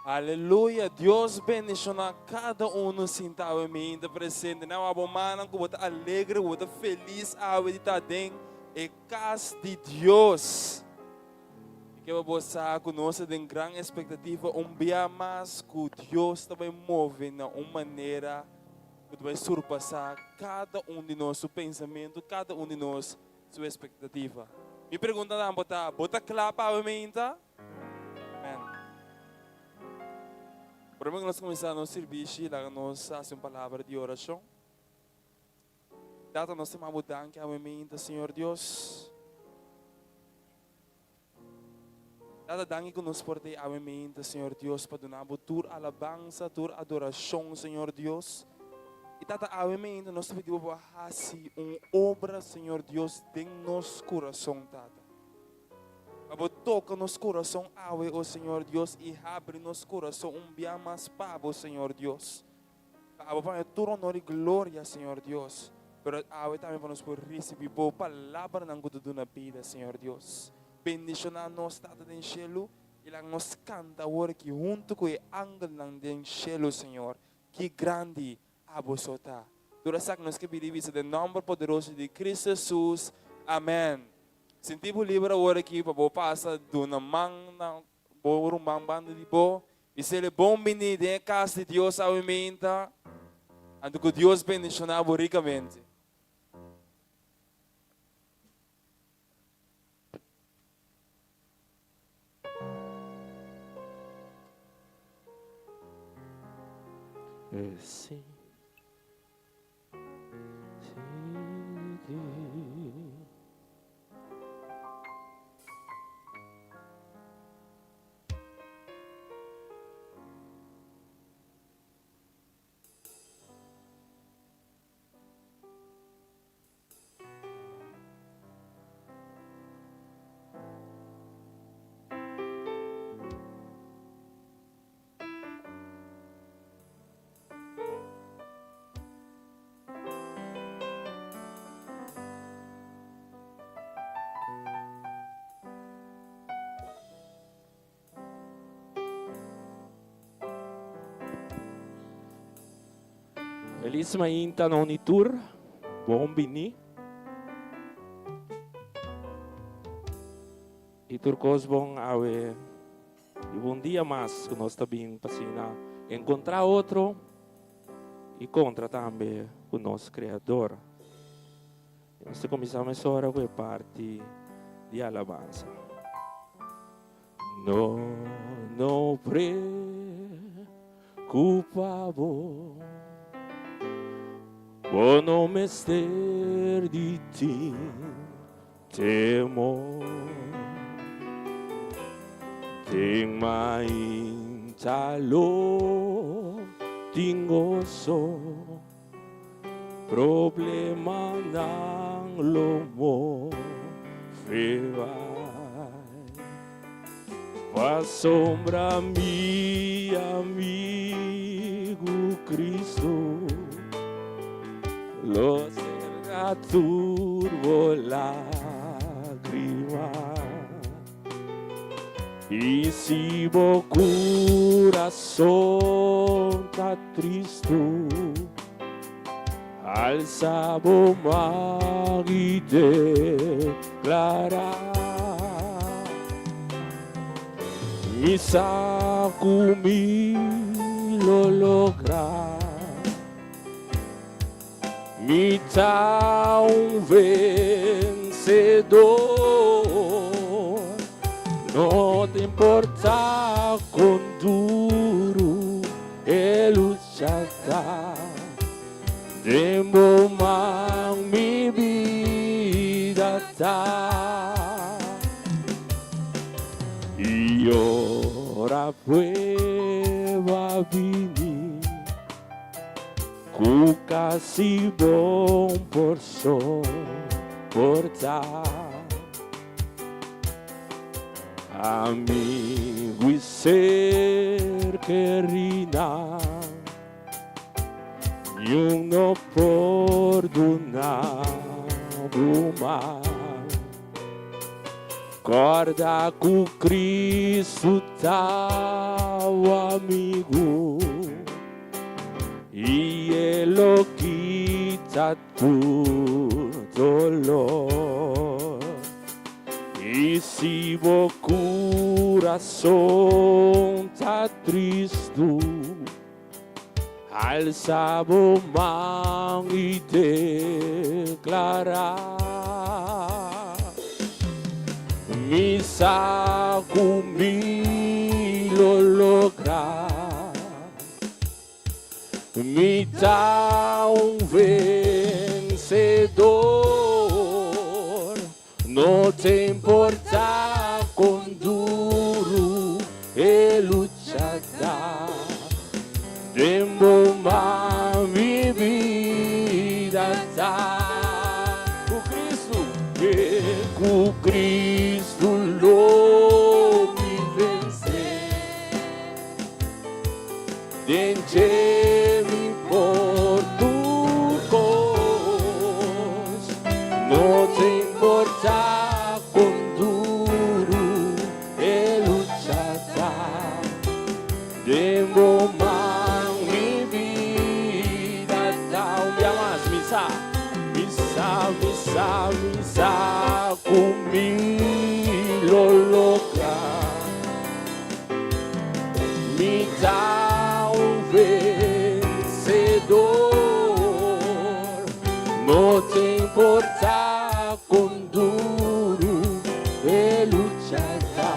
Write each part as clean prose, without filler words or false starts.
Aleluya Dios bendiciona cada uno sinta awe mi ta presente nan abo manan cu bo ta alegre bo ta feliz awe di ta den e cas di Dios mi ke pa bo sa cu nos ta den gran expectativa un bia mas cu Dios ta bay move na un manera cu ta bay surpasa cada un di nos su pensamento cada un di nos su expectativa mi pregunta nan bo ta bo ta cla pa awe mi ta? Amen. Prome ku nos kuminsá nos sirbishi, laga nos hasi un palabra di orashon. Tata, nos ta manda bo danki awe meinta, Señor Dios. Tata, danki ku nos por ta awe meinta, Señor Dios, pa duna bo tur alabansa, tur adorashon, Señor Dios. I Tata, awe meinta nos ta pidi bo pa hasi un obra, Señor Dios, den nos kurason, Tata. Pa bo toka nos kurason awe, o Señor Dios, i habri nos kurason un bia mas pa bo, Señor Dios. Pa abo paña tur honor i gloria, Señor Dios. Pero awe tambe pa nos por risibí bo palabranan ku ta duna bida, Señor Dios. Bendishoná nos, Tata den shelu, i laga nos kanta awor aki huntu ku e angelnan den shelu, Señor. Ki grandi Abo so ta. Tur esaki nos ke bira i bisa den nòmber poderoso di Cristo Jesus. Amèn. Sinti bo liber awor aki pa bo pasa duna man na bo ruman banda di bo. Bis'el bon bini den e kas di Dios awe meinta. Anto ku Dios bendishoná bo rikamente. Sí. Feliz mainta na Unitur. Bon bini. I tur kos bon awe. I un dia mas ku nos ta bin pa asina enkontrá otro i kontra tambe ku nos Kreador. I nos ta kuminsá mesora ku e parti di alabansa. No, no preocupa bo, bo no mester di tin temor. Den mainta lo tin goso, Problemanan lo move bai. Pasobra mi amigu Cristo lo serga tur bo lagrima. I si bo kurason ta tristu, alsa bo man i deklará, Mi sa ku mi lo logra. Mi ta un vencedor, no ta importa con duro e lucha ta, den bo man mi bida ta. Y ora prueba bini. Ku kasi bon por soportá. Amigu i ser kerina, niun no por duna bo mal. Kòrda ku Kristu ta bo amigu i e lo kita tur dolor. I si bo kurason ta tristu, Alsa bo man i deklará, Mi sa ku mi lo logra. Mi ta un vensedor. No ta importá kon duru e lucha ta, den bo man mi bida ta. Ku Kristu, ku Kristu lo mi vensé. Den dje mi por tur kos, no ta importá kon duru e lucha ta. Den bo man mi bida ta. Un bia mas, mi sa, mi sa, mi sa, mi sa ku mi lo logra. Mi ta un vencedor, no ta importa con duru e lucha ta.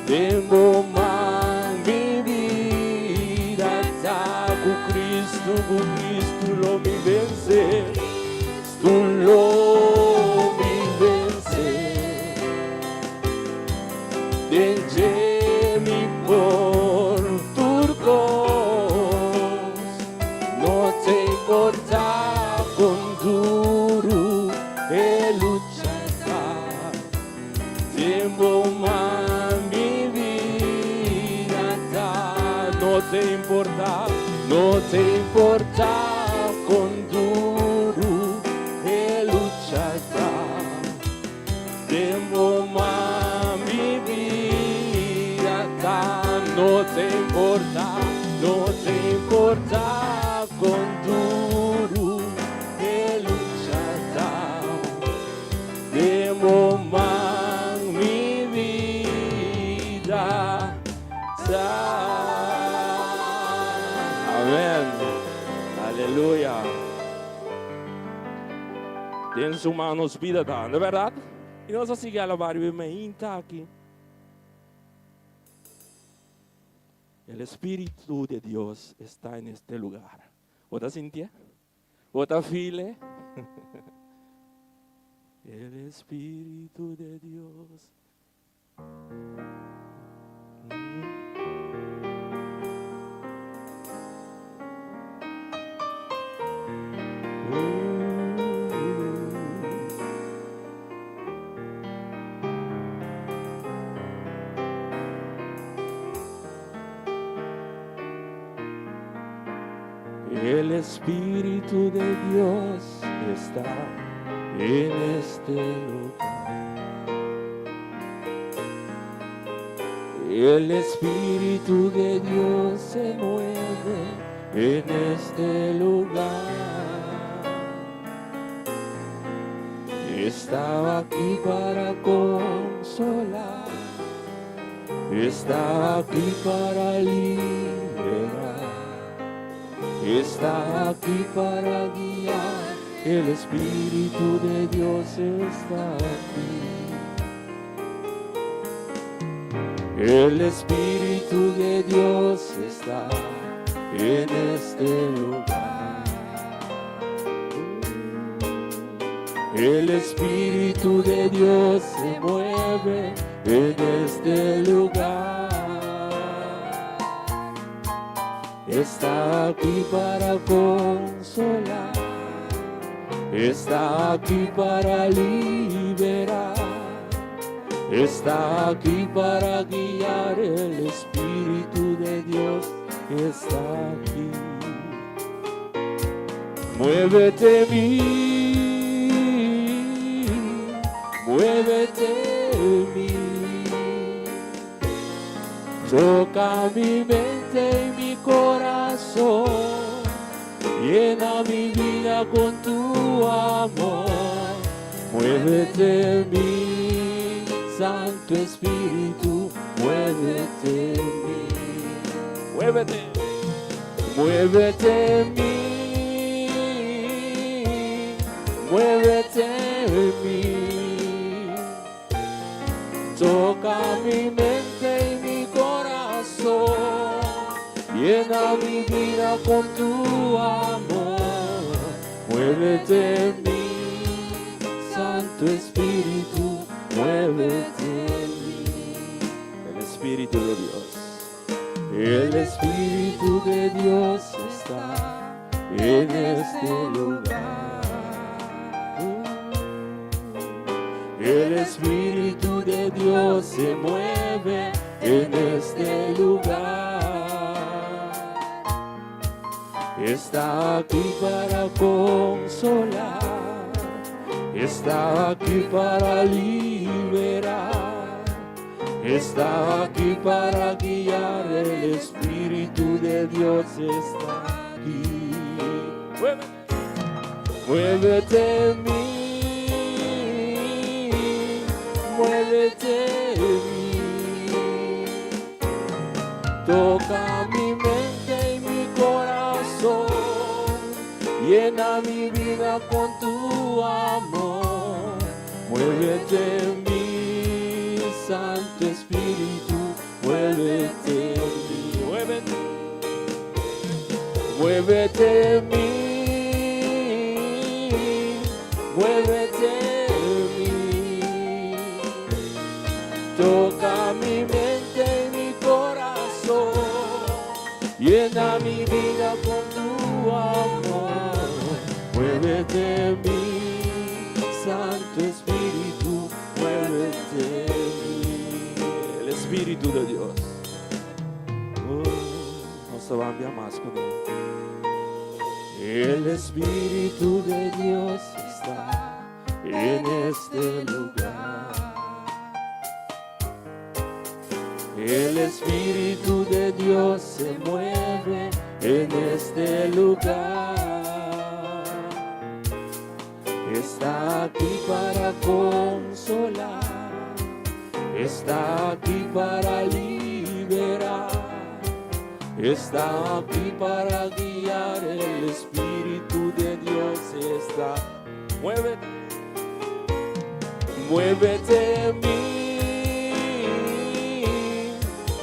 Den bo man mi bida ta, cu Cristo, cu Cristo lo mi vence, Cristo lo mi vence. Den dje mi por tur kos, no ta importá kon duru e lucha ta. Den bo man mi bida ta. No ta importá, no ta importá kon duru e lucha ta. Den bo man mi bida ta. No ta importa, no ta importa kon duru e lucha ta. Den bo man mi bida ta. Amen. Aleluya. Den su man nos bida ta, no berdad? I nos a sigui alabá riba e mainta aki. El Espíritu de Dios está en este lugar. Bo ta sintié? Bo ta feel-e? El Espíritu de Dios. El Espíritu de Dios está en este lugar. El Espíritu de Dios se mueve en este lugar. Estaba aquí para consolar, estaba aquí para liberar, está aquí para guiar. El Espíritu de Dios está aquí. El Espíritu de Dios está en este lugar. El Espíritu de Dios se mueve en este lugar. Está aquí para consolar. Está aquí para liberar. Está aquí para guiar. El Espíritu de Dios está aquí. Muévete en mí, muévete. en mi. Toca mi mente y mi corazón. Llena mi vida con tu amor. Muévete en mí, Santo Espíritu, muévete en mí. Muévete. Muévete en mí, muévete en mí. Toca mi mente y mi corazón, llena mi vida con tu amor. Muévete en mí, Santo Espíritu, muévete en mí. El Espíritu de Dios. El Espíritu de Dios está en este lugar. El Espíritu de Dios se mueve en este lugar. Está aquí para consolar, está aquí para liberar, está aquí para guiar. El Espíritu de Dios está aquí. Muévete. Muévete en mí, muévete en mí. Toca mi mente y mi corazón, llena mi vida con tu amor. Muévete en mí, Santo Espíritu, muévete en mí. Muévete. Muévete en mí, muévete en mí. Toca mi mente y mi corazón, llena mi vida con tu amor. Muévete en mí, Santo Espíritu, muévete en mí. El Espíritu de Dios. Oh. Nos ta bai mas kuné. El Espíritu de Dios está en este lugar. El Espíritu de Dios se mueve en este lugar. Está aquí para consolar, está aquí para liberar. Está aquí para guiar, el Espíritu de Dios está. Muévete. Muévete en mí,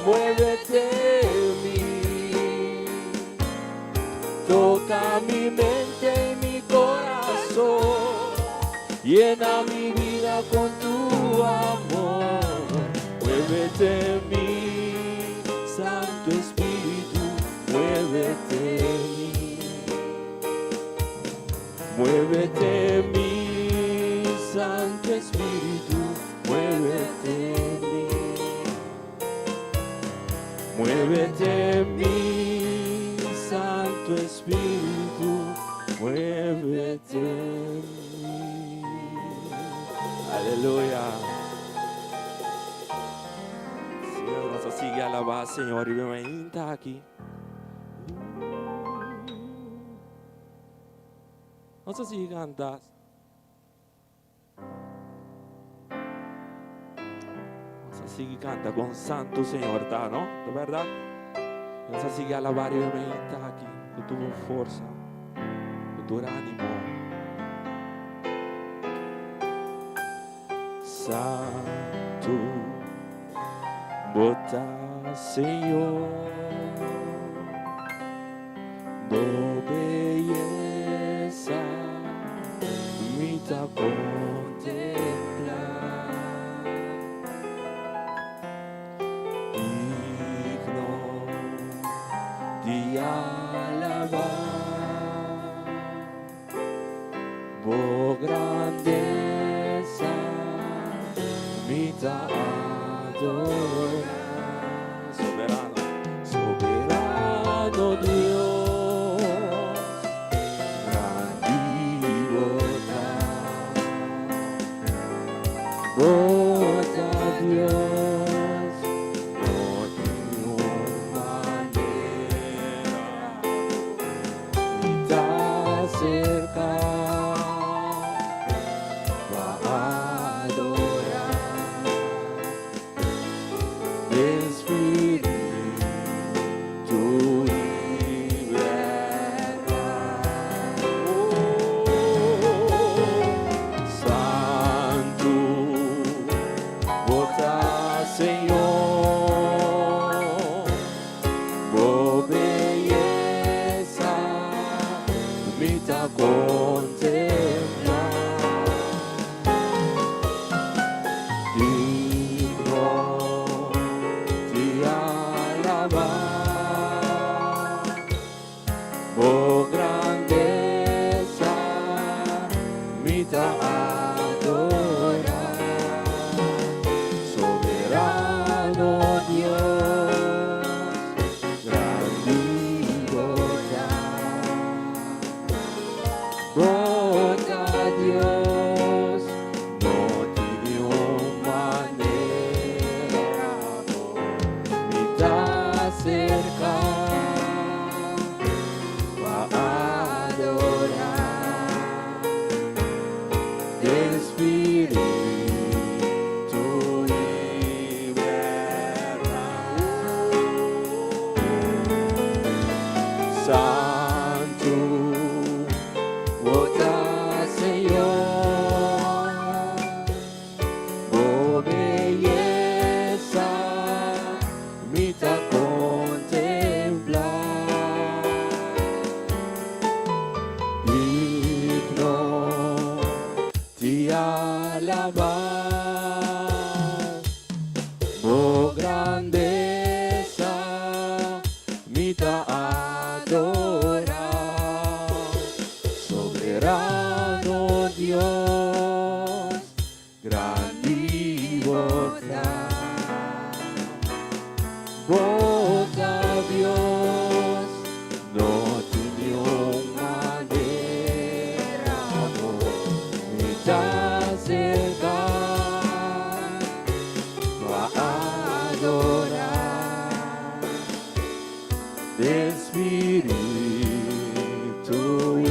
muévete en mí. Toca mi mente y mi corazón, llena mi vida con tu amor. Muévete en mí, Santo Espíritu, muévete en mí. Muévete en mí, Santo Espíritu, muévete en mí. Muévete en mí, Santo Espíritu, muévete en mí. Aleluya. Señor, nos sigui alabá, Señor, i bin aki. Nos sigui kanta. Nos sigui kanta kon santu Señor ta, no? Di berdat? Nos sigui alabá i bin aki ku tur forsa, ku tur ánimo. Santu, Bo ta Señor, Bo beyesa mi ta kontemplá. Digno di alabá Bo grandesa mi ta adorá. Soberano, soberano Dios, grandi Bo ta, Bo ta. Den spiritu i bèrdat. Oh, Santu bo ta Señor, bo beyesa mi ta kontemplá. Digno di alabá bo grandesa mi ta adorá. Soberano Dios, grandi bo ta. Bo ta Dios, no tin niun manera bo mi ta aserká pa adorá den spiritu i bèrdat. Santu bo ta Señor, bo beyesa mi ta kontemplá. Digno di alabá bo grandesa mi ta adorá. Soberano Dios, grandi bo ta. Bo ta Dios, no tin niun manera bo mi ta aserká pa adorá den spiritu i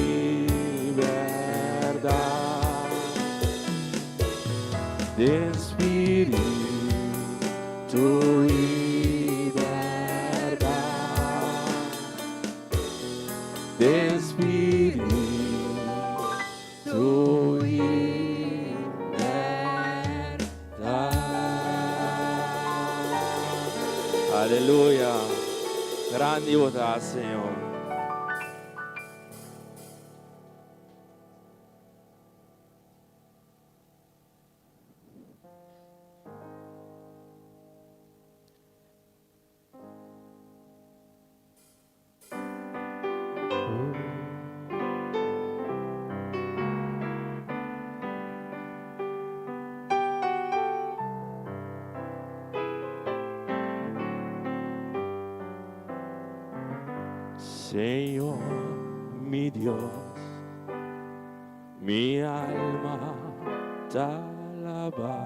bèrdat. Den spiritu i bèrdat. Den spiritu i bèrdat. Aleluya. Grandi bo ta, Señor. Señor, mi Dios, mi alma ta alabá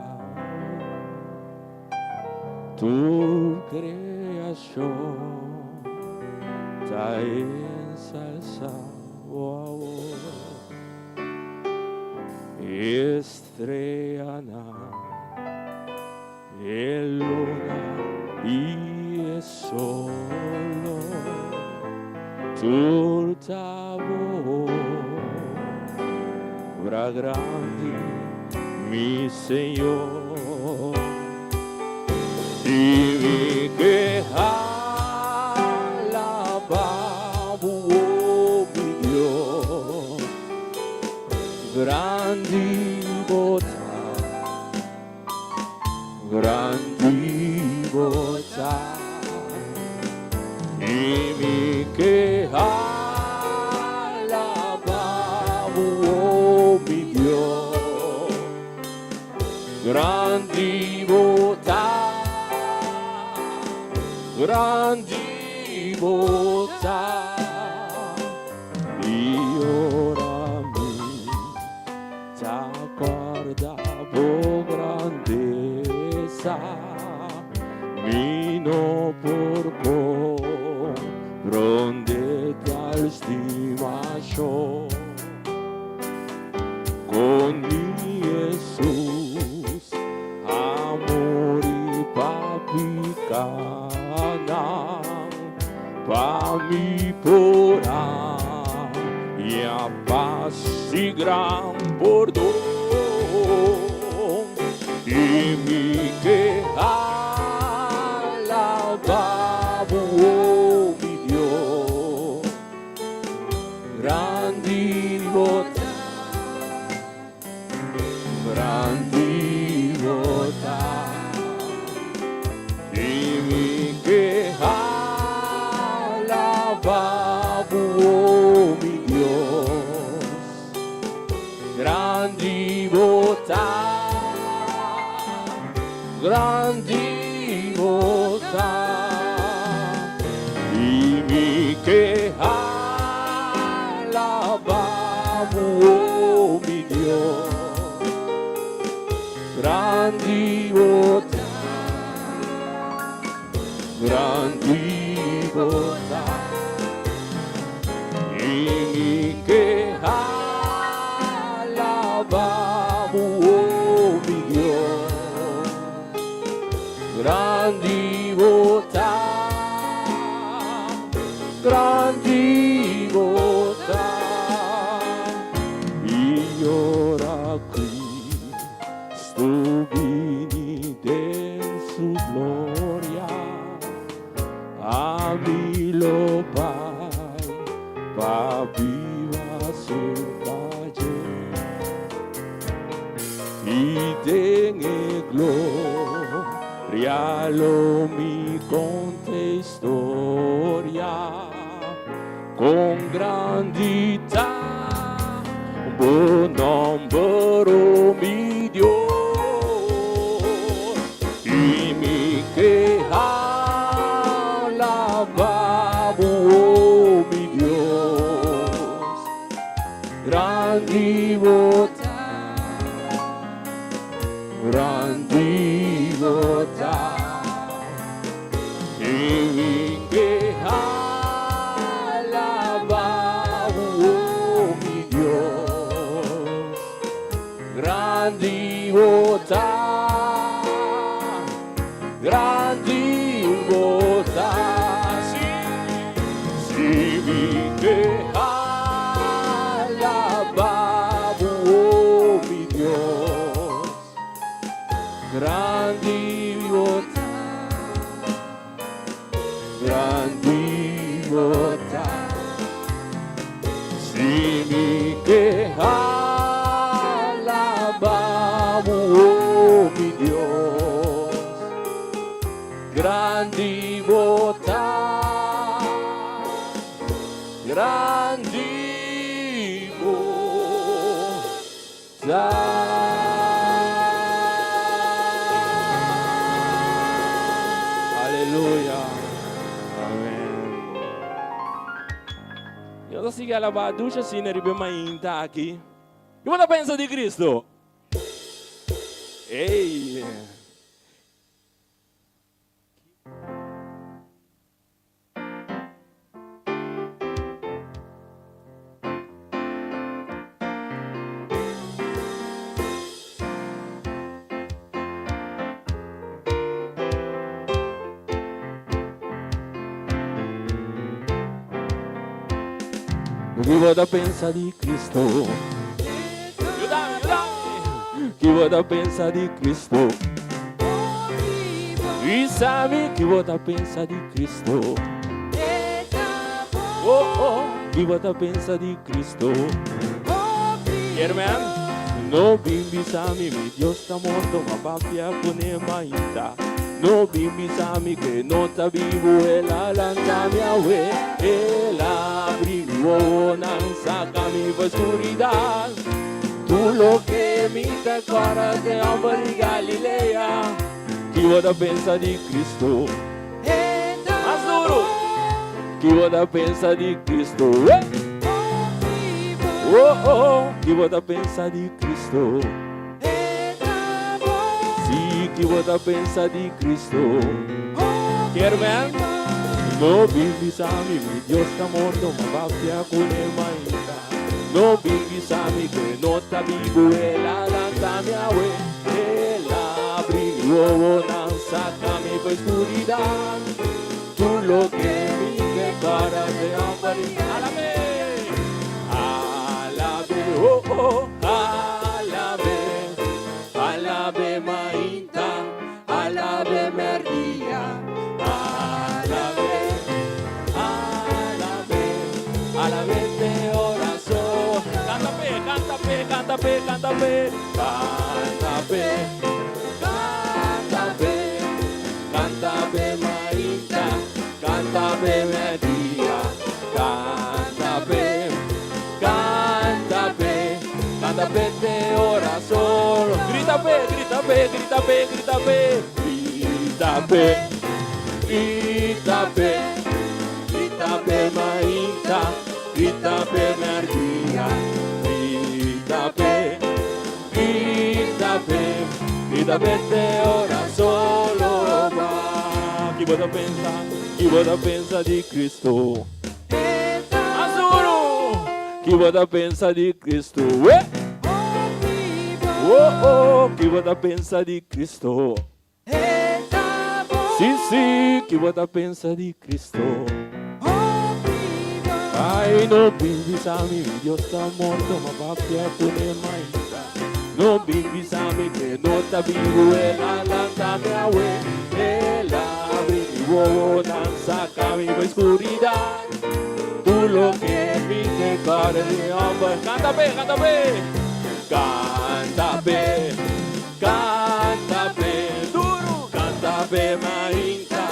bo. Tur kreashon ta ensalsá bo. Estreanan, e luna i e solo, tur ta bo obra grandi, mi Señor. I mi ke alabá bo, oh mi Dios, grandi bo ta, grandi bo ta. I mi ke alabá bo, oh mi Dios, grandi bo ta, grandi bo ta. I ora mi ta kòrda bo grandesa, mi no por komprondé tal stimashon. Kon mi Hesus a muri pa piká. pikánan, pa mi por haña pas i gran pordon. I mi ke alabá bo, o mi Dios, grandi bo ta. Grandi bo ta i mi ke alabá bo, o mi Dios. Grandi bo ta, grandi bo ta i mi ke alabá bo, o mi Dios. Grandi bo ta, grandi bo ta i mi ke alabá bo, o mi Dios. Grandi bo ta, grandi bo ta. I ora Cristo bini den su gloria, ami lo bai pa biba serka dje. I den e gloria lo mi konta historia kon grandi ta bo nòmber, o mi Dios. I mi ke alabá bo, o mi Dios. Grandi bo ta, grandi bo ta i mi ke alabá bo, o mi Dios. Grandi bo ta, grandi bo ta. Si, si mi ke alabá bo, o mi Dios. Grandi bo ta, grandi bo ta. Si mi ke alabá bo, o mi Dios. Grandi bo ta, grandi bo ta. Aleluya. Amèn. Nos ta sigui alabá dushi asina riba e mainta aki. Kiko bo ta pensa di Cristo? Ey! Ki bo ta pensa di Cristo? Yuda mi, yuda mi. Ki bo ta pensa di Cristo? Bisa mi ki bo ta pensa di Cristo? Oh, oh, ki bo ta pensa di Cristo? Herman, no bin bisa mi mi Dios ta morto, m'a papia kuné mainta. No bin bisa mi ku e no ta bibu, el a lanta mi awe. El a abri mi wowonan, saka mi for skuridat. Tur loke mi ta kòrda ta e hòmber di Galilea. Ki bo ta pensa di Cristo? Mas duru! Ki bo ta pensa di Cristo? Oh, oh, ki bo ta pensa di Cristo? Si, ki bo ta pensa di Cristo? Kermen, no bin bisa mi mi Dios ta morto, m'a papia kuné mainta. No bin bisa mi ku e no ta bibu, el a lanta mi awe. El a abri mi wowonan, saka mi. mi for skuridat. Tur loke mi ke kòrda den hòmber i Alab'é, alab'é, oh oh, alab'é, alab'é mainta, alab'é mèrdia, alab'é, alab'é, alab'é te ora so. Kanta p'e, kanta p'e, kanta p'e, kanta p'e, kanta p'e, kanta p'e, kanta p'e mainta, kanta p'e mèrdia, kanta p'e, kanta p'e, kanta p'e te ora solo. Grita p'e, grita p'e, grita p'e, grita p'e, grita p'e, grita p'e, grita p'e mainta, grita p'e mèrdia, grita p'e, grita p'e, grita p'e te ora solo ba. Ki bo ta pensa, ki bo ta pensa di Cristo? Azuro! Ki bo ta pensa di Cristo? Eh? Oh, oh, ki bo ta pensa di Cristo? Sí, sí, ki bo ta pensa di Cristo? Ai, no bin bisa mi, mi Dios ta morto, m'a papia kuné mainta. No bin bisa mi ku e no ta bibu, el a lanta mi awe. El a abri mi wowonan, saka mi for skuridat. Tur loke mi ke kòrda di hòmber. Kanta p'e, kanta p'e, kanta p'e, kanta p'e, duru. Kanta p'e mainta,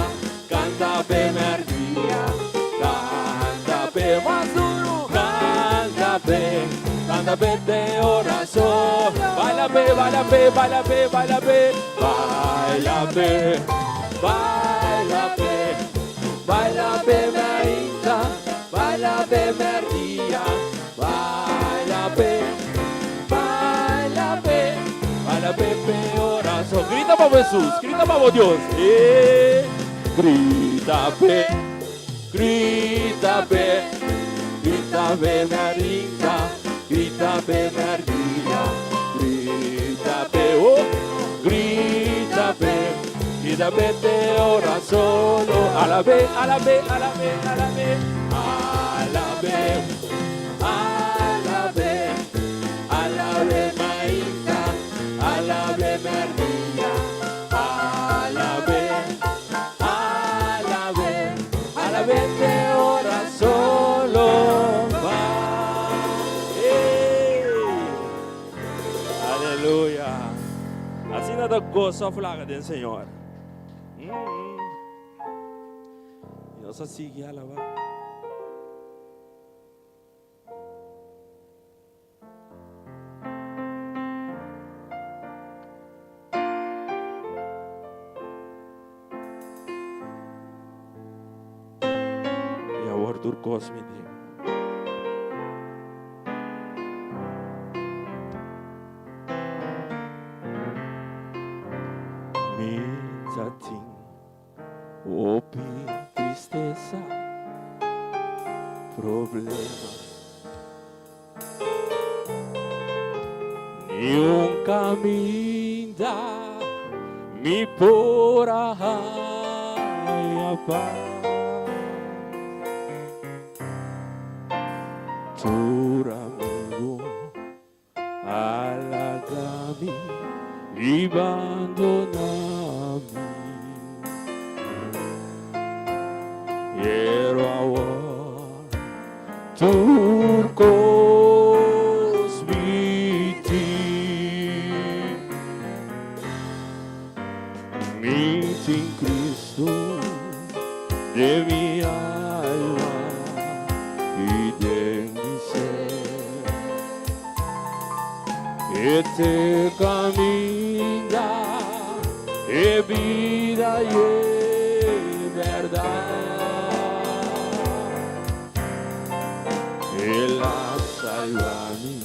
kanta p'e mèrdia, kanta p'e mas duru. Kanta p'e, kanta p'e te ora so. Baila p'e, baila p'e, baila p'e, baila p'e, baila p'e, baila p'e, baila p'e mainta, baila p'e mèrdia, baila p'e, baila p'e, baila p'e p'e ora so. Grita pa Jesus, grita pa bo Dios. Eh, grita p'e, grita p'e, grita p'e mainta, grita p'e mèrdia, grita p'e, oh, grita p'e, grita p'e te ora solo. Alab'é, alab'é, alab'é, alab'é, alab'é, alab'é, alab'é mainta, alab'é mèrdia, alab'é, alab'é, alab'é te ora solo ba. Hey! Aleluya. Asina ta gosa flaga den Señor. I nos a sigui alabá. I awor tur kos mi tin. Mi ta tin hopi tristesa, problema. Ni un caminda mi por a haya paz. Tur amigo a laga mi i bandona mi. Pero awor tur kos mi tin. Mi tin Cristo den mi alma i den mi ser. E t'e caminda, e bida i e berdad. El a salba mi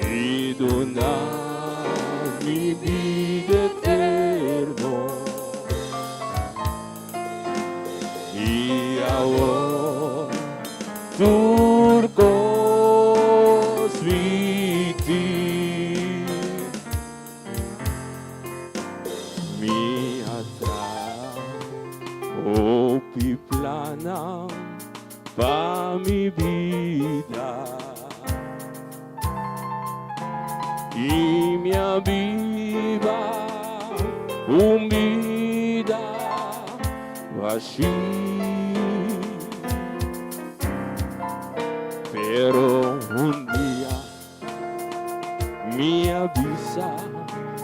i duna mi bida eterno. I awor tur kos mi tin. Mi a traha. Hopi plannan pa mi bida I mi a biba un bida bashí Pero un dia Mi a bisa,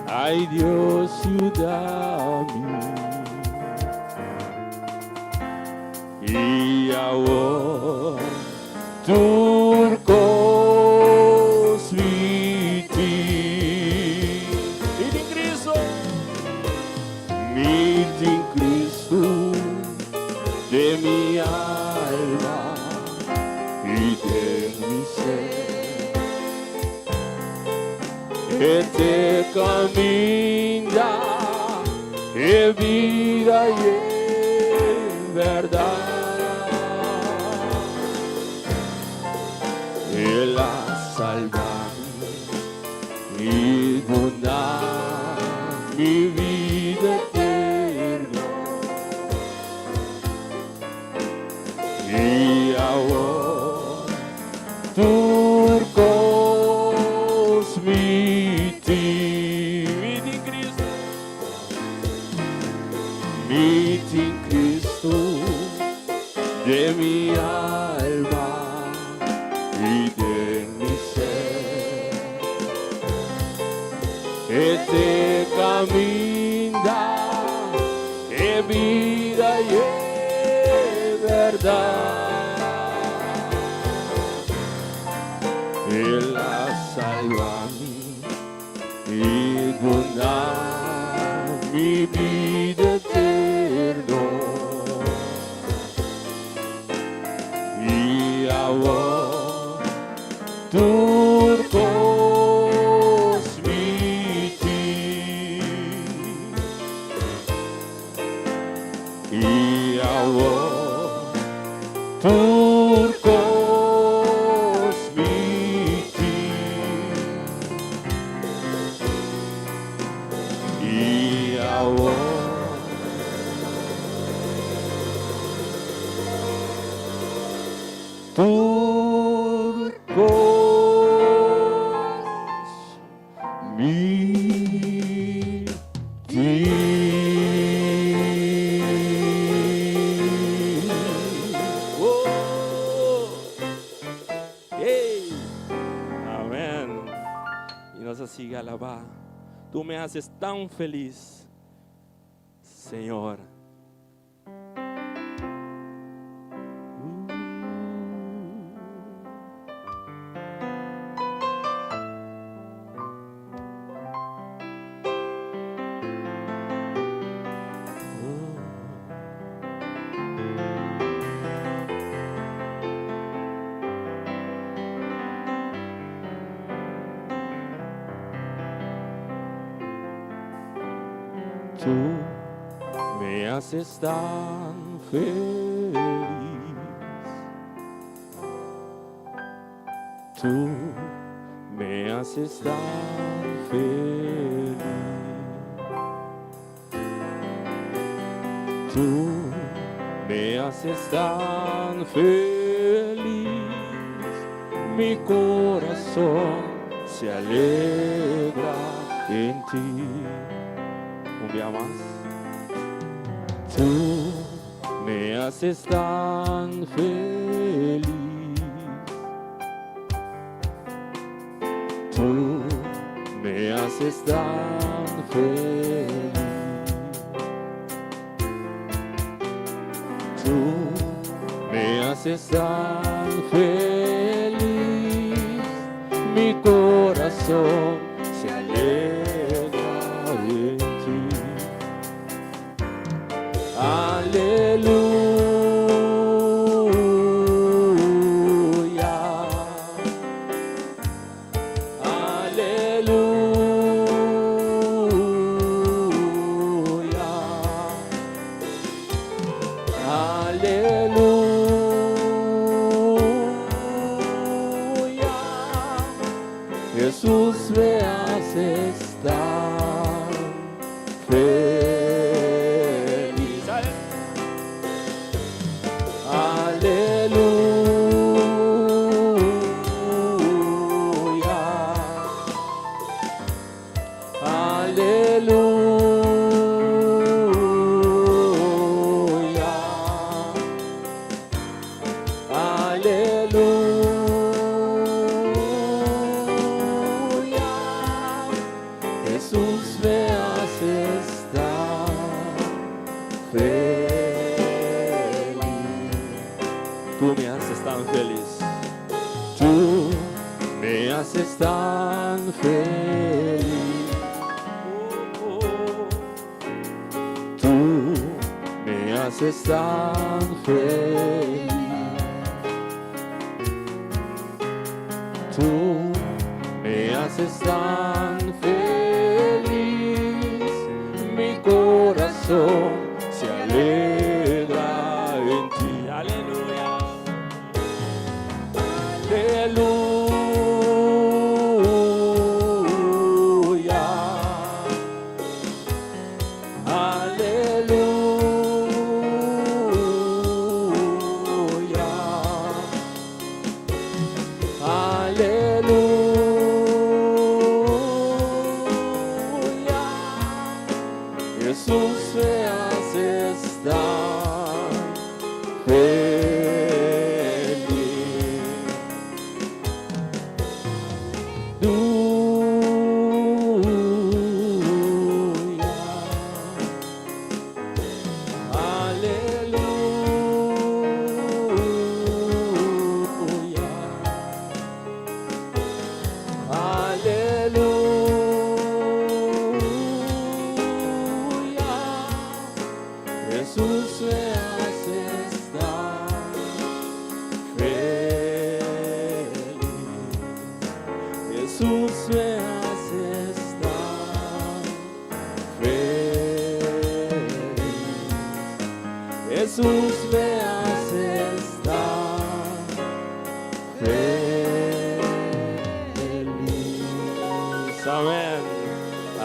Ai Dios yuda mi. I awor tur kos mi tin. Mi tin Cristo. Mi tin Cristo den mi alma i den mi ser. E t'e caminda, e bida i e berdad. El a salba mi i duna mi bida eterno. I awor tur kos mi tin. Mi tin Cristo. Mi tin Cristo den mi alma i den mi ser. E t'e caminda, e bida i e berdad. El a salba mi i duna mi bida eterno. I awor tur kos mi tin. I awor tur kos mi tin. I awor. Tur kos mi tin. Oh! Hey! Amen. I nos a sigui alabá. Tu me haces tan feliz, Señor. Tu me haces tan feliz. Tu me haces tan feliz. Tu me haces tan feliz. Mi corazón se alegra en ti. Un día más. Tú me haces tan feliz. Tú me haces tan feliz. Tú me haces tan feliz. Mi corazón se alegra en ti. Aleluya. Aleluya. Aleluya. Jesús me haces tan feliz. Feliz. Tú me haces tan feliz. Tú me haces tan feliz. Oh, oh. Tú me haces tan feliz. Tú me haces tan feliz. Mi corazón se alegra en ti. Aleluya. Aleluya. Aleluya. Aleluya. Jesús, me haces tan feliz. Aleluya. Aleluya. Aleluya. Jesús, me haces tan feliz. Jesús, me haces tan feliz. Jesús, me haces tan feliz. Amén.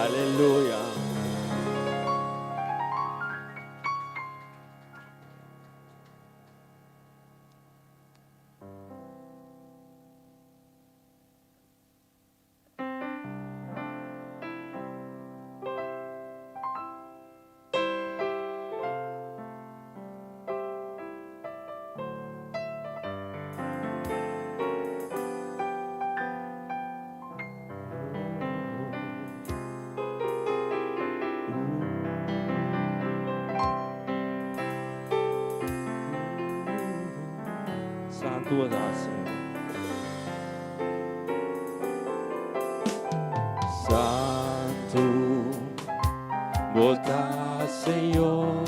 Aleluya. Santu bo ta, Señor. Santu bo ta, Señor.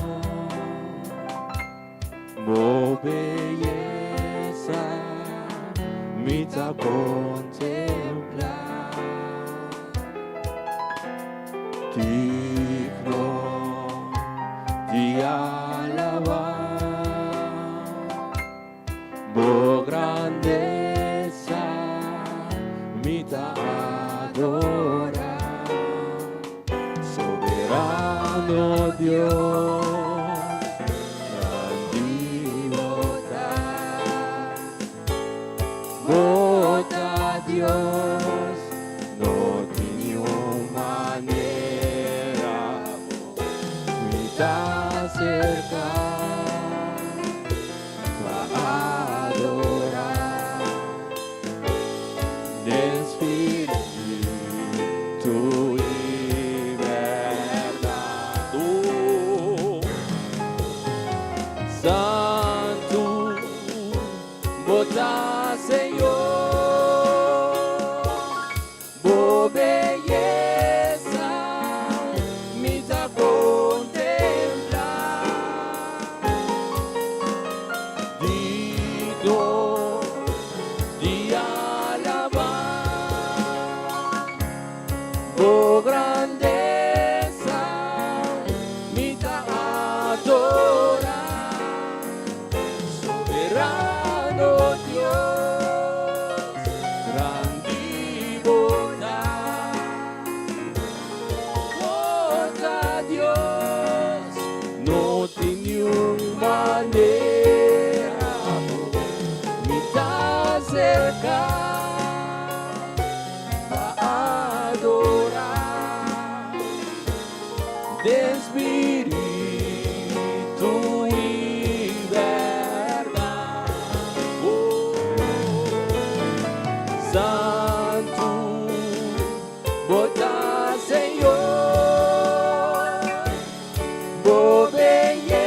Bo beyesa mi ta kontemplá. Digno di alabá. Bo grandesa mi ta adorá. Soberano Dios, grandi bo ta. Bo ta Dios, no tin niun manera mi ta aserká pa adorá. Den spiritu i berdat. Oh, Santu, bo ta, Señor, bo beyesa mi ta kontemplá. Digno di alabá. Bo grandesa mi ta adorá. Soberano Dios, grandi bo ta. Bo ta Dios, no tin niun manera mi ta aserká pa adorá. Den spiritu i berdat. Oh, Santu, bo ta, Señor, bo beyesa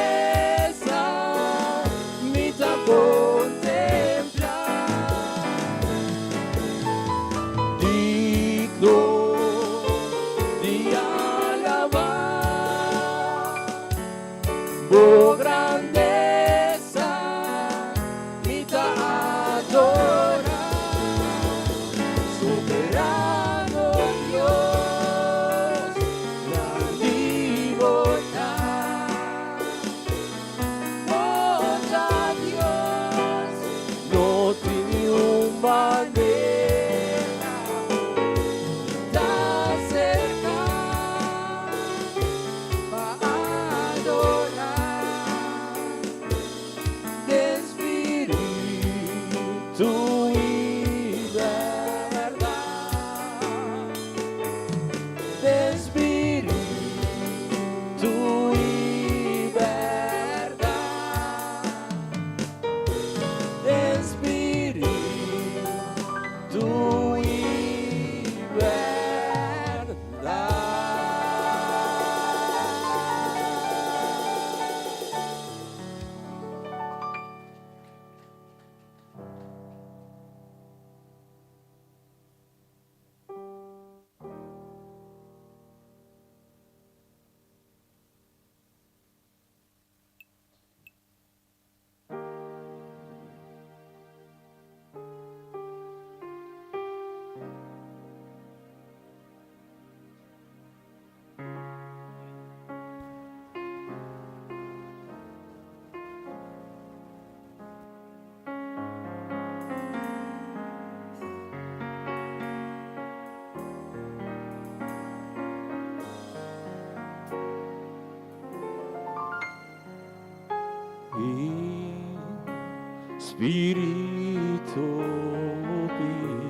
Bin, Spiritu, bin,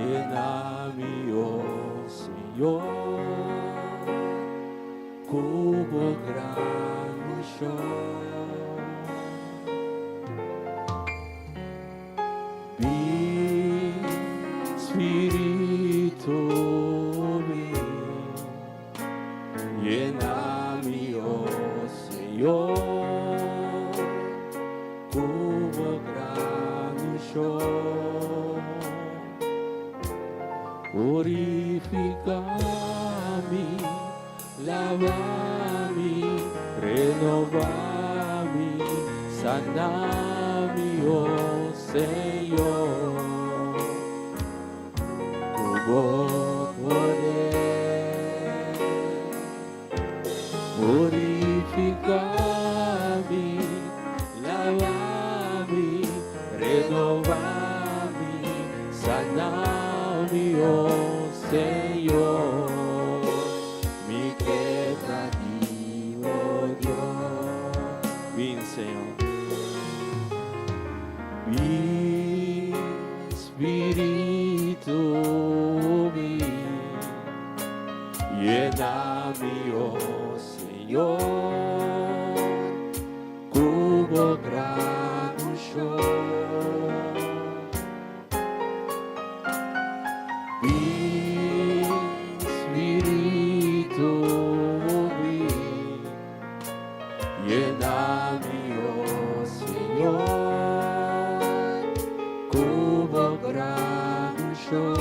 yena mi, oh Señor, ku bo gran unshon. Bin, Spiritu, bin, yena mi, oh Señor, ku bo gran unshon. Purifiká mi, laba mi, renová mi, sana mi, oh Señor, ku bo poder. Purifiká mi, laba mi, renová mi, sana mi, oh Señor, mi ke ta di bo, Dios. Bin, Señor. Bin, Spiritu, bin, yena mi, oh Señor, ku bo gran unshon. Bin, Spiritu, bin, yena mi, oh Señor, ku bo gran unshon.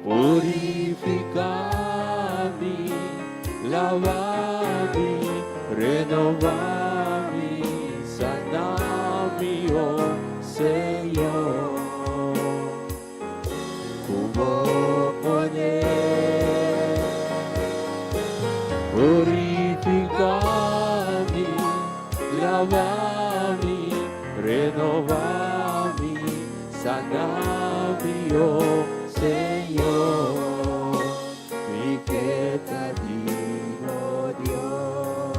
Purifiká mi, laba mi, renová mi, sana mi, oh Señor, ku bo poder. Purifiká mi, laba mi, renová mi, sana mi, oh Señor, mi ke ta di bo, Dios.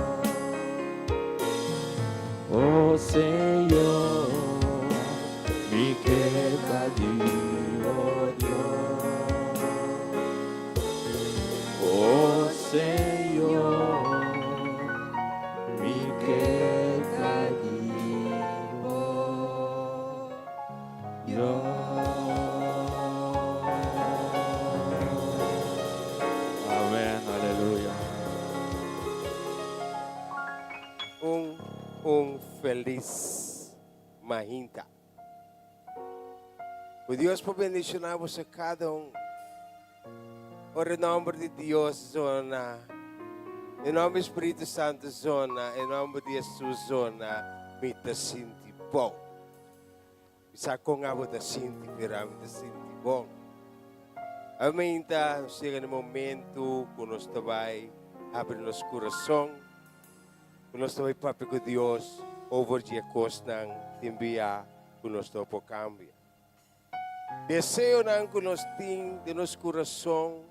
Oh Señor, mi ke ta di bo, Dios. Oh Señor, mi ke ta di bo, Dios. Amèn, aleluya. Un felis mainta. Ku Dios por bendishoná boso kada un. Ora e nòmber di Dios zona, e nòmber di Spiritu Santu zona, e nòmber di Hesus zona, mi ta sinti bon. Mi sa kon abo ta sinti, pero ami ta sinti bon. Aminta, nos yega na e momento ku nos ta bai habri nos kurason, ku nos ta bai papia ku Dios over di e kosnan tin bia ku nos no por kambia. Deseonan ku nos tin den nos kurason,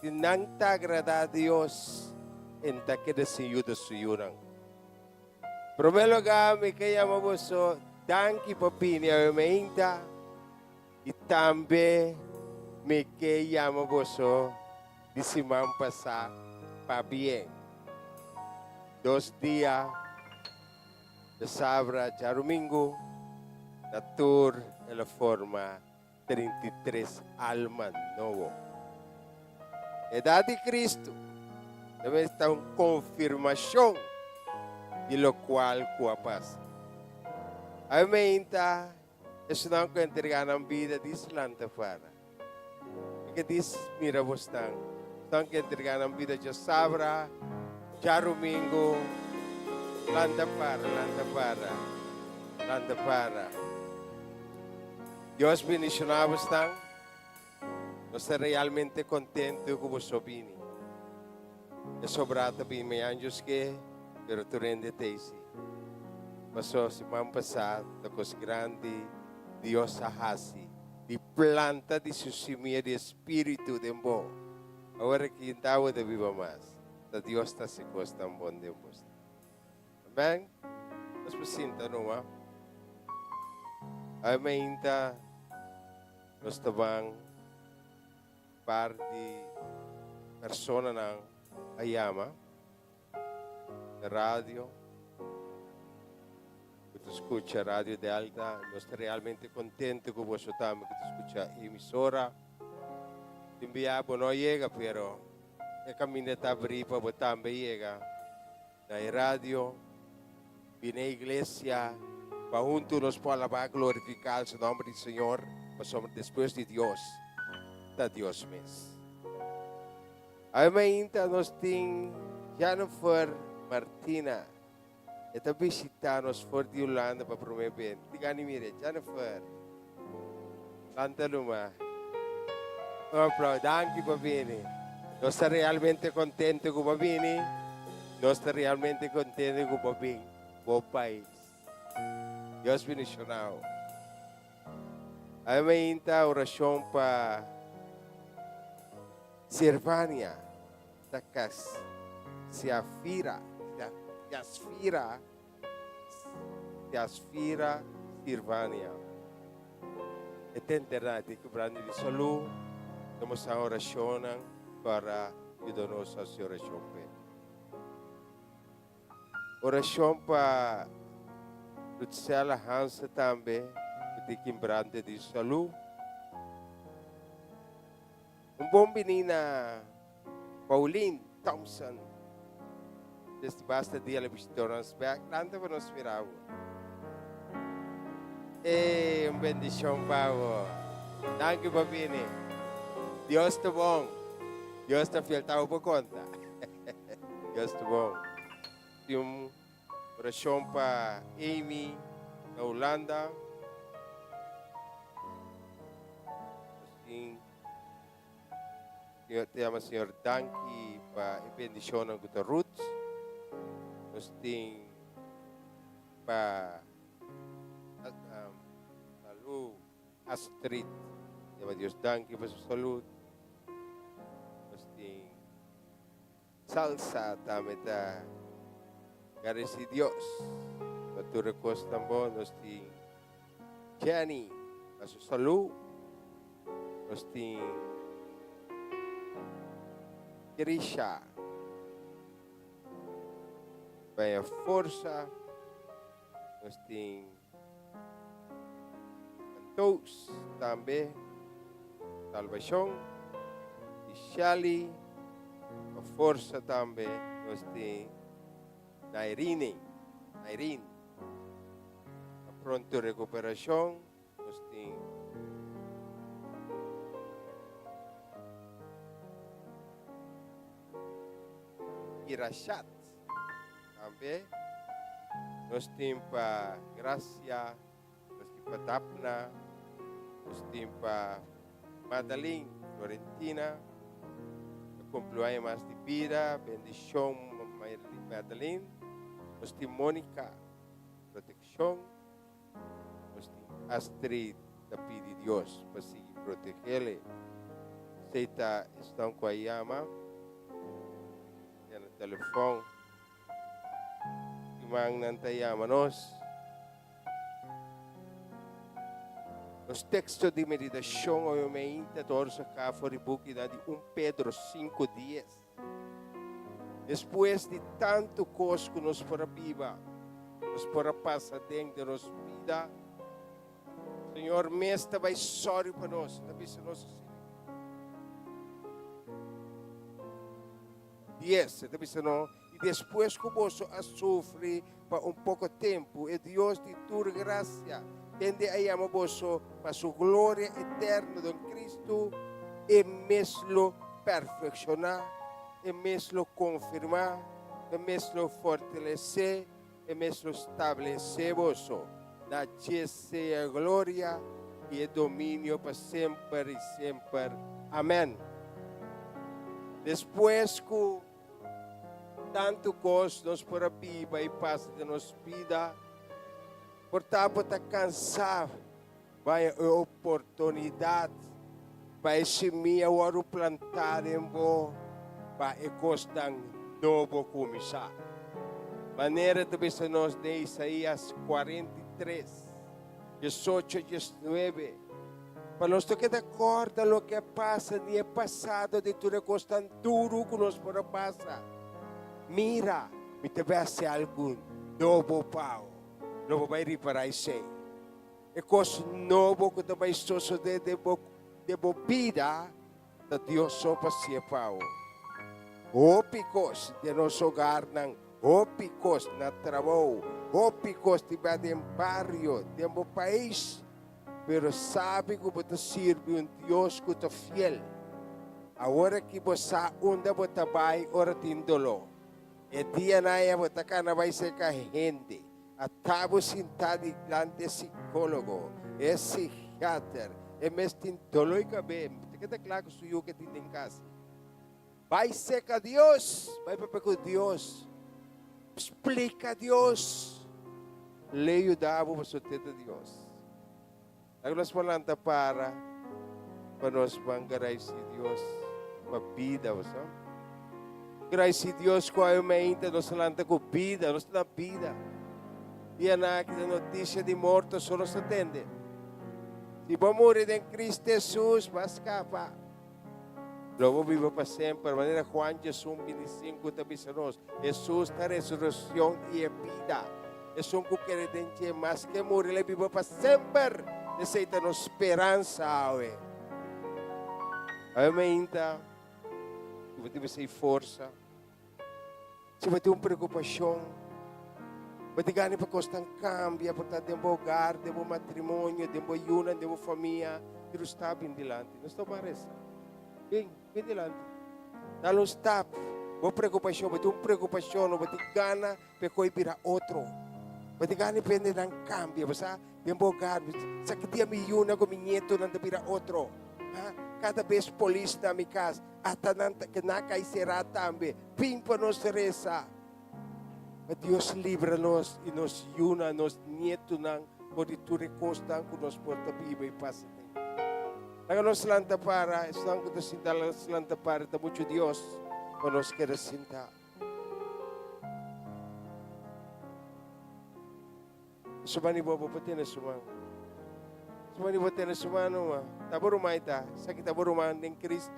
si nan ta agradá Dios, e ta keda sin yuda su yunan. Promé lugá mi ke yama boso danki pa bini awe mainta i tambe mi ke yama boso di siman pasá pabien. Dos dia Djasabra djarumingu na tur el a forma 33 alma nobo. Edat di Cristo tambe ta un konfirmashon di lokual ku a pasa. Awe meinta esunnan ku a entregá nan bida dis lanta fara. Mi ke dis mira bosnan. Esnan ku entregá nan bida djasabra, djarumingu, lanta para, lanta para, lanta para. Dios bendishoná bosnan. Nos ta realmente kontentu ku boso bini. E sobrá ta bini mañan Dios ke, pero tur hende ta ei si. Pasobra siman pasá ta kos grandi Dios a hasi. Di planta di su simia di espiritu den bo. Awor aki ta bo ta biba mas. Ta Dios ta hasi kosnan bon den bos. Amen. Nos por sinta numa. Awe mainta nos ta ban par di personanan a yama na radio ku ta skucha Radio Delta. Nos ta realmente kontento ku boso tambe ku ta skucha e emisora. Tin bia bo no a yega pero e kaminda ta abrí pa bo tambe yega na e radio, bini e iglesia pa huntu nos por alabá, glorifiká su nomber di Señor, pasobra despues di Dios ta Dios mes. Awe mainta nos tin Jennifer Martina. E ta bishitá nos for di Hulanda pa promé bes. Diga ni mira, Jennifer. Lanta luma. Un aplauso. Danki pa bini. Nos ta realmente contento ku bo bini. Nos ta realmente contento ku bo bin bo pais. Dios bendiciona bo. Awe mainta oracion pa Sirvania Takas Siafira Siasfira Siasfira Sirvania. E ta enterá den kebrante di salú. Ta mustra orashonnan para yuda nos hasi orashon p'e. Orashon pa Rutsella Hanse tambe ku tin kimbrante di salú. Un bon bini na Pauline Thompson. Desde basta dia la bishitó nos bek. Lanta pa nos mira bo. Ey, un bendishon pa bo. Danki pa bini. Dios ta bon. Dios ta fiel. Ta bo por konta. Dios ta bon. Tin un orashon pa Amy na Hulanda. Nos tin Señor te yama Señor danki pa e bendishonnan ku ta Ruth. Nos tin pa salú Astrid. Yama Dios danki pa su salud. Nos tin Salsa tambe ta gradeci Dios pa tur e cosnan bon. Nos tin Jenny pa su salud. Nos tin Trisha pa e forsa. Nos tin Santos tambe salvacion. Y Shelly pa forsa tambe. Nos tin Nairine, Nairine pa pronto recuperacion. Nos tin Irashat tambe. Nos tin pa Gracia, nos tin pa Dapna, nos tin pa Madeline Florentina, ta cumpli un aña mas di bida, bendicion Madeline. Nos tin Monica, proteccion. Nos tin Astrid ta pidi Dios pa sigui protegele. Esei ta esnan ku a yama ya na telefòn. Siman nan ta yama nos. Nos teksto di meditashon oyo meinta ta wòrdu saká for di bukinan di 1 Pedro 5:10. Despues di tantu kos ku nos por a biba, nos por a pasa den den nos bida, Señor mes ta bai sòri pa nos. E ta bisa nos asina. Dies, e ta bisa nos, I despues ku boso a sufri pa un poko tempu, e Dios di tur grasia, kende a yama boso pa su gloria eterno den Kristu, e mes lo perfekshoná, e mes lo konfirmá, e mes lo fortalesé, e mes lo stablesé boso. Na dje sea gloria i e dominio pa semper i semper. Amèn. Despues ku Tantu kos nos por a biba i pasa den nos bida. Por ta bo ta kansá bai e oportunidat pa e simia wòrdu plantá den bo pa e kosnan nobo kuminsá. Manera ta bisa nos den Isaías 43, 18, 19, pa nos no keda kòrda loke a pasa di e pasado di tur e kosnan duru ku nos por a pasa. Mira, mi ta bai hasi algu nobo pa bo. Lo bo bai ripará esei. E kos nobo ku ta bai sosodé den bo den bo bida ta Dios so pa hasié pa bo. Hopi kos den nos hogarnan, hopi kos na trabou, hopi kos tin bai den bario, den bo pais, pero sabi ku bo ta sirbi un Dios ku ta fiel. Awor aki bo sa unda bo ta bai ora tin doló. E dianan ei bo ta kana bai serka hende. Ata bo sintá dilanti e sikólogo, e sikiater, e mes tin doló i kabé, ta keda kla ku su yu ke tin den kas. Bai serka Dios, bai papia ku Dios, splika Dios, L'e yuda bo pasobra te ta Dios. Laga nos por lanta para pa nos ban gradisí Dios pa bida, bo sa. Gradisí Dios ku awe mainta nos a lanta ku bida, nos ta na bida. Dianan aki ta notisia di morto so nos ta tende. Si bo muri den Cristo Jesus, bo a skapa. Lo bo biba pa semper, manera Juan 1, 25 ta bisa nos. Hesus ta resureccion i e bida. Esun ku kere den dje, maske muri, lo e biba pa semper. Esei ta nos speransa awe. Awe mainta, si bo tin mester forsa, si bo tin un preokupashon, bo tin gana pa kosnan kambia, por ta den bo hogar, den bo matrimonio, den bo yunan, den bo famia, Dios ta bin dilanti. Nos ta ban resa. Bin. Bin dilanti. Dal un stap. Bo preokupashon, bo tin un preokupashon o bo tin gana pa e koi bira otro. Bo tin gana di prende nan kambia. Bo sa den bo hogar, bo sa ki dia mi yunan ku mi ñetonan ta bira otro. Ha? Kada bes polis na mi kas, ata nan ta na kai será tambe. Bin pa nos resa. Pa Dios libra nos i nos yunan, nos ñetonan for di tur e kosnan ku nos por ta biba i pasa den. Laga nos lanta para, esnan ku ta sinta laga nos lanta para, ta muchu Dios pa nos keda sinta. Su man di bo, bo por tene su man. Su man di bo tene su man numa. Ta bo ruman ta, esaki ta bo ruman den Cristo.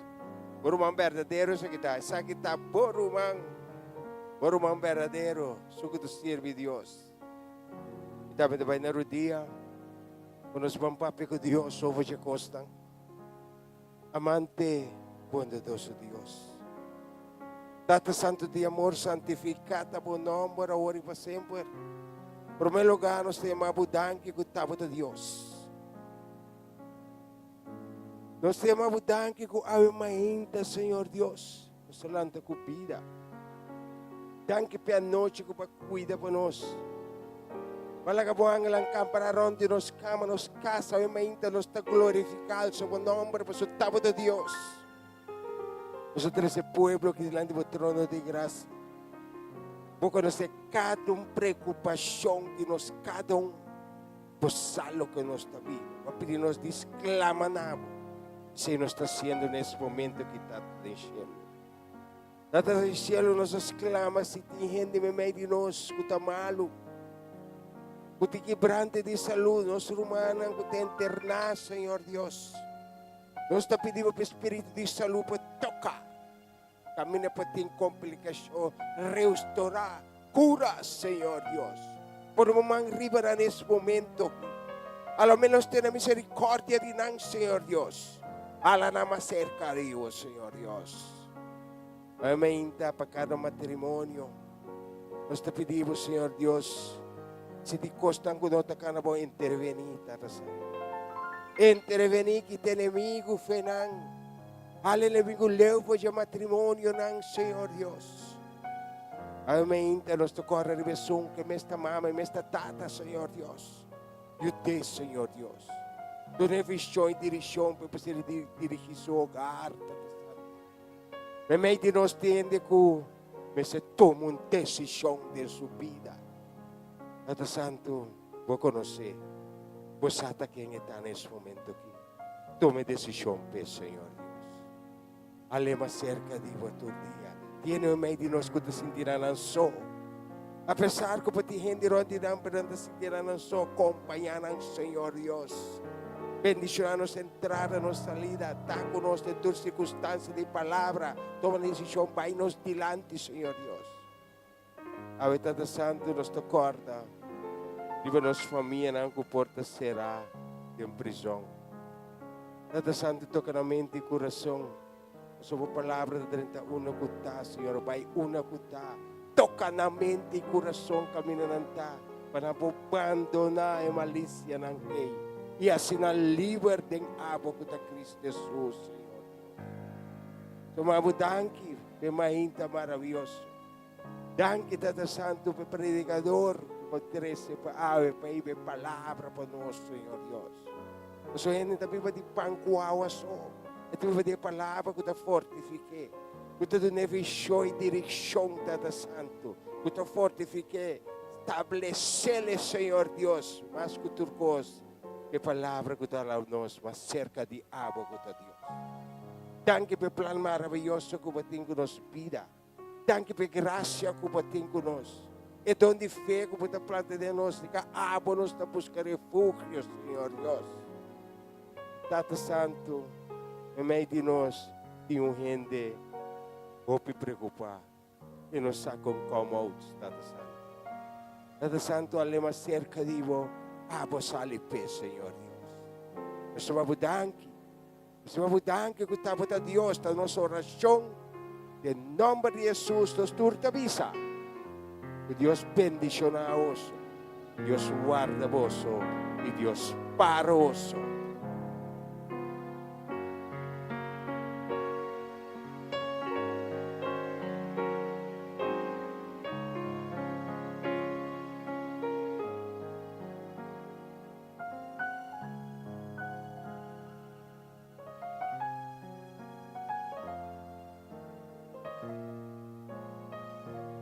Bo ruman berdadero esaki ta, esaki ta bo ruman. Bo ruman berdadero, su ku ta sirbi Dios. I tambe ta bai na rudia. Ku nos ban papia ku Dios over dje kosnan. Amante, bondadoso Dios. Tata Santu di amor, santifiká ta bo nòmber awor i pa semper. Promé lugá nos ta yama bo danki ku ta bo ta Dios. Nos ta yama bo danki ku awe mainta, Señor Dios, nos ta lanta ku bida. Danki p'e anochi ku bo a kuida pa nos. Bo a laga bo angelnan kampara rònt di nos kama, nos kas. Awe mainta nos ta glorifiká alsa bo nòmber pasobra ta bo ta Dios. Nos a trese pueblo aki dilanti bo trono di grasia. Bo konosé kada un preokupashon di nos kada un. Bo sa loke nos ta biba. Bo a pidi nos di sklama na bo. Esei nos ta hasiendo na es momento aki, Tata den shelu. Tata den shelu, nos a sklama si tin hende meimei di nos ku ta malu, ku tin kibrante di salú, nos rumannan ku ta interná, Señor Dios. Nos ta pidi bo pa e spiritu di salú por toka kaminda por tin komplikashon, reustorá, kura, Señor Dios. Pone bo man riba nan es momento. A lo menos tene misericordia di nan, Señor Dios. Hala nan mas cerca di bo, Señor Dios. Nuevamente pa cada matrimonio. Nos ta pidi bo, Señor Dios, si di cosnan cu no ta cana bon, interveni, Tata Santo. Interveni, kita enemigo fe nan. Hala enemigo leu for dje matrimonionan, Señor Dios. Nuevamente nos ta corre riba esun cu mes ta mama y mes ta tata, Señor Dios. Yud'é, Señor Dios. Dun'é vision y direccion pa e por ser dirigi su hogar, Tata Santo. Meimei di nos tin hende ku mester tuma un desishon den su bida. Tata Santu, bo konosé, bo sa ta ken e ta na es momento aki. Tuma e desishon p'e, Señor Dios. Hal'é mas serka di bo tur dia. Tin hende meimei di nos ku ta sinti nan nan so. Apesar ku por tin hende rònt di nan, pero nan ta sinti nan nan so. Kompañá nan, Señor Dios. Bendishoná nos entrada, nos salida. Ta ku nos den tur sirkunstansia di palabra. Toma desishon, bai nos dilanti, Señor Dios. Awe Tata Santu nos ta kòrda riba nos famianan ku por ta será den prizòn. Tata Santu toka nan mente i kurason, pasobra bo palabra ta drenta unda ku ta, Señor, bai unda ku ta. Toka nan mente i kurason kaminda nan ta, pa nan por bandoná e malisianan ei i hasi nan liber den abo ku ta Cristo Hesus, Señor Dios. Tuma bo danki pa e mainta maravioso. Danki Tata Santu pa e predicador cu bo trece pa awe pa hiba e palabra pa nos, Señor Dios. Pasobra hende ta biba di pan cu awa so, e ta biba di e palabra cu ta fortifique, cu ta duna vision y direccion, Tata Santu, cu ta fortifique, establecele, Señor Dios, mas cu tur cos, e palabra cu ta hala nos mas cerca di abo cu ta Dios. Danki pa e plan maravilloso cu bo tin cu nos bida. Danki pa e grasia ku bo tin ku nos, e don di fe ku bo ta planta den nos, di ka abo nos ta buska refugio, Señor Dios. Tata Santu, meimei di nos tin un hende hopi preokupá i no sa kon come out, Tata Santu. Tata Santu, a lema serka di bo, abo sali p'e, Señor Dios. Nos ta bo danki. Señor bo danki ku tabata Dios ta nos orashon den nomber di Hesus nos tur ta bisa ku Dios bendishona oso Dios warda boso i Dios para oso.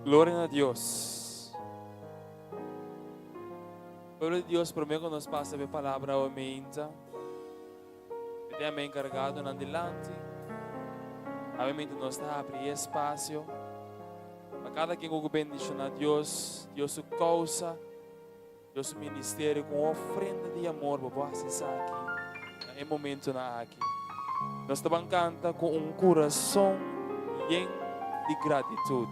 Gloria na Dios. Pueblo di Dios, promé ku nos pasa e palabra awe meinta, mi tin a mi enkargadonan dilanti. Awe meinta nos ta habri e espasio pa kada ken ku bendishoná Dios, Dios su kousa. Dios su ministerio ku un ofrenda di amor bo por hasi esaki na e momentonan aki. Nos ta ban kanta ku un kurason yen di gratitut.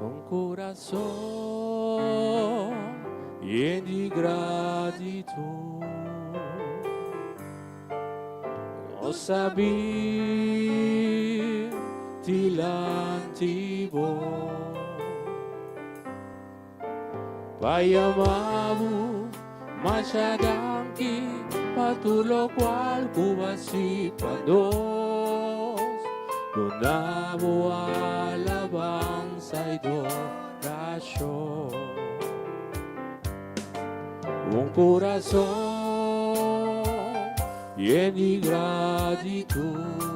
Un kurason yen di gratitut. Nos sabi dilanti bo Pa yama bo masha danki pa tur lokual ku bo a hasi pa nos. Duna bo alabansa i dorashon. Un kurason yen di gratitut.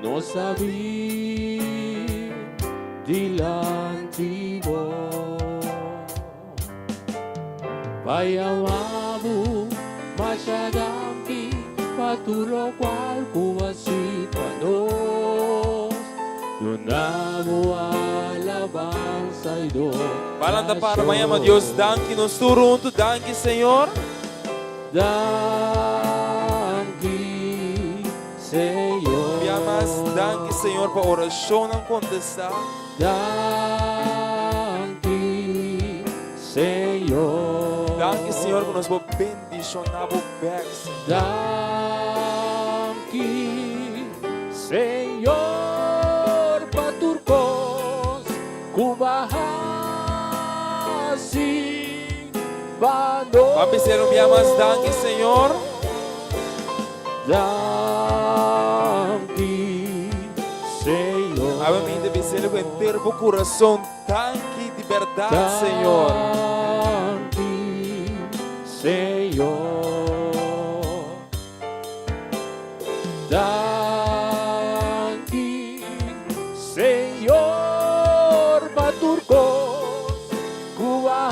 Nos a bin dilanti bo pa yama bo masha danki pa tur lokual ku a hasi pa nos. Duna bo alabansa i Balanta para mañana, Dios, danki nos tur huntu, danki Señor. Danki, Señor. Bia mas, danki Señor pa orashonnan kontestá. Danki, Señor. Danki Señor ku nos por bendishoná bo bèk, Señor. Danki, Señor, pa tur kos ku bo a hasi pa nos. Papi ser un bia mas danki Señor. Danki, Señor. Awe mi ta bisele ku henter bo kurason, Danki di bèrdat, Señor. Danki, Señor. Danki, Señor, pa tur kos ku a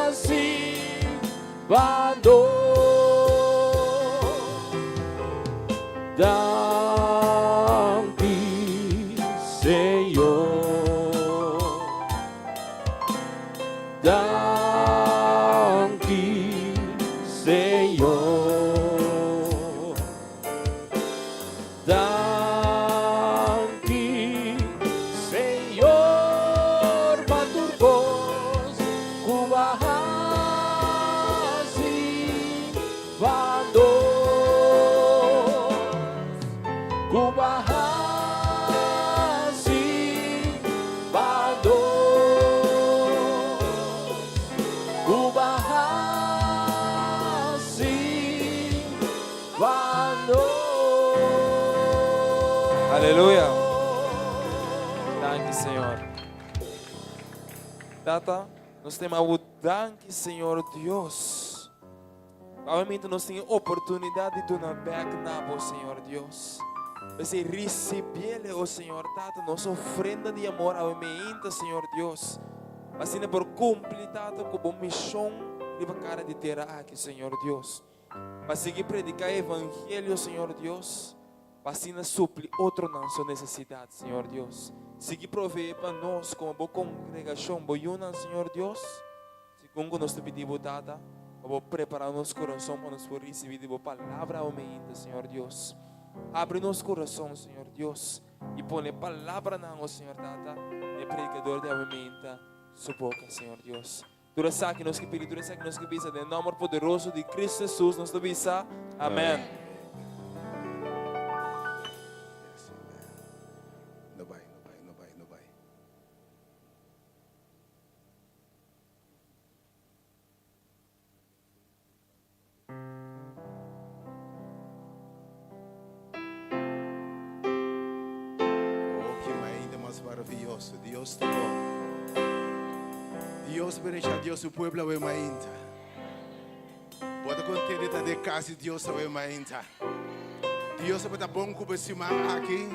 hasi pa nos. Danki, Señor. Danki, Señor. Danki, Señor, pa tur kos ku a hasi pa nos. Ku a hasi pa nos. Ku a hasi pa nos. Aleluya. Danki, Señor. Tata, nos ta yama bo danki, Señor Dios. Awe nos tin e oportunidat di duna bek na bo, Señor Dios. P'esei risibiele, o Señor Tata, nos ofrenda di amor awe meinta, Señor Dios. Asina por kumpli, Tata, ku bo mishon riba kara di tera aki, Señor Dios. Pa sigui prediká e evangelio, Señor Dios. Pa asina supli otronan su nesesidat, Señor Dios. Sigui proveé pa nos komo bo kongregashon, bo yunan, Señor Dios. Segun ku nos ta pidi bo, Tata, pa bo prepará nos kurason pa nos por risibí di bo palabra awe meinta, Señor Dios. Abri nos kurason, Señor Dios, i pone palabranan, o Señor Tata, den e predikador di awe meinta su boka, Señor Dios. Tur esaki nos ke pidi, tur esaki nos ke bisa den e nòmber poderoso di Kristu Hesus nos ta bisa, Amèn. Yes, amen. No bai, no bai, no bai, no bai. Oh, ki mainta mas maravilloso. Dios ta bon. Dios bendicia Dios su pueblo awe mainta. Bo ta contento di ta den cas di Dios awe mainta. Dios tabata bon cu bo e siman aki.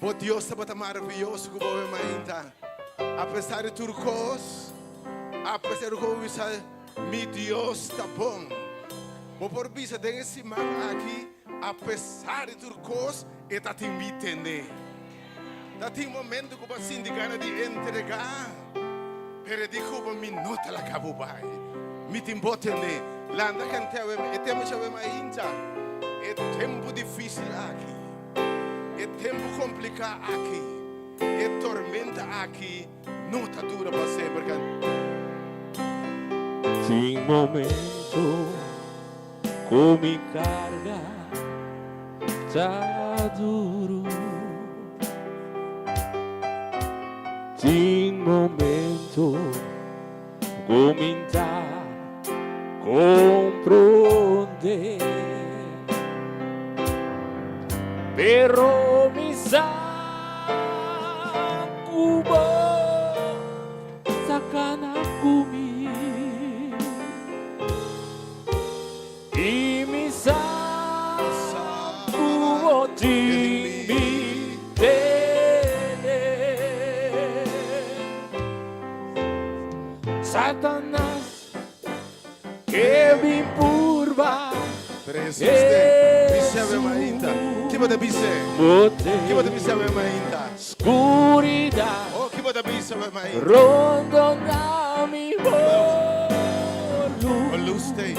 Bo Dios tabata maravilloso cu bo awe mainta. A pesar di tur cos, a pesar di tur cos, bo bisa, Mi Dios ta bon. Bo por bisa den e siman aki, a pesar di tur cos, e ta tin mi tene. Ta tin momento cu bo a sinti gana di entrega, pero e di cu bo, Mi no ta laga bo bai. Mi tin bo tene. Landa cante awe, e tempo awe mainta, e tempo dificil aki, e tempo complica aki, e tormenta aki, No ta dura pa semper kan. Tin momento ku mi karga ta duru. Tin momento ku mi ta komprondé. Pero mi sa ku bo ta kana ku mi. I mi sa ku bo tin mi tene. Satanas Ke bin purba. Pero Jesus te bisa awe mainta. Ki bo ta bisa? Ki bo ta bisa awe mainta? Skuridat. Oh, ki bo ta bisa awe mainta? Rondona mi bo lus. Bo lus t'ei.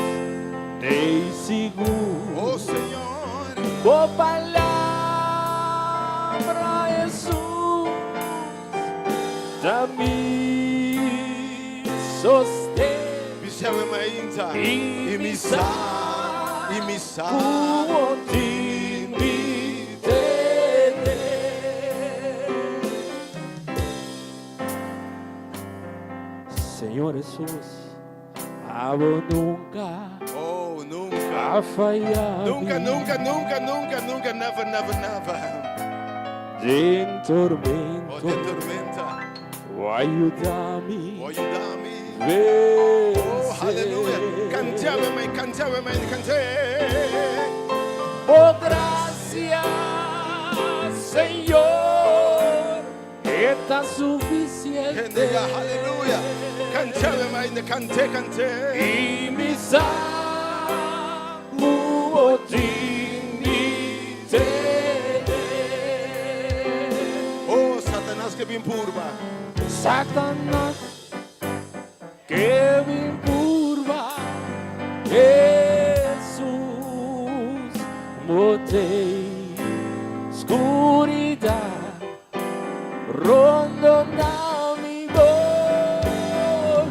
T'ei sigur. Oh, Señor. Bo palabra, Jesus, ta mi. Sosten. Bisa mi mainta i mi sa, i mi sa. Ku bo tin mi tene. Señor Jesus, abo nunca. Oh, nunca. A faya mi. Nunca, nunca, nunca, nunca, nunca, never, never, never. Den tormento. Oh, den tormenta. Bo a yuda mi. Bo a yuda mi. Vencer. Oh, haleluya. Kant'é awe mai, kant'é awe mai, kant'é. Bo gracia, Señor, e ta suficiente. Hende ya, haleluya. Kant'é awe mai, kant'é, kant'é. I mi sa ku bo tin mi tene. Oh, Satanas ke bin purba. Satanas ke bin purba. Hesus, bo tei skuridat rondona mi bo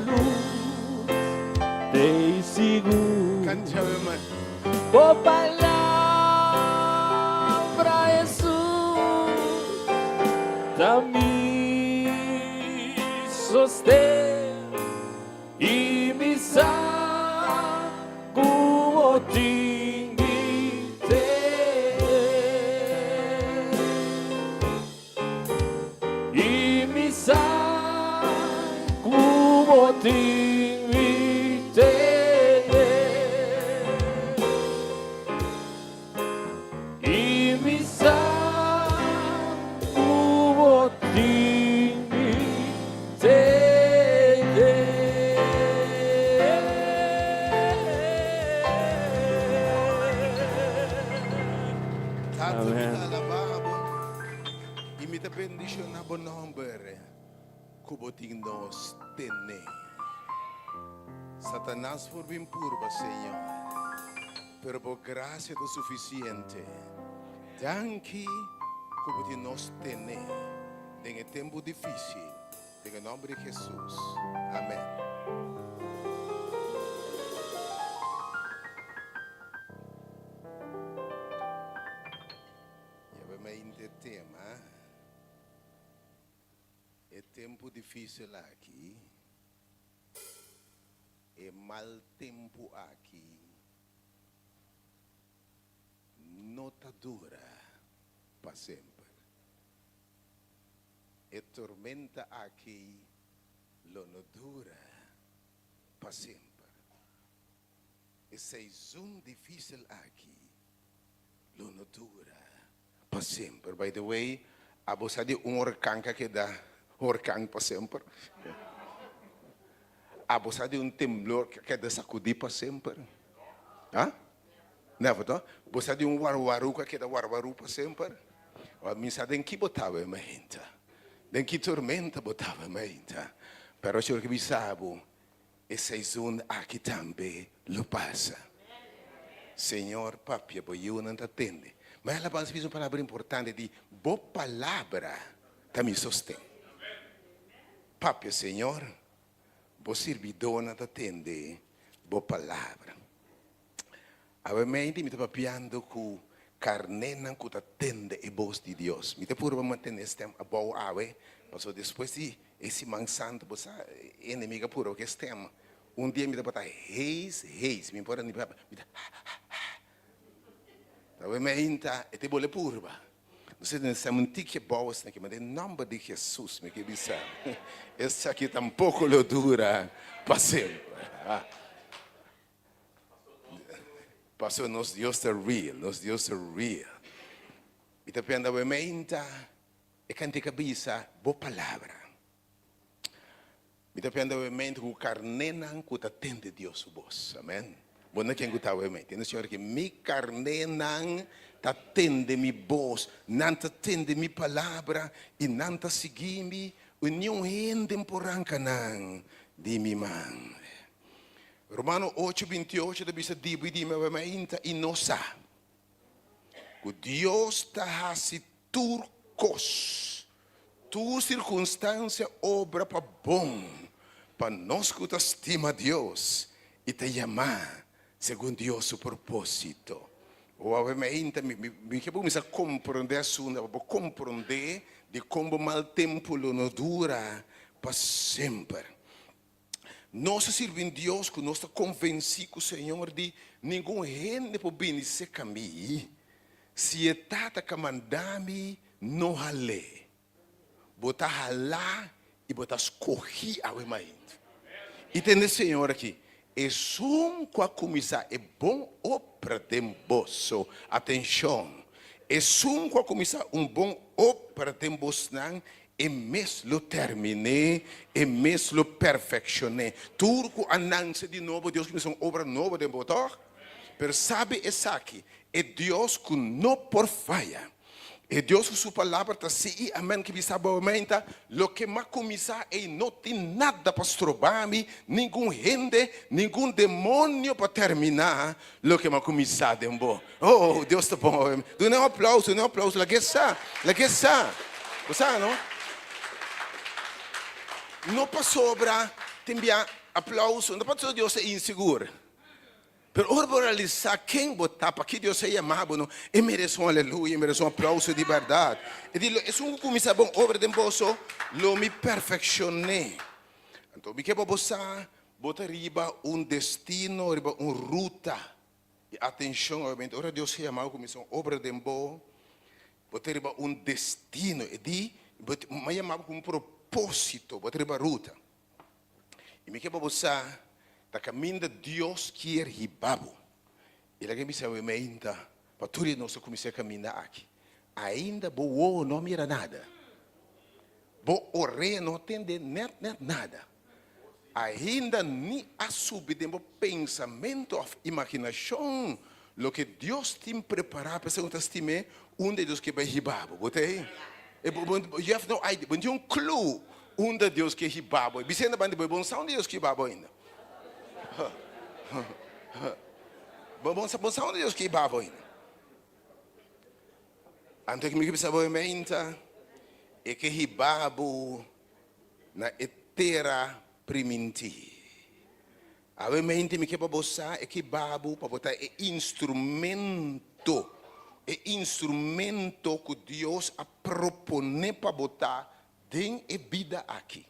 lus tei sigur. Bo palabra Hesus ta mi sosten i mi sa ku bo tin di tene. I mi sa ku bo tin mi tene. I mi sa ku bo tin mi tene. Tata, mi Amen. ta alabá bo i mi ta bendishoná bo nòmber ku bo tin nos tene. Satanas por bin purba, Señor, pero bo grasia ta sufisiente. Danki ku bo tin nos tene den e tempu difísil. Den e nòmber di Hesus. Amèn. Yab'e mente e tema, E tempu difísil aki, e mal tempu aki, no ta dura pa semper. E tormenta aki lo no dura pa semper. E seizon difícil aki lo no dura pa semper. By the way, abo sa di un orkan ka keda orkan pa semper? Abo sa di un temblor ka keda sakudí pa semper? Ha? Never to? Bo sa di un warwaru ka keda warwaru pa semper? Ora mi sa den ki bo tawe mainta, den ki tormenta bo tawe mainta, pero Señor ke bisa bo, E seizon aki tambe lo pasa. Señor papia bo yiunan ta tende. Ma e alabansa bisa un palabra importante di bo palabra ta mi sosten. Papia Señor, bo sirbidónan ta tende bo palabra. Awe-mente mi ta papiando ku karnénan ku ta tende e bos di Dios. Mi ta purba mantene e stèm abou awe, pasobra despues di e siman santu bo sa e enemigu a purba ku e stèm. Un dia mi tabata heis heis, mi por a ni papia, mi ta ha ha ha. Awe-meinta e ta bole purba. Nos ta tene stèm un tiki abou asina aki, ma den nòmber di Hesus mi ke bisa, esaki tampoko lo dura pa semper. Pasobra nos Dios ta real, nos Dios ta real. Mi ta penda bo e meinta, e kantika bisa bo palabra. Mi ta penda bo e meinta ku karnénan ku ta tende Dios su bos. Amen. Bo na ken ku ta bo e meinta. Tende Señor ki mi karnénan ta tende mi bos, nan ta tende mi palabra i nan ta sigui mi, i niun hende por ranka nan di mi man. Romano ocho binti ocho ta bisa di bo i di mi awe mainta i no sa ku Dios ta hasi tur kos, tur sirkunstansia obra pa bon pa nos ku ta stima Dios i ta yamá segun Dios su propósito. O awe mainta mi mi ke bo kuminsá komprondé asuntu, pa bo komprondé dikon bo mal tempu lo no dura pa semper. Nos a sirbi un Dios ku nos ta konvensí ku Señor di ningun hende por bini serka mi si e Tata ka manda mi. No hal'é. Bo ta halá i bo ta skohí awe mainta. I tende Señor aki, Esun ku a kuminsá e bon obra den boso, atenshon, esun ku a kuminsá un bon obra den bosnan, e mes lo termin'é, e mes lo perfekshon'é. Tur ku a nanse di nobo, Dios kuminsá un obra nobo den bo, tòg? Pero sabi esaki, e Dios ku no por faya, E Dios ku su palabra ta sí i amèn ki bisa bo amèn ta, Loke m'a kuminsá ei no tin nada pa stroba mi, ningun hende, ningun demonio pa terminá loke m'a kuminsá den bo. Oh, Dios ta bon awe. Duna un aplauso, duna un aplauso, lag'é sa, lag'é sa. Bo sa, no? No pasobra tin bia aplauso, no pasobra Dios ta insigur. Pero ora bo realisá ken bo ta, pakí Dios a yamá bo, no, e merese un aleluya, e merese un aplauso di bèrdat. E di, Esun ku kuminsá bon obra den boso, lo mi perfekshon'é. Anto mi ke pa bo sa, bo ta riba un destino, riba un ruta. I atenshon, obviamente, ora Dios a yamá bo kuminsá un obra den bo, bo ta riba un destino. E di, Mi a yamá bo ku un propósito, bo ta riba ruta. I mi ke pa bo sa ta kaminda Dios kier hiba bo. I laga bisa bo meinta pa tur di nos a kuminsá e kaminda aki. Ainda bo wowo no a mira nada. Bo orea no a tende nèt nèt nada. Ainda ni a subi den bo pensamentu òf imaginashon loke Dios tin prepará pa esun ku ta stim'é, unda Dios ke bai hiba bo. Bo ta ei? You have no idea. Bo no tin un clue Unda Dios ke hiba bo? Bisenda banda bo, bo no sa unda Dios ke hiba bo ainda. Bo no sa unda Dios ke hiba bo ainda. Anto mi ke bisa bo e meinta, e ke hiba bo na e tera primintí. Awe meinta mi ke pa bo sa, e ke hiba bo pa bo ta e instrumento, e instrumento ku Dios a propone pa bo ta Den e bida aki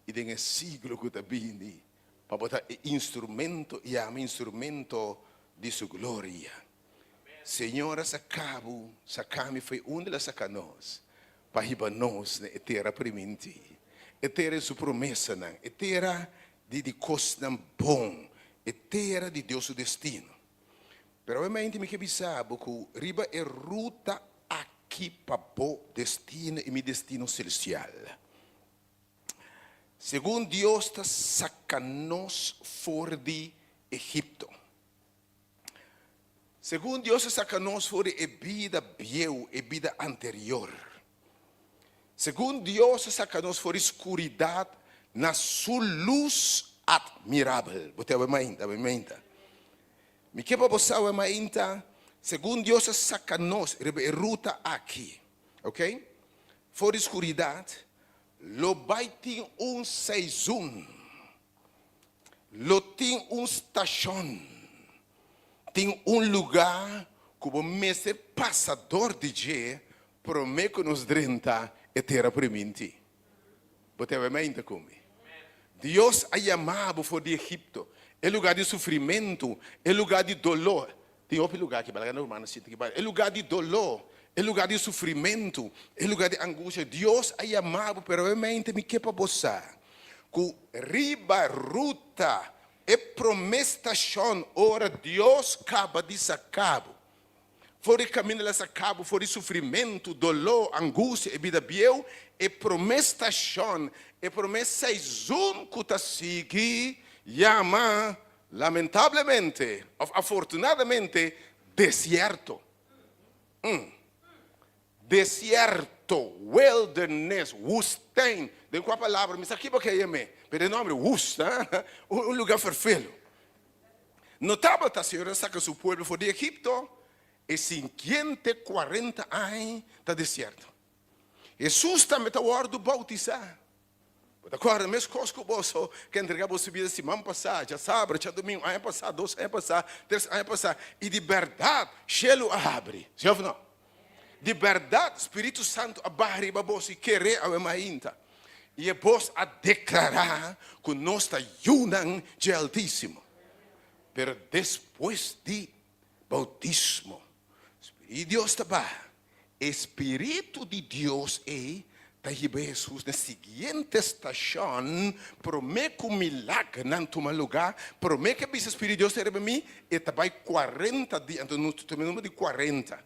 i den e siglo ku ta bini, pa bo ta e instrumento i ami instrumento di Su gloria. Señor a saka bo, saka mi fo'i unda El a saka nos, pa hiba nos na e tera primintí, e tera di Su promesanan, e tera di di kosnan bon, e tera di Dios su destino. Pero obviamente mi ke bisa bo ku riba e ruta aki pa bo destino i mi destino selestial, segun Dios ta saka nos for di Egipto, segun Dios ta saka nos for di e bida bieu, e bida anterior, segun Dios ta saka nos for di skuridat na su lus atmirabel. Bo ta awe mainta, awe mainta. Mi ke pa bo sa awe mainta, segun Dios a saka nos riba e ruta aki, ok, for di skuridat, lo bai tin un seizun, lo tin un stashon, tin un lugá ku bo mester pasa dor di dje promé ku nos drenta e tera primintí. Bo ta awe mainta ku mi. Dios a yama bo for di Egipto, e lugá di sufrimentu, e lugá di doló. Tin hopi lugá aki, balaga na rumannan sinti aki, e lugá di doló, e lugá di sufrimentu, e lugá di angustia. Dios a yama bo, pero awe mainta mi ke pa bo sa ku riba ruta e promé stashon ora Dios kaba di saka bo For di kaminda el a saka bo for di sufrimentu, doló, angustia i bida bieu, e promé stashon, e promé seizun ku ta sigui yama lamentablemente òf afortunadamente desierto. Mm. Desierto, wilderness, wustijn, den kua palabra mi sa kiba ke yam'é, pero e nòmber wust, un lugá ferfelu. No tabata Señor a saka su pueblo for di Egipto, e siguiente kuarenta aña ta desierto. Hesus tambe ta wòrdu boutisá. Bo ta kòrda meskos ku boso ke entregá boso bida siman pasá, djasabra, djadumingu, aña pasá, dos aña pasá, tres aña pasá, i di bèrdat shelu a habri, si òf no? Di bèrdat Spiritu Santu a baha riba boso i keré awe mainta, i e bos a deklará ku nos ta yunan dje Altísimo. Pero despues di boutismo, Spiritu di Dios ta baha. E spiritu di Dios ei ta hiba Hesus na e siguiente stashon, promé ku milagernan tuma lugá, promé ku e bisa Spiritu di Dios ta riba mi, e ta bai kuarenta dia, anto nos ta tuma e number di kuarenta,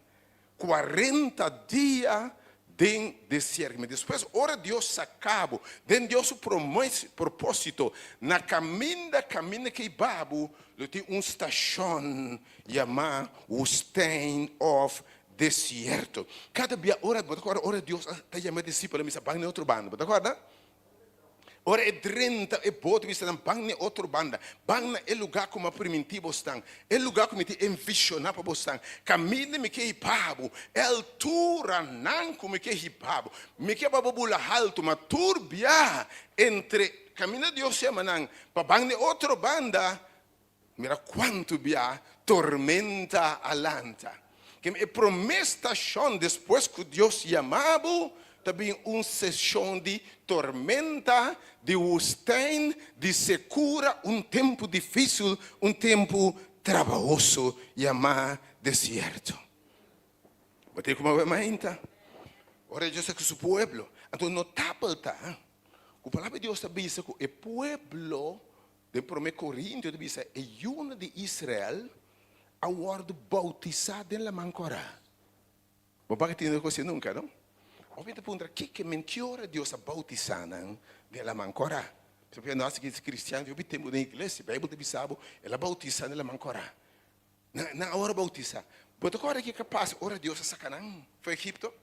kuarenta dia den desierto. Mi despues ora Dios saka bo den Dios su propósito, na kaminda kaminda ku e hiba bo, lo tin un stashon yamá wustèin òf desierto. Kada bia ora, bo ta kòrda ora Dios a ta yama e disipelnan bisa ban na e otro banda, bo ta kòrda? Ora e drenta e bote bisa nan ban na e otro banda, ban na e lugá ku mi a primintí bosnan, e lugá ku mi tin envishoná pa bosnan, kaminda mi ke hiba bo, e alturanan ku mi ke hiba bo. Mi ke pa bo bula haltu, ma tur bia entre kaminda Dios yama nan pa ban na e otro banda, Mira kuantu bia tormenta a lanta. Kem e promé stashon despues ku Dios yama bo ta bin un seshon di tormenta, di wustèin, di sekura, un tempu difísil, un tempu trabahoso yamá desierto. Bo ta kuma awe mainta? Ora Dios ta ku su pueblo. Anto notabel ta ku palabra di Dios ta bisa ku e pueblo Den Promé Korintio ta bisa e yunan di Israel a wòrdu boutisá den Laman Kòrá. Bo baka tende kos así nunka, no? Òf mi ta puntra, kiko men ki ora Dios a boutisá nan den Laman Kòrá? Pasobra nos aki kristian hopi tempu den iglesia, Beibel ta bisa bo, el a boutisá den Laman Kòrá. Nan a wòrdu boutisá. Bo ta kòrda kiko a pasa ora Dios a saka nan for Egipto?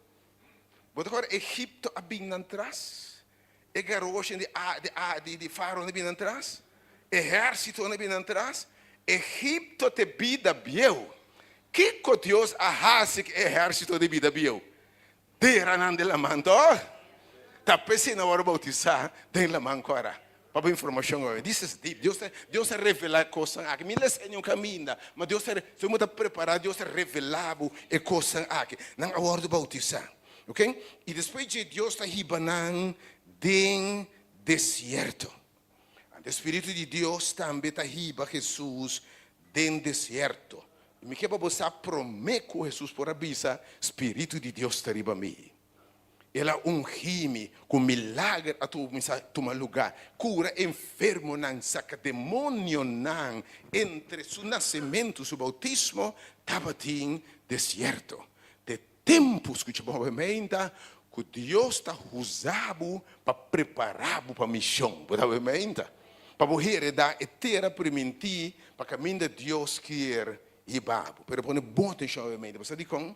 Bo ta kòrda Egipto a bin nan tras? E garoshinan di di di di Fárao a bin nan tras? Ehérsitonan a bin nan tras? Egipto ta e bida bieu. Kiko Dios a hasi ku e ehérsito di bida bieu? Dera nan den laman tòg? Ta p'esei nan wòrdu boutisá den laman kòrá. Pa bo informashon awe, this is deep. Dios ta Dios ta revelá e kosnan aki. Mi lesa niun kaminda, ma Dios ta si bo ta prepará, Dios ta revelá bo e kosnan aki. Nan a wòrdu boutisá. Ok? I despues dje Dios ta hiba nan den desierto. Anto e Spiritu di Dios tambe ta hiba Hesus den desierto. I mi ke pa bo sa promé ku Hesus por a bisa, Spiritu di Dios ta riba mi. El a ungí mi ku milager a kuminsá tuma lugá, kura enfermonan, saka demonionan. Entre su nasementu, su boutismo, tabatin desierto. Te tempu, skucha bon obviamente, ku Dios ta usa bo pa prepará bo pa mishon. Bo ta obviamente? Pa bo heredá e tera primintí pa kaminda Dios kier hiba bo. Pero pone bon atenshon obviamente. Bo sa dikon?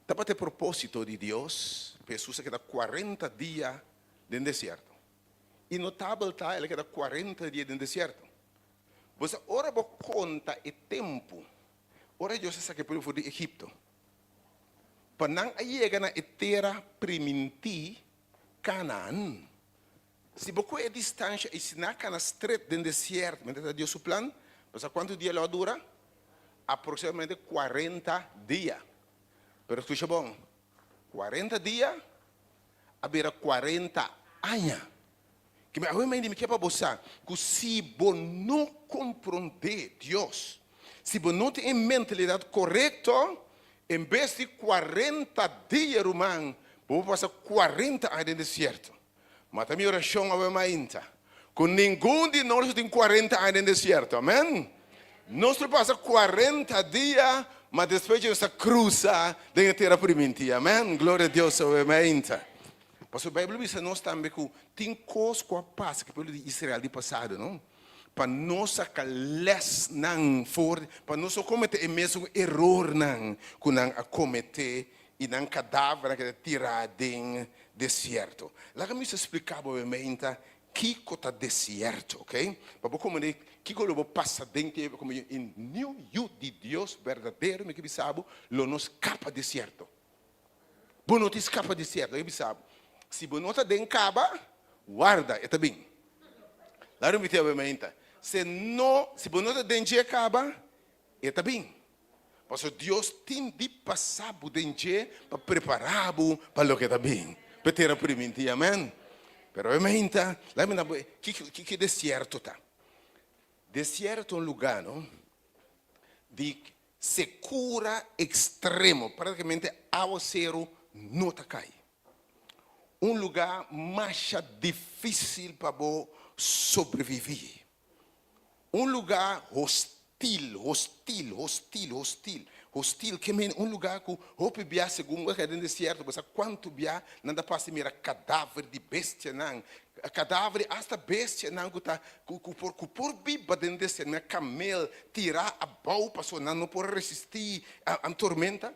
Tabata e propósito di Dios pa Hesus a keda kuarenta dia den desierto. I notabel ta el a keda kuarenta dia den desierto. Bo sa ora bo konta e tempu ora Dios a saka e pueblo for di Egipto pa nan a yega na e tera primintí, Kanaan. Si bo kohe e distansha i si nan a kana stret den desierto, mester ta Dios su plan, bo sa kuantu dia lo a dura? Aproksimadamente kuarenta dia. Pero skucha bon, kuarenta dia a bira kuarenta aña. Keme awe maindi mi ke pa bo sa ku si bo no komprondé Dios, si bo no tin e mentalidat korekto, en bes di kuarenta dia ruman, bo por pasa kuarenta aña den desierto. Ma ta mi orashon awe mainta ku ningun di nos lo tin kuarenta aña den desierto. Amen. Nos lo pasa kuarenta dia, ma despues nos ta krusa den e tera primintí. Amen. Gloria a Dios awe mainta. Pasobra Beibel bisa nos tambe ku tin kos ku a pasa ku e pueblo di Israel di pasado, no? Pa nos saka lèsnan for, pa nos no kometé e mesun erornan ku nan a kometé i nan kadavernan keda tirá den desierto. Laga mi splika bo meinta kiko ta desierto, ok? Pa bo komprendé kiko lo bo pasa den tempu komo un niu yu di Dios berdadero, mi ke bisa bo, lo no skapa desierto. Bo no tin skapa desierto, mi ke bisa bo. Si bo no ta den kaba, warda, e ta bin. Laga mi repití bo meinta, si no, si bo no ta den dje kaba, E ta bin. Pasobra Dios tin di pasa bo den dje pa prepara bo pa loke ta bin, pa e tera primintí. Amen. Pero e mainta, laga mi na bo kiko kiko e desierto ta. Desierto ta un lugá, no, di. Sekura ekstremo, praktikamente awaseru no ta kai. Un lugá masha difísil pa bo sobreviví. Un lugá hostil, hostil, hostil, hostil, hostil, ke men un lugá ku hopi bia segun bo ta den desierto, bo sa kuantu bia nan ta pasa i mira kadaver di bestianan, kadaver di asta bestianan ku ta ku ku por ku por biba den desierto, mira kamel tirá abou pasobra nan no por a resistí a tormenta.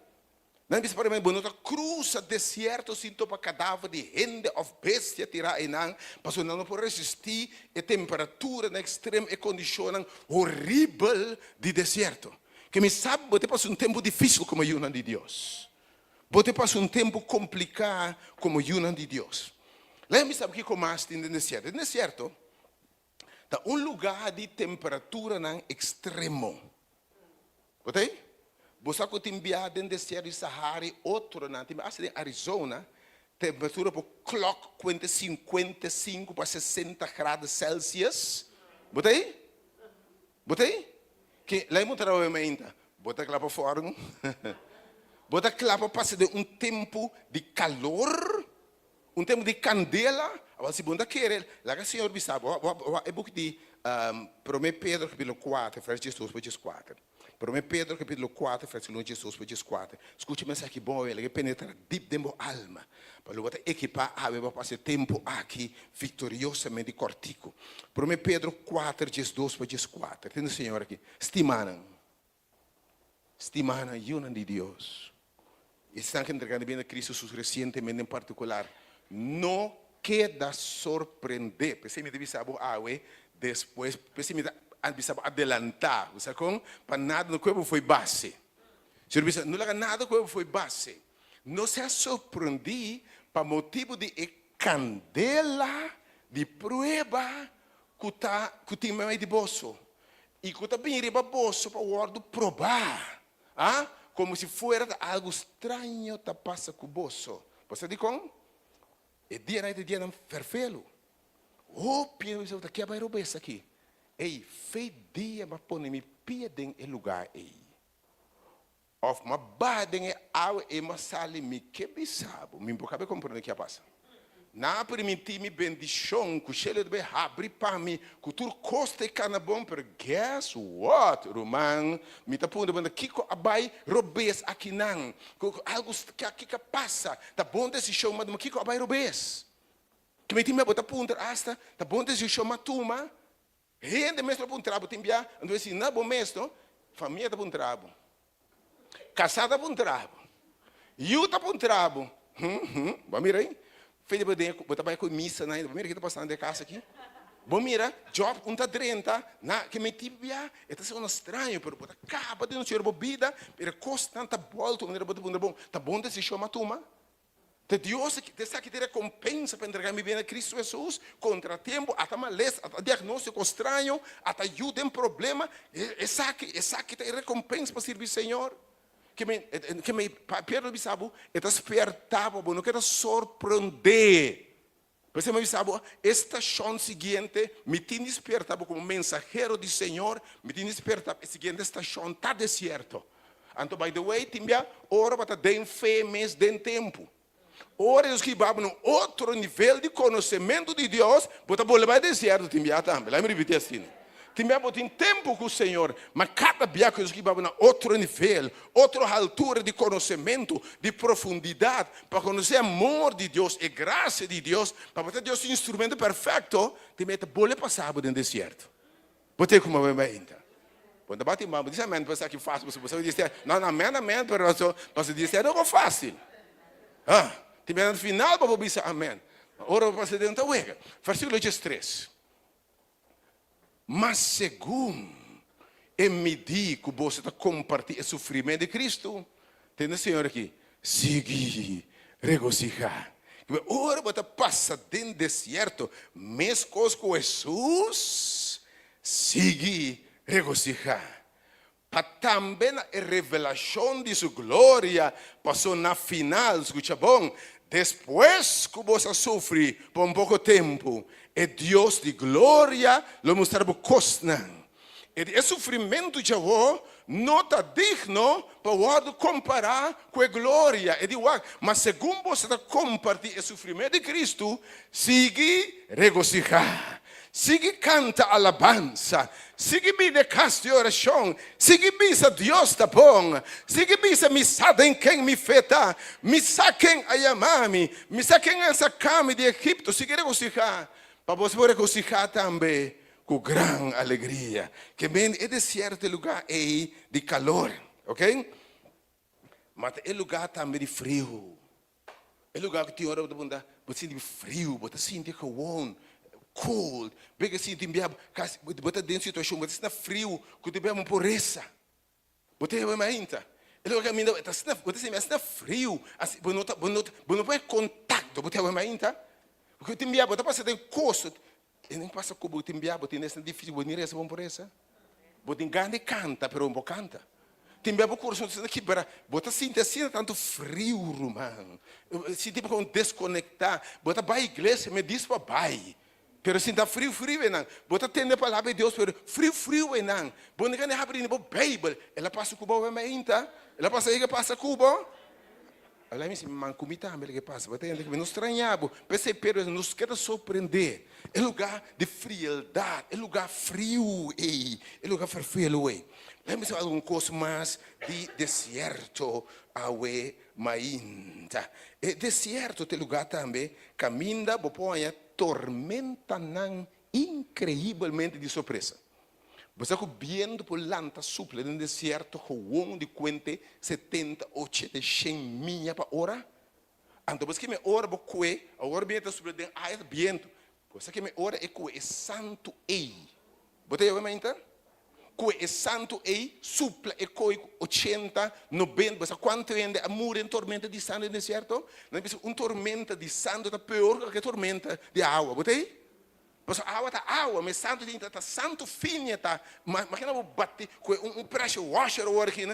Nan bisa para mi, Bo no ta krusa desierto sin topa kadaver di hende òf bestia tirá einan, pasobra nan no por resistí e temperaturanan ekstrem, e kondishonnan horibel di desierto. Ke mi sa bo ta pasa un tempu difísil komo yunan di Dios. Bo ta pasa un tempu kompliká komo yunan di Dios. Laga mi sa kiko mas tin den desierto. Den desierto ta un lugá di temperaturanan ekstremo. Bo ta ei? Bo sa ku tin biaha den desierto di Sahara i otronan, tin biaha asta den Arizona, temperatura por klòk kuenta 55 pa 60 grado Celsius. Bo ta ei? Bo ta ei? Ke lei bo ta traha mainta? Bo ta kla pa fòrnu? Bo ta kla pa pasa den un tempu di kalor? Un tempu di kandela? Awor si bo no ta kere, laga Señor bisa bo. Wak e buki di Promé Pedro kapítulo kuater, vèrs diesdos pa dieskuater. Promé Pedro kapítulo kuater, vèrsikulo diesdos pa dieskuater. Skucha e mensahe aki bon awe, laga e penetrá dip den bo alma, pa lo bo ta ekipá awe pa pasa e tempu aki viktoriosamente kòrtiku. Promé Pedro kuater, diesdos pa dieskuater. Tende Señor aki, Stimánan. Stimánan, yunan di Dios, esnan ku a entregá nan bida na Cristo Jesús resientemente en partikular, no keda sorprendé. P'esei mi ta bisa bo awe, despues, p'esei mi ta bisa bo adelantá. Bo sa kon? Pa nada no koe bo fo'i base. Señor bisa, no laga nada koe bo fo'i base. No sea sorprendí pa motibu di e kandela di prueba ku ta ku tin meimei di boso. I ku ta bini riba boso pa wòrdu probá, a komo si fuera ta algu straño ta pasa ku boso. Bo sa dikon? E dianan ei ta dianan fèrfelu. Hopi hende bisa, Ta ke a bai robes aki? Ei, fe dia m'a pone mi pia den e lugá ei. Òf m'a baha den e awa ei m'a sali, mi ke bisa bo, mi por kabe komprondé ke a pasa. Nan a primintí mi bendishon ku shelu ta bai habri pa mi, ku tur kos ta e kana bon, pero guess what, ruman, mi ta puntra bo kiko a bai robes akinan, ku algu kiko a pasa, ta bon desishon m'a tuma, kiko a bai robes? Ke mi tin miedu bo ta puntra asta, ta bon desishon m'a tuma? Hende mes lo puntra bo tin bia, anto e si na bo mes no, famia ta puntra bo, kasá ta puntra bo, yu ta puntra bo, hum hum, bo a mira ei? Fe di bo den bo ta bai ku misa nan, bo mira ke ta pasando den e kas aki? Bo mira job un ta drenta na ke mi tin bia, e ta sona straño pero bo ta kaba di nos bo bida, pero e kosnan ta bòltu manera bo ta puntra bo, ta bon desishon m'a tuma? Te Dios aki, te esaki ta e rekompensa pa entrega mi bida na Kristu Hesus, kontratiempo, ata malesa, ata diagnostiko straño, ata yu den problema, esaki, esaki ta e rekompensa pa sirbi Señor. Ke mi, ke mi, Pedro bisa bo, e ta spierta bo, bo no keda sorprendé. P'esei mi a bisa bo, e stashon siguiente, mi tin di spierta bo komo mensahero di Señor, mi tin di spierta bo, e siguiente stashon ta desierto. Anto by the way, tin bia ora bo ta den fe mes den tempu. Ora Dios hiba bo na un otro nivel di konosementu di Dios, bo ta bolbe bai desierto tin bia tambe. Laga mi ripiti asina. Tin bia bo tin tempu ku Señor, ma kada bia ku Dios hiba bo na otro nivel, otro haltura di konosementu, di profundidat, pa konosé amor di Dios, e grasia di Dios, pa bo ta Dios su instrumento perfekto, tin bia ta bolbe pasa bo den desierto. Bo tin kuma bo bai inta. Bo no ta bati man, bo dici amen, pasobra esaki fácil, pasobra bo sabi di no, no, amen, amen, pero pasobra di esaki no ta fácil. Ah, tin bia na final bo por bisa amen. Ma ora bo pasa den ta wega. Versíkulo diestres. Ma segun e midí ku boso ta kompartí e sufrimentu di Kristu, tende Señor aki, sigui regosihá. Kiba ora bo ta pasa den desierto, meskos ku Hesus, sigui regosihá. Pa tambe na e revelashon di su gloria, pasó na final, skucha bon, despues ku bos a sufri pa un poko tempu, e Dios di gloria lo mustra bo kosnan. E di e sufrimentu djawo. no ta digno pa wòrdu kompará ku e gloria. E di wak, Ma segun boso ta kompartí e sufrimentu di Kristu, sigui regosihá, sigui kanta alabansa, sigui bini e kas di orashon, sigui bisa Dios ta bon, sigui bisa mi sa den ken mi fe ta, mi sa ken a yama mi, mi sa ken a saka mi di Egipto, sigui regosihá, pa boso por regosihá tambe ku gran alegria. Ke men e desierto e lugá ei di kalor, ok? Ma ta e lugá tambe di friu. E lugá ku tin ora bo ta punta, bo ta sinti friu, bo ta sinti gewoon cold, bo ta sinti bia kasi bo ta den situashon bo ta sinti friu ku ta bia bo por resa. Bo ta heba mainta. E lugá kaminda bo ta asina bo ta sinti asina friu, asi bo no ta bo no bo no por haña kontakto, bo ta heba mainta. Porque tin bia bo ta pasa den kos, e no pasa ku bo tin bia bo tin esnan difisil bo ni resa bo no por resa. Bo tin gana di kanta pero bo no por kanta. Tin bia bo kurason ta sinti kibra, bo ta sinti asina tantu friu ruman, sinti bo komo deskonektá, bo ta bai iglesia me dis pa bai, pero sinta friu friu einan, bo ta tende palabra di Dios pero friu friu einan, bo no kende habri ni bo beibel, el a pasa ku bo awe mainta, el a pasa ei ke pasa ku bo. Alai mi si, man ku mi tambe loke pasa, bo ta hende ku mi no straña bo. P'esei Pedro a bisa, nos keda sorprendé. E lugá di frieldat, e lugá friu ei, e lugá ferfelu ei. Laga mi bisa algun kos mas di desierto awe mainta. E desierto ta e lugá tambe kaminda bo por haña tormentanan inkreibelmente di sorpresa. Bo sa ku bientu por lanta supla den desierto gewon di kuente setenta, ochenta i shen miya pa ora? Anto bo sa ki me ora bo kue, awor bientu ta supla den aire bientu, bo sa ki me ora e kue e santu ei? Bo ta yega mainta? Kue e santu ei supla e koi ku ochenta, nobenta, bo sa kuantu hende a muri den tormenta di santu den desierto? Nan bisa un tormenta di santu ta peor ku kualke tormenta di awa, bo ta ei? Pasobra awa ta awa, ma e santu tin ta santu fini e ta. Imagina bo bati ku un pressure washer awor aki,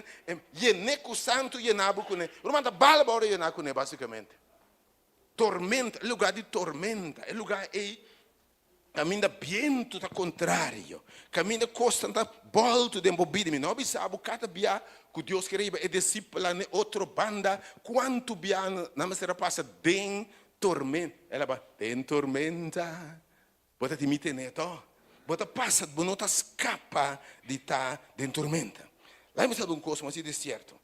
yen'é ku santu yena bo kuné. Ruman ta bala bo ora yena kuné basikamente. Tormenta, e lugá di tormenta, e lugá ei kaminda bientu ta kontrario, kaminda kosnan ta bòltu den bo bida. Mi no a bisa bo kada bia ku Dios kere hiba e disipelnan n'e otro banda, kuantu bia nan mester a pasa den Tormenta, el a ba den tormenta, bo ta tin mi tene to, bo ta pasa, bo no ta skapa di ta den tormenta. Laga mi sabi un kos mas di desierto.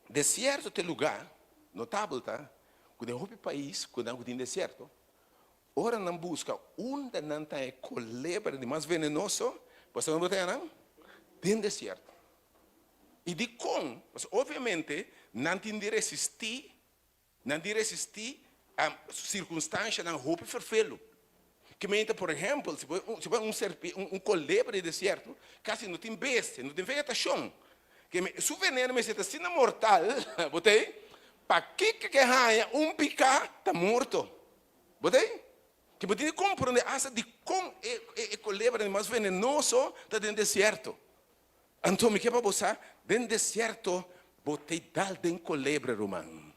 Desierto ta e lugá, notabel ta, ku den hopi pais ku nan ku tin desierto, ora nan buska unda nan ta e kolebra di mas venenoso, bo sa unda bo ta haña nan? Den desierto. I dikon? Pasobra obviamente nan tin di resistí Nan di resistí sirkunstanshanan hopi ferfelu. Ke menta, por ehèmpel, si bo si bo un serpi un un kolebra di desierto, kasi no tin bestia, no tin vegetashon. Ke me su veneno mester ta asina mortal, bo ta ei? Pakiko ke haña un piká ta morto. Bo ta ei? Ke bo tin di komprondé asta dikon e e kolebra di mas venenoso ta den desierto. Anto mi ke pa bo sa, den desierto bo tei dal den kolebra, ruman.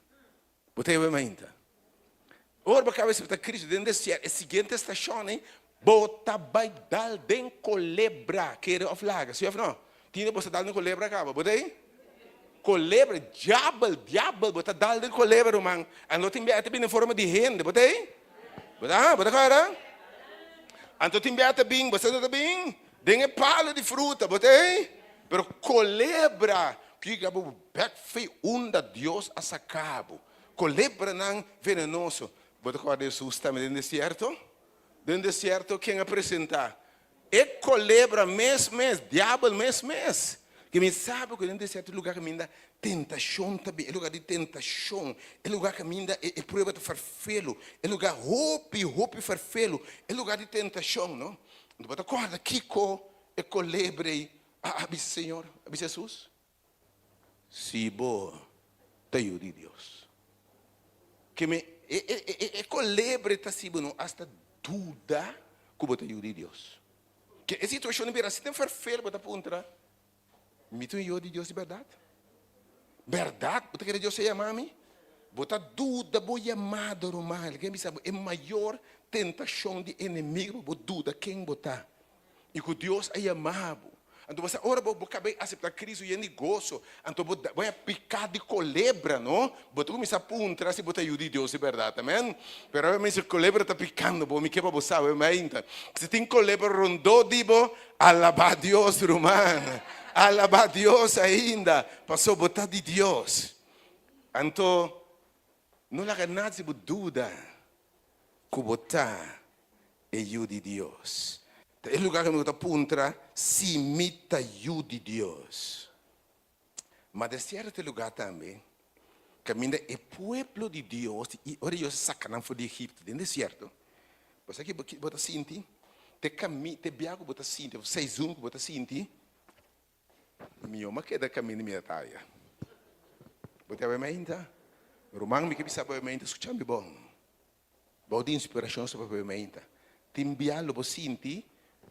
Bo ta yaba mainta. Ora bo kaba asepta Cristo den desierto, e siguiente stashon ei, bo ta bai dal den kolebra, kere of laga, si of no? Tin di bo sa dal den kolebra kaba, bo ta ei? Kolebra, diabel, diabel, bo ta dal den kolebra, ruman. Anto tin bia e ta bini den forma di hende, bo ta ei? Bo ta, bo ta kòrda? Anto tin bia e ta bin, bo sa ta bin? Den e palu di fruta bo ta ei, pero kolebra ku yega bo bek fei unda Dios a saka bo. Kolebranan venenoso. Bo ta kòrda Hesus tambe den desierto? Den desierto ken a presentá? E kolebra mes mes, diabel mes mes. Ke mi sabi ku den desierto e lugar kaminda tentashon ta bin, e lugar di tentashon, e lugar kaminda e prueba ta ferfelu, e lugar hopi hopi ferfelu, e lugar di tentashon, no? Anto bo ta kòrda kiko e kolebre a bisa Señor, a bisa Hesus? Si bo ta yu di Dios. Ke me e e e kolebre ta hasi bo no asta duda ku bo ta yu di Dios. Ke e situashon a bira asina ferfel bo ta puntra, Mi ta un yu di Dios di bèrdat? Bèrdat bo ta kere Dios a yama mi? Bo ta duda bo yamado, ruman. El ke bisa bo e mayor tentashon di enemigo pa bo duda ken bo ta i ku Dios a yama bo. Anto bo sa ora bo bo kab'é aseptá Cristo yen di goso, anto bo bo a piká di kolebra, no? Bo ta kuminsá puntra si bo ta yu di Dios di bèrdat, amèn? Pero awe mes e kolebra ta pikando bo, mi ke pa bo sa awe mainta. Si tin kolebra rondó di bo, alabá Dios, ruman. Alabá Dios ainda, pasobra bo ta di Dios. Anto no laga nada si bo duda ku bo ta e yu di Dios. Ta e lugar ku mi ta puntra si mi ta yu di Dios. Ma desierto ta e lugar tambe kaminda e pueblo di Dios, i ora Dios a saka nan for di Egipto den desierto, bo sa ki bo ta sinti? Te kami, te bia ku bo ta sinti, of seizun ku bo ta sinti, Mihó m'a keda kaminda mi a taya. Bo ta bai mainta? Ruman, mi ke bisa bo bai mainta, skucha mi bon. Bou di inspirashon sa bo bai mainta. Tin bia lo bo sinti,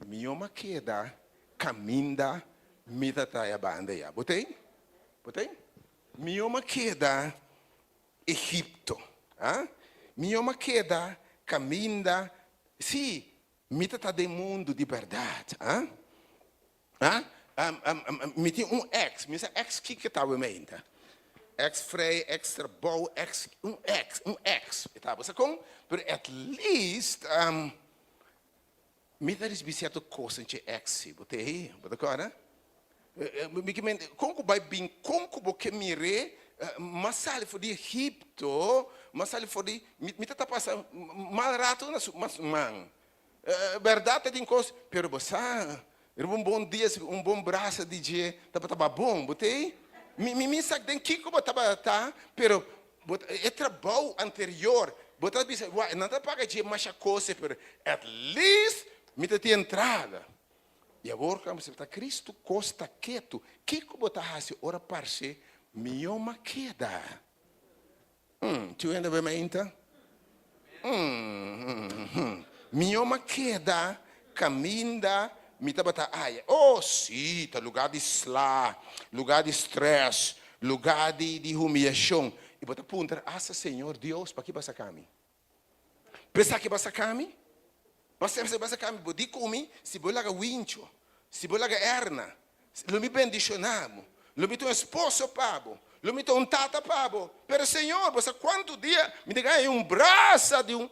mihó m'a keda kaminda mi ta taya banda ya. Bo t'ei? Bo t'ei? Mihó m'a keda Egipto. Ha? Mihó m'a keda kaminda, sí, mi ta ta den mundu di bèrdat. Ha? Ha? Mi tin un ex, mi sa ex kiko ta awe meinta. Ex vrij, ex trabou, ex, un ex, un ex e ta. Bo sa kon? Pero at least mi ta ricibi cierto cosnan dje ex si. Bo ta ei? Bo ta kòrda? Mi ke mente, kon ku bai bin, kon ku bo ke mir'é, m'a sali for di Egipto, m'a sali for di, mi ta ta pasa mal rato na su man. Bèrdat ta tin kos, pero bo sa, riba un bon dia si un bon brasa di dje tabata ba bon, bo t'ei? Mi mi mi sa den kiko bo tabata, pero bo ta e trabou anterior, bo ta bisa, wak, nan ta paga dje masha kos, pero at least mi ta tin entrada. I awor ku a aseptá Kristu, kos ta ketu. Kiko bo ta hasi ora parse mihó ma keda? Tin hende bay mainta? Mihó m'a keda kaminda mi tabata aya. Oh, sí, ta lugá di sla, lugá di strès, lugá di humiyashon. I bo ta puntra asta Señor Dios, paki bo a saka mi? P'esaki bo a saka mi? Bo a saka mi? Bo di ku mi, si bo laga wincho, si bo laga erna, lo mi bendishoná bo, lo mi ta un esposo pa bo, lo mi ta un tata pa bo. Pero Señor, bo sa kuantu dia mi ta gana un brasa di un.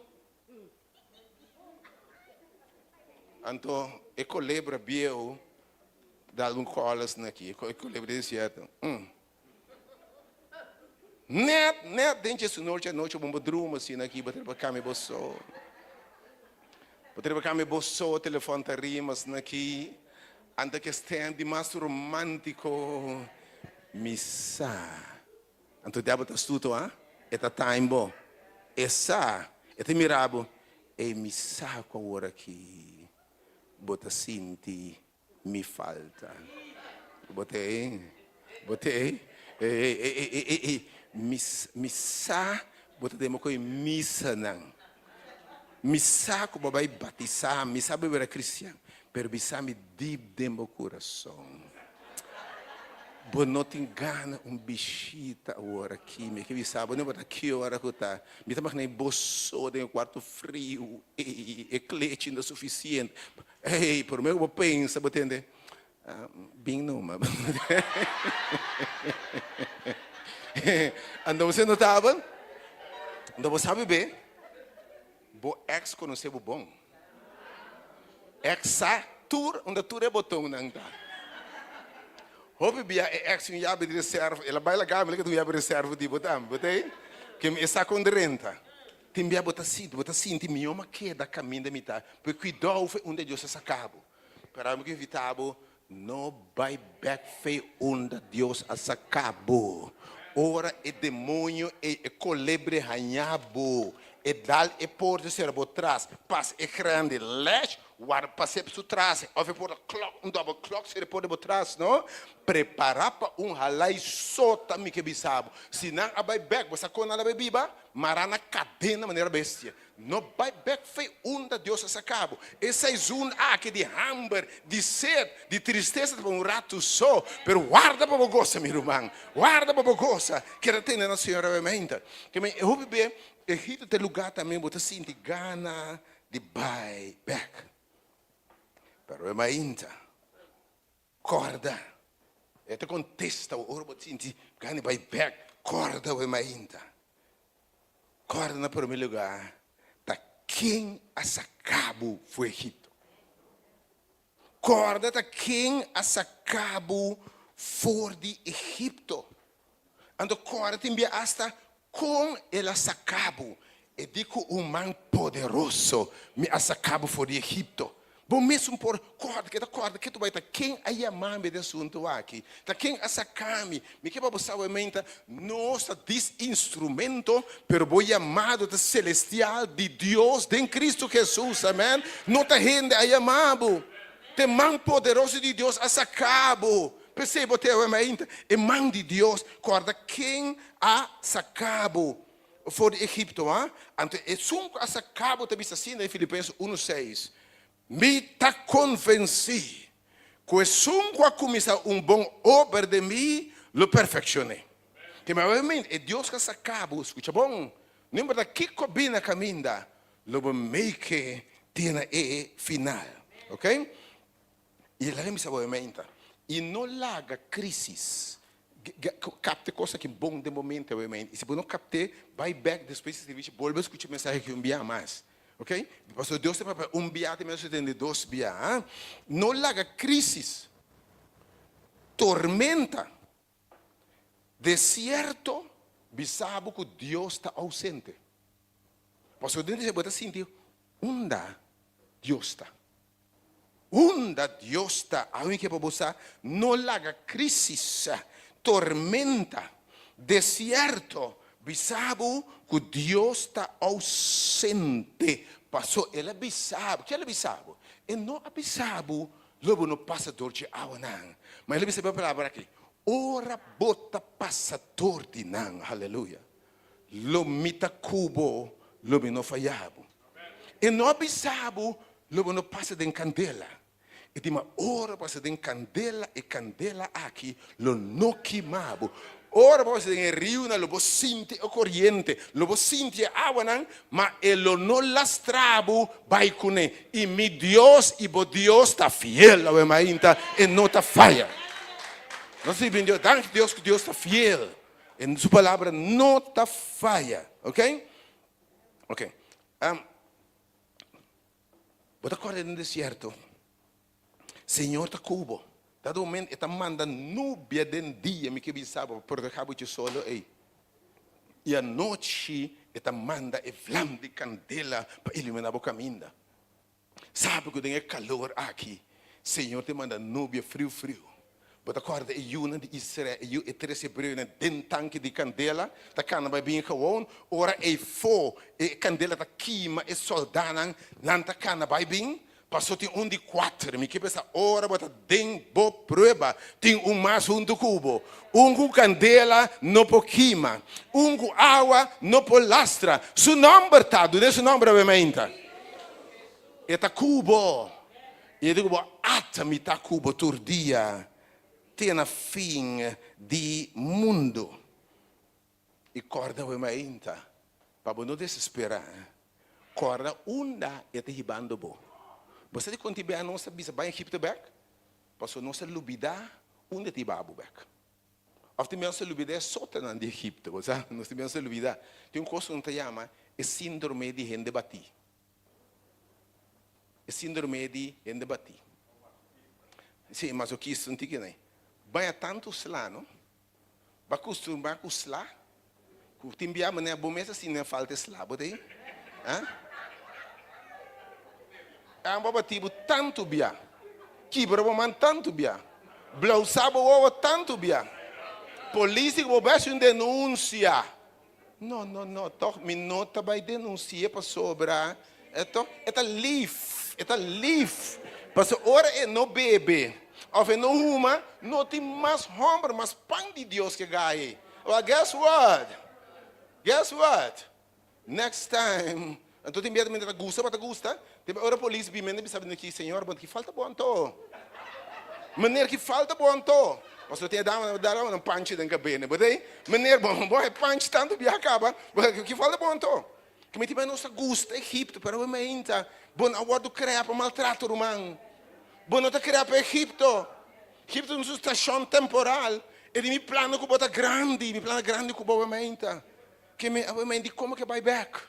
Anto e kolebra bieu dal un kòles na aki, e kolebra di desierto. Net, net den dje su nochi anochi bo druma asina aki, bo ta riba kami bo so. Bo ta riba kami bo so, telefòn ta rima asina aki. Anta kes temp di mas romántico, mi sa. Anto diabel ta astuto, ha? E ta time bo. E sa, e ta mira bo. Ey, mi sa cu awor aki bo ta sinti Mi falta. Bo ta ei? Bo ta ei? Ei, ei, ei, ei, ei, ei. Mi, mi sa bo ta den bo koe misanan. Mi sa ku bo bai batisá, mi sa bo bira kristian, pero mi sa mi dip den bo kurason. Bo no tin gana un bishita awor aki. Mi ke bisa bo, no importa ki ora ku ta. Mi ta imaginá bo so den e kuarto friu, ei, e klechi no ta sufisiente. Ey, prome ku bo pensa bo tende, bin numa. Anto bo no taba, anto bo sabi be, bo ex konosé bo bon. Ex sa tur unda tur e botonnan ta. Hopi bia e ex un yabi di reserva, el a bai laga mi, el a keda un yabi reserva di bo tambe, bo ta ey? Ke e sa kon drenta. Tin bia bo ta sinti, bo ta sinti mihó ma keda kaminda mi ta, pero kuidou fe unda Dios a saka bo. Pero ami ku invita bo, no bai bek fe unda Dios a saka bo. Ora e demonio ei, e kolebre haña bo, e dal e porta sera bo tras, pas e grandi lèsh, warda pas'é su tras, òf e porta klòk, un dòbel klòk sera e porta bo tras, no. Prepará pa un halai sota, mi ke bisa bo. Si nan a bai bek, bo sa kon nan a bai biba? Mará na kadena manera bestia. No bai bek fe unda Dios a saka bo. E seizoen aki di hamber, di sed, di tristesa ta pa un ratu so, pero warda pa bo gosa, mi ruman. Warda pa bo gosa. Keda tene na Señor awemente. Ke men e hopi be Egipto ta e lugar tambe bo ta sinti gana di bai bek. Pero e mainta. Kòrda. E ta kontesta bo ora bo sinti gana di bai bèk. Kòrda bo e mainta. Kòrda na promé lugá ta ken a saka bo for Egipto. Kòrda ta ken a saka bo for di Egipto. Anto kòrda tin bia asta kon el a saka bo. E di ku un man poderoso mi a saka bo for di Egipto. Bo mesun por kòrda, keda kòrda ke tu bai ta ken a yama mi den asuntu aki, ta ken a saka mi. Mi ke pa bo sa menta, nos ta dis instrumento, pero bo yamado ta celestial di Dios den Cristo Jesus, amen. No ta hende a yama bo, ta e man poderoso di Dios a saka bo. P'esei bo te awe mainta, e man di Dios, kòrda ken a saka bo for di Egipto, ha? Anto esun ku a saka bo ta bisa asina den Filipenses unu seis, Mi ta konvensí ku esun ku a kuminsá un bon obra den mi lo perfekshon'é. Ke mi awe mainta, e Dios ku a saka bo, skucha bon, no importa kiko bini na kaminda, lo bo make te na e final. Ok? I laga mi sa bo menta. I no laga crisis capte cos aki bon den bo mente awe menta. I si bo no capte, bai bek despues di servicio, bolbe scucha e mensahe aki un bia mas. Ok? Pasobra Dios ta papia un bia te menos tende dos bia. Ha? No laga crisis, tormenta, desierto bisa bo cu Dios ta ausente. Pasobra den bo ta sinti unda Dios ta. Unda Dios ta? Awe ke pa bo sa, no laga crisis, tormenta, desierto bisa bo cu Dios ta ausente. Paso El a bisa bo. Ke El a bisa bo? E no a bisa bo lo bo no pasa dor dje awanan. Ma El a bisa bo e palabra aki, Ora bo ta pasa dor di nan, haleluya, lo mi ta ku bo, lo mi no faya bo. E no a bisa bo lo bo no pasa den kandela. E di ma ora bo pasa den kandela, e kandela aki lo no kima bo. Ora bo pasa den e riunan lo bo sinti e koriente, lo bo sinti e awanan, ma e lo no lastra bo bai kuné. I mi Dios i bo Dios ta fiel awe mainta, e no ta faya. Nos ta sirbi un Dios, danki Dios ku Dios ta fiel. E su palabra no ta faya. Ok? Ok. Um, bo ta kòrda den desierto, Señor ta ku bo. Dado momento e ta manda nubia den dia, mi ke bisa bo, pa proteha bo dje solo ei. I anochi e ta manda e vlam di kandela pa ilumina bo kaminda. Sabi ku den e kalor aki, Señor ta manda nubia friu friu. Bo ta kòrda e yunan di Israel, e yu, e tres hebreonan den tanki di kandela, ta kana bai bin gewon? Ora eifó e kandela ta kima e sòldánan, nan ta kana bai bin? Pasó tin un di kuater. Mi ke pensa ora bo ta den bo prueba, tin un mas huntu ku bo. Un ku kandela no por kima, un ku awa no por lastra. Su nòmber ta, dun'é su nòmber awe mainta. E ta ku bo. I e di ku bo, Ata mi ta ku bo tur dia te na fin di mundu. I kòrda awe mainta, pa bo no desesperá. Kòrda unda e ta hibando bo. Bo sa dikon tin bia nos ta bisa bai Egipto bèk? Pasobra nos ta lubidá unda e ta hiba bo bèk. Òf tin bia nos ta lubidá e sotanan di Egipto. Bo sa, nos tin bia nos ta lubidá. Tin un kos ku nos ta yama e síndrome di hende batí. E síndrome di hende batí. Sí, masokista un tiki nei. Baña tantu sla, no? Bo a kustumbrá ku sla, ku tin bia manera bo mes a sinti nan falta e sla, bo ta ei? Ha? Bo a bati bo tantu bia, kibra bo man tantu bia, blousá bo wowo tantu bia, polis di ku bo bai hasi un denunsia. No, no, no, tòg mi no ta bai denunsi'é pasobra e tòg e ta lif, e ta lif. Pasobra ora e no bebe òf e no huma, no tin mas hòmber, mas pan di Dios ke gai. Well, guess what? Guess what? Next time, anto tin bia ta ta gusta, bo ta gusta, tin bia ora polis bin mende bisa bo ki, señor, bo ki falta bo anto? Meneer, ki falta bo anto? Pasobra tin e dama nan dal nan panchi den kabene, bo ta Meneer, bo bo e panchi tantu bia kaba, bo ki falta bo anto? Ki mi tin nos ta gusta Egipto, pero awe mainta bo no a wordo krea pa maltrato, ruman. Bo no ta krea pa Egipto. Egipto ta un stashon temporal. E di mi plannan ku bo ta grandi, mi plannan grandi ku bo awe mainta. Ke mi awe mainta di komo ke bai bek?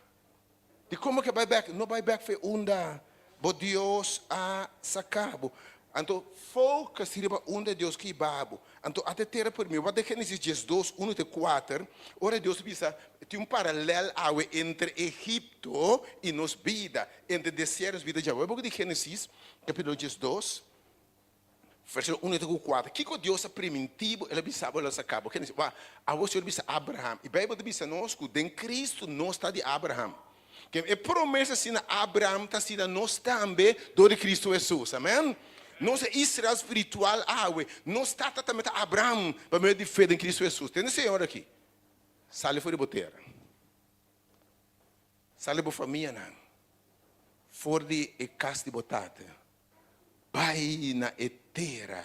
Di komo ke bai bek? No bai bek fe unda bo Dios a saka bo. Anto focus riba unda Dios ke hiba bo. Anto ata e tera por mi. Wak den Genesis diesdos, unu te kuater, ora Dios a bisa, tin un paralel awe entre Egipto i nos bida, entre desierto i nos bida djawe. Wak e buki di Genesis, kapitulo diesdos. Versíkulo unu te ku kuater. Kiko Dios a primintí bo? El a bisa bo, el a saka bo. Génesis, Wak, awor Señor a bisa Abraham. I Beibel ta bisa nos ku den Kristu nos ta di Abraham. Ke e promesa asina Abraham ta asina nos tambe dor di Kristu Hesus. Amèn. Nos e Israel spiritual awe. Nos tata tambe ta Abraham pa medio di fe den Kristu Hesus. Tende Señor aki. Sali for di bo tera. Sali bo famianan for di e kas di bo tata. Bai na e tera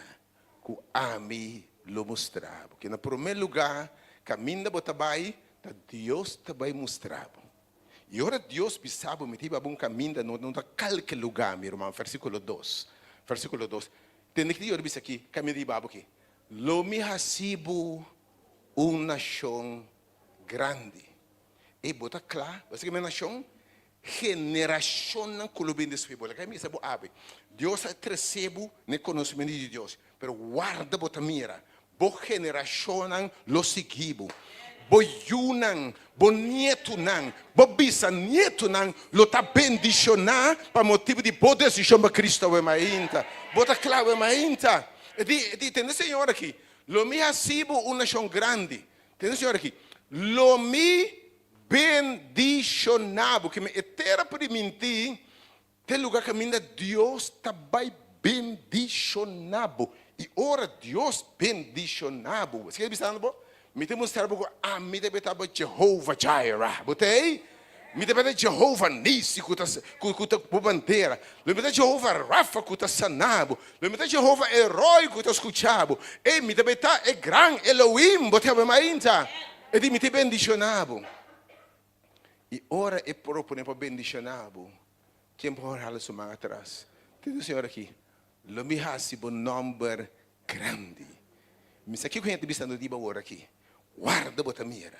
ku ami lo mustra bo. Ke na promé lugá, kaminda bo ta bai, ta Dios ta bai mustra bo. I ora Dios bisa bo, mi ta hiba bo un kaminda, no no ta kalke lugá, mi ruman. Versíkulo dos, versíkulo dos. Tende ki Dios bisa aki, kaminda ta hiba bo aki. Lo mi hasi bo un nashon grandi. E bo ta kla? Bo sa ki mi nashon? Generashonnan ku lo bin despues bo. Laga mi bisa bo awe, Dios a trese bo na e konosementu di Dios, pero warda bo ta mira, bo generashonnan lo sigui bo. Bo yunan, bo nietunan, bo bisanietunan lo ta bendishoná pa motibu di bo desishon pa Kristu awe mainta. Bo ta kla awe mainta? E di, e di, tende Señor aki, Lo mi hasi bo un nashon grandi. Tende Señor aki, Lo mi Bendishoná bo. Keme e tera primintí ta e lugá kaminda Dios ta bai bendishoná bo. I ora Dios bendishoná bo, esaki ta bisando bo, Mi ta mustra bo ku ami ta beta bo Jehovah Jireh. Bo ta ei? Mi ta beta Jehovah Nisi ku ta ku ta bo bandera. Lo mi ta Jehovah Rapha ku ta saná bo. Lo mi ta Jehovah El Roi ku ta skuchá bo. Ei, mi ta beta e gran Elohim. Bo ta haber mainta? E di, Mi ta bendishoná bo. I ora e proponé pa bendishoná bo, ken por hala su man atras? Tende Señor aki, Lo mi hasi bo nòmber grandi. Mi sa kiko hende ta bisando di bo awor aki. Warda bo ta mira.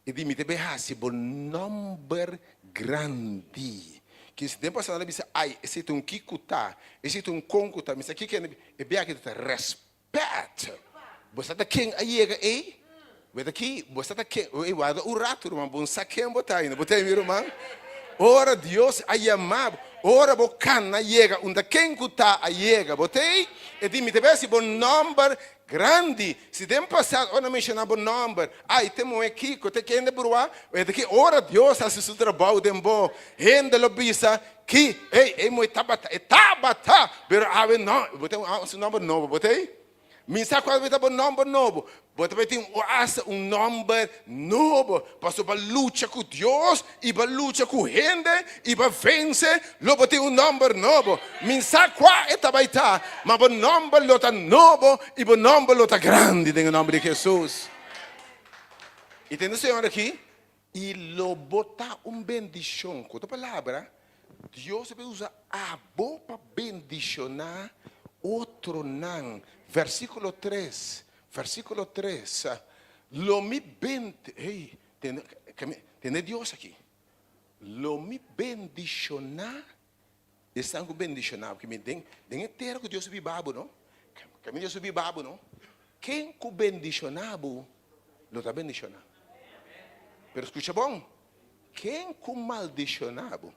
E di, Mi ta bai hasi bo nòmber grandi. Kis den pasado nan a bisa, Ai, esei ta un kiko ta, esei ta un kon ku ta. Mi sa kiko hende, e biaha ta rèspèt. Bo sa ta ken a yega ei? Bo ta ki? Bo sa ta ken? Ey, warda un ratu, ruman. Bo no sa ken bo ta ainda. Bo ta mi, ruman? Ora Dios a yama bo, ora bo kana yega unda ken ku ta a yega, bo ta ei? E di, Mi ta bai hasi bo nòmber grandi. Si den pasado ora nan menshoná bo nòmber, ay, te muhé kiko, te kende bruá, e ta ki ora Dios hasi su trabou den bo, hende lo bisa, Ki? Ey, e muhé tabata, e tabata, pero awe no. Bo ta un su nòmber nobo, bo ta ei? Mi sa cual ta bo nomber nobo. Bo ta bay tin hasta un nomber nobo. Pasobra bo a lucha cu Dios y bo a lucha cu hende y bo a vence, lo bo tin un nomber nobo. Mi sa cua e ta bay ta, ma bo nomber lo ta nobo y bo nomber lo ta grandi den e nomber di Jesus. Y tende Señor aki, y lo bo ta un bendicion. Cu otro palabra, Dios a bay usa abo pa bendiciona otronan. Versiculo tres, versiculo tres, Lo mi bend, hey, tende, tende Dios aki. Lo mi bendiciona esnan cu bendiciona bo. Kimin den, den e tera cu Dios a biba bo, no? Caminda Dios a biba bo, no? Ken cu bendiciona bo lo ta bendiciona. Pero scucha bon. Ken ku maldishoná bo,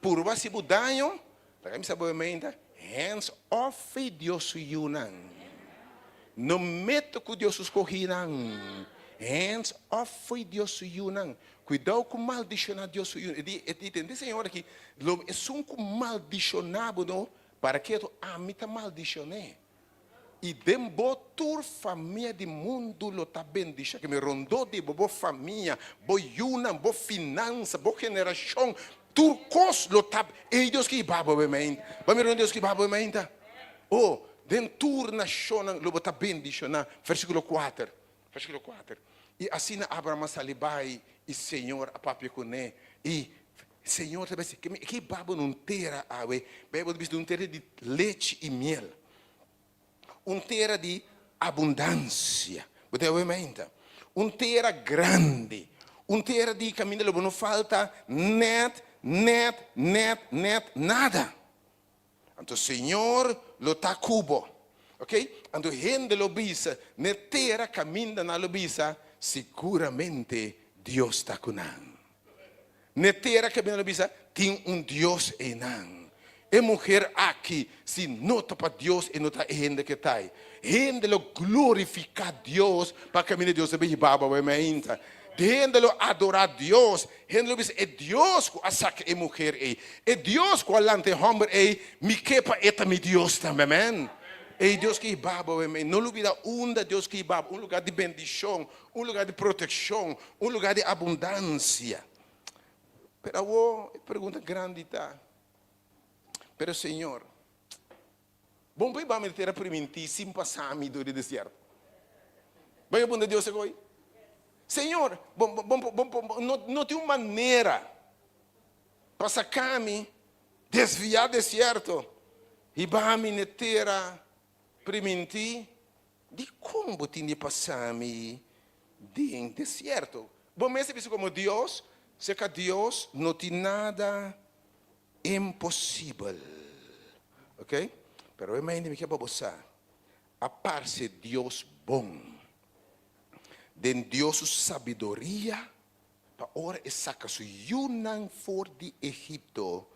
purba hasi bo daño, laga mi sa bo meinta, hands off e Dios su yunan. No mete ku Dios su skohinan. Hands off e Dios su yunan. Kuidou ku maldishoná Dios su yunan. E di, e di, tende Señor aki, lo esun ku maldishoná bo no, para ketu ami ta maldishon'é. I den bo tur famia di mundu lo ta bendishá. Ke mi rondó di bo, bo famia, bo yunan, bo finansa, bo generashon, tur kos lo ta. Ei Dios ke hiba bo mainta. Bo mira un Dios ke hiba bo mainta? O, den tur nashonnan lo bo ta bendishoná. Versíkulo kuater, versíkulo kuater. I asina Abraham a sali bai, i Señor a papia kuné. I Señor ta bisa, ke mi ke hiba bo na un tera awe? Beibel ta bisa, un tera di lechi i miel. Un tera di abundansia. Bo ta obi mainta? Un tera grandi. Un tera di kaminda lo bo no falta nèt, nèt, nèt, nèt nada. Anto Señor lo ta ku bo. Ok? Anto hende lo bisa, n'e tera kaminda nan lo bisa, Siguramente Dios ta ku nan. N'e tera kaminda lo bisa, Tin un Dios einan. E muher aki, si no ta pa Dios, e no ta e hende ke ta ei. Hende lo glorifiká Dios pa kaminda Dios a bin hiba bo awe mainta. Hende lo adorá Dios. Hende lo bisa, E Dios ku a saka e muher ei, e Dios ku a lanta e hòmber ei, mi ke pa e ta mi Dios tambe. Amèn. Ei Dios ke hiba bo awe. No lubida unda Dios ke hiba bo, un lugá di bendishon, un lugá di protekshon, un lugá di abundansia. Pero awor e pregunta grandi ta, Pero Señor, bon pa hiba mi na tera primintí sin pasa mi dor di desierto? Bo a puntra Dios esaki? Señor, bo, bo, bo, bo, no, no tin un manera pa saca mi, desvia desierto, hiba mi na tera primintí? Dikon bo tin di pasa mi den desierto? Bo mes a bisa komo Dios, serka Dios no tin nada imposibel. Ok? Pero e mente mi ke pa bo sa, a parse Dios bon. Den Dios su sabiduria, pa ora e saka su yunan for di Egipto,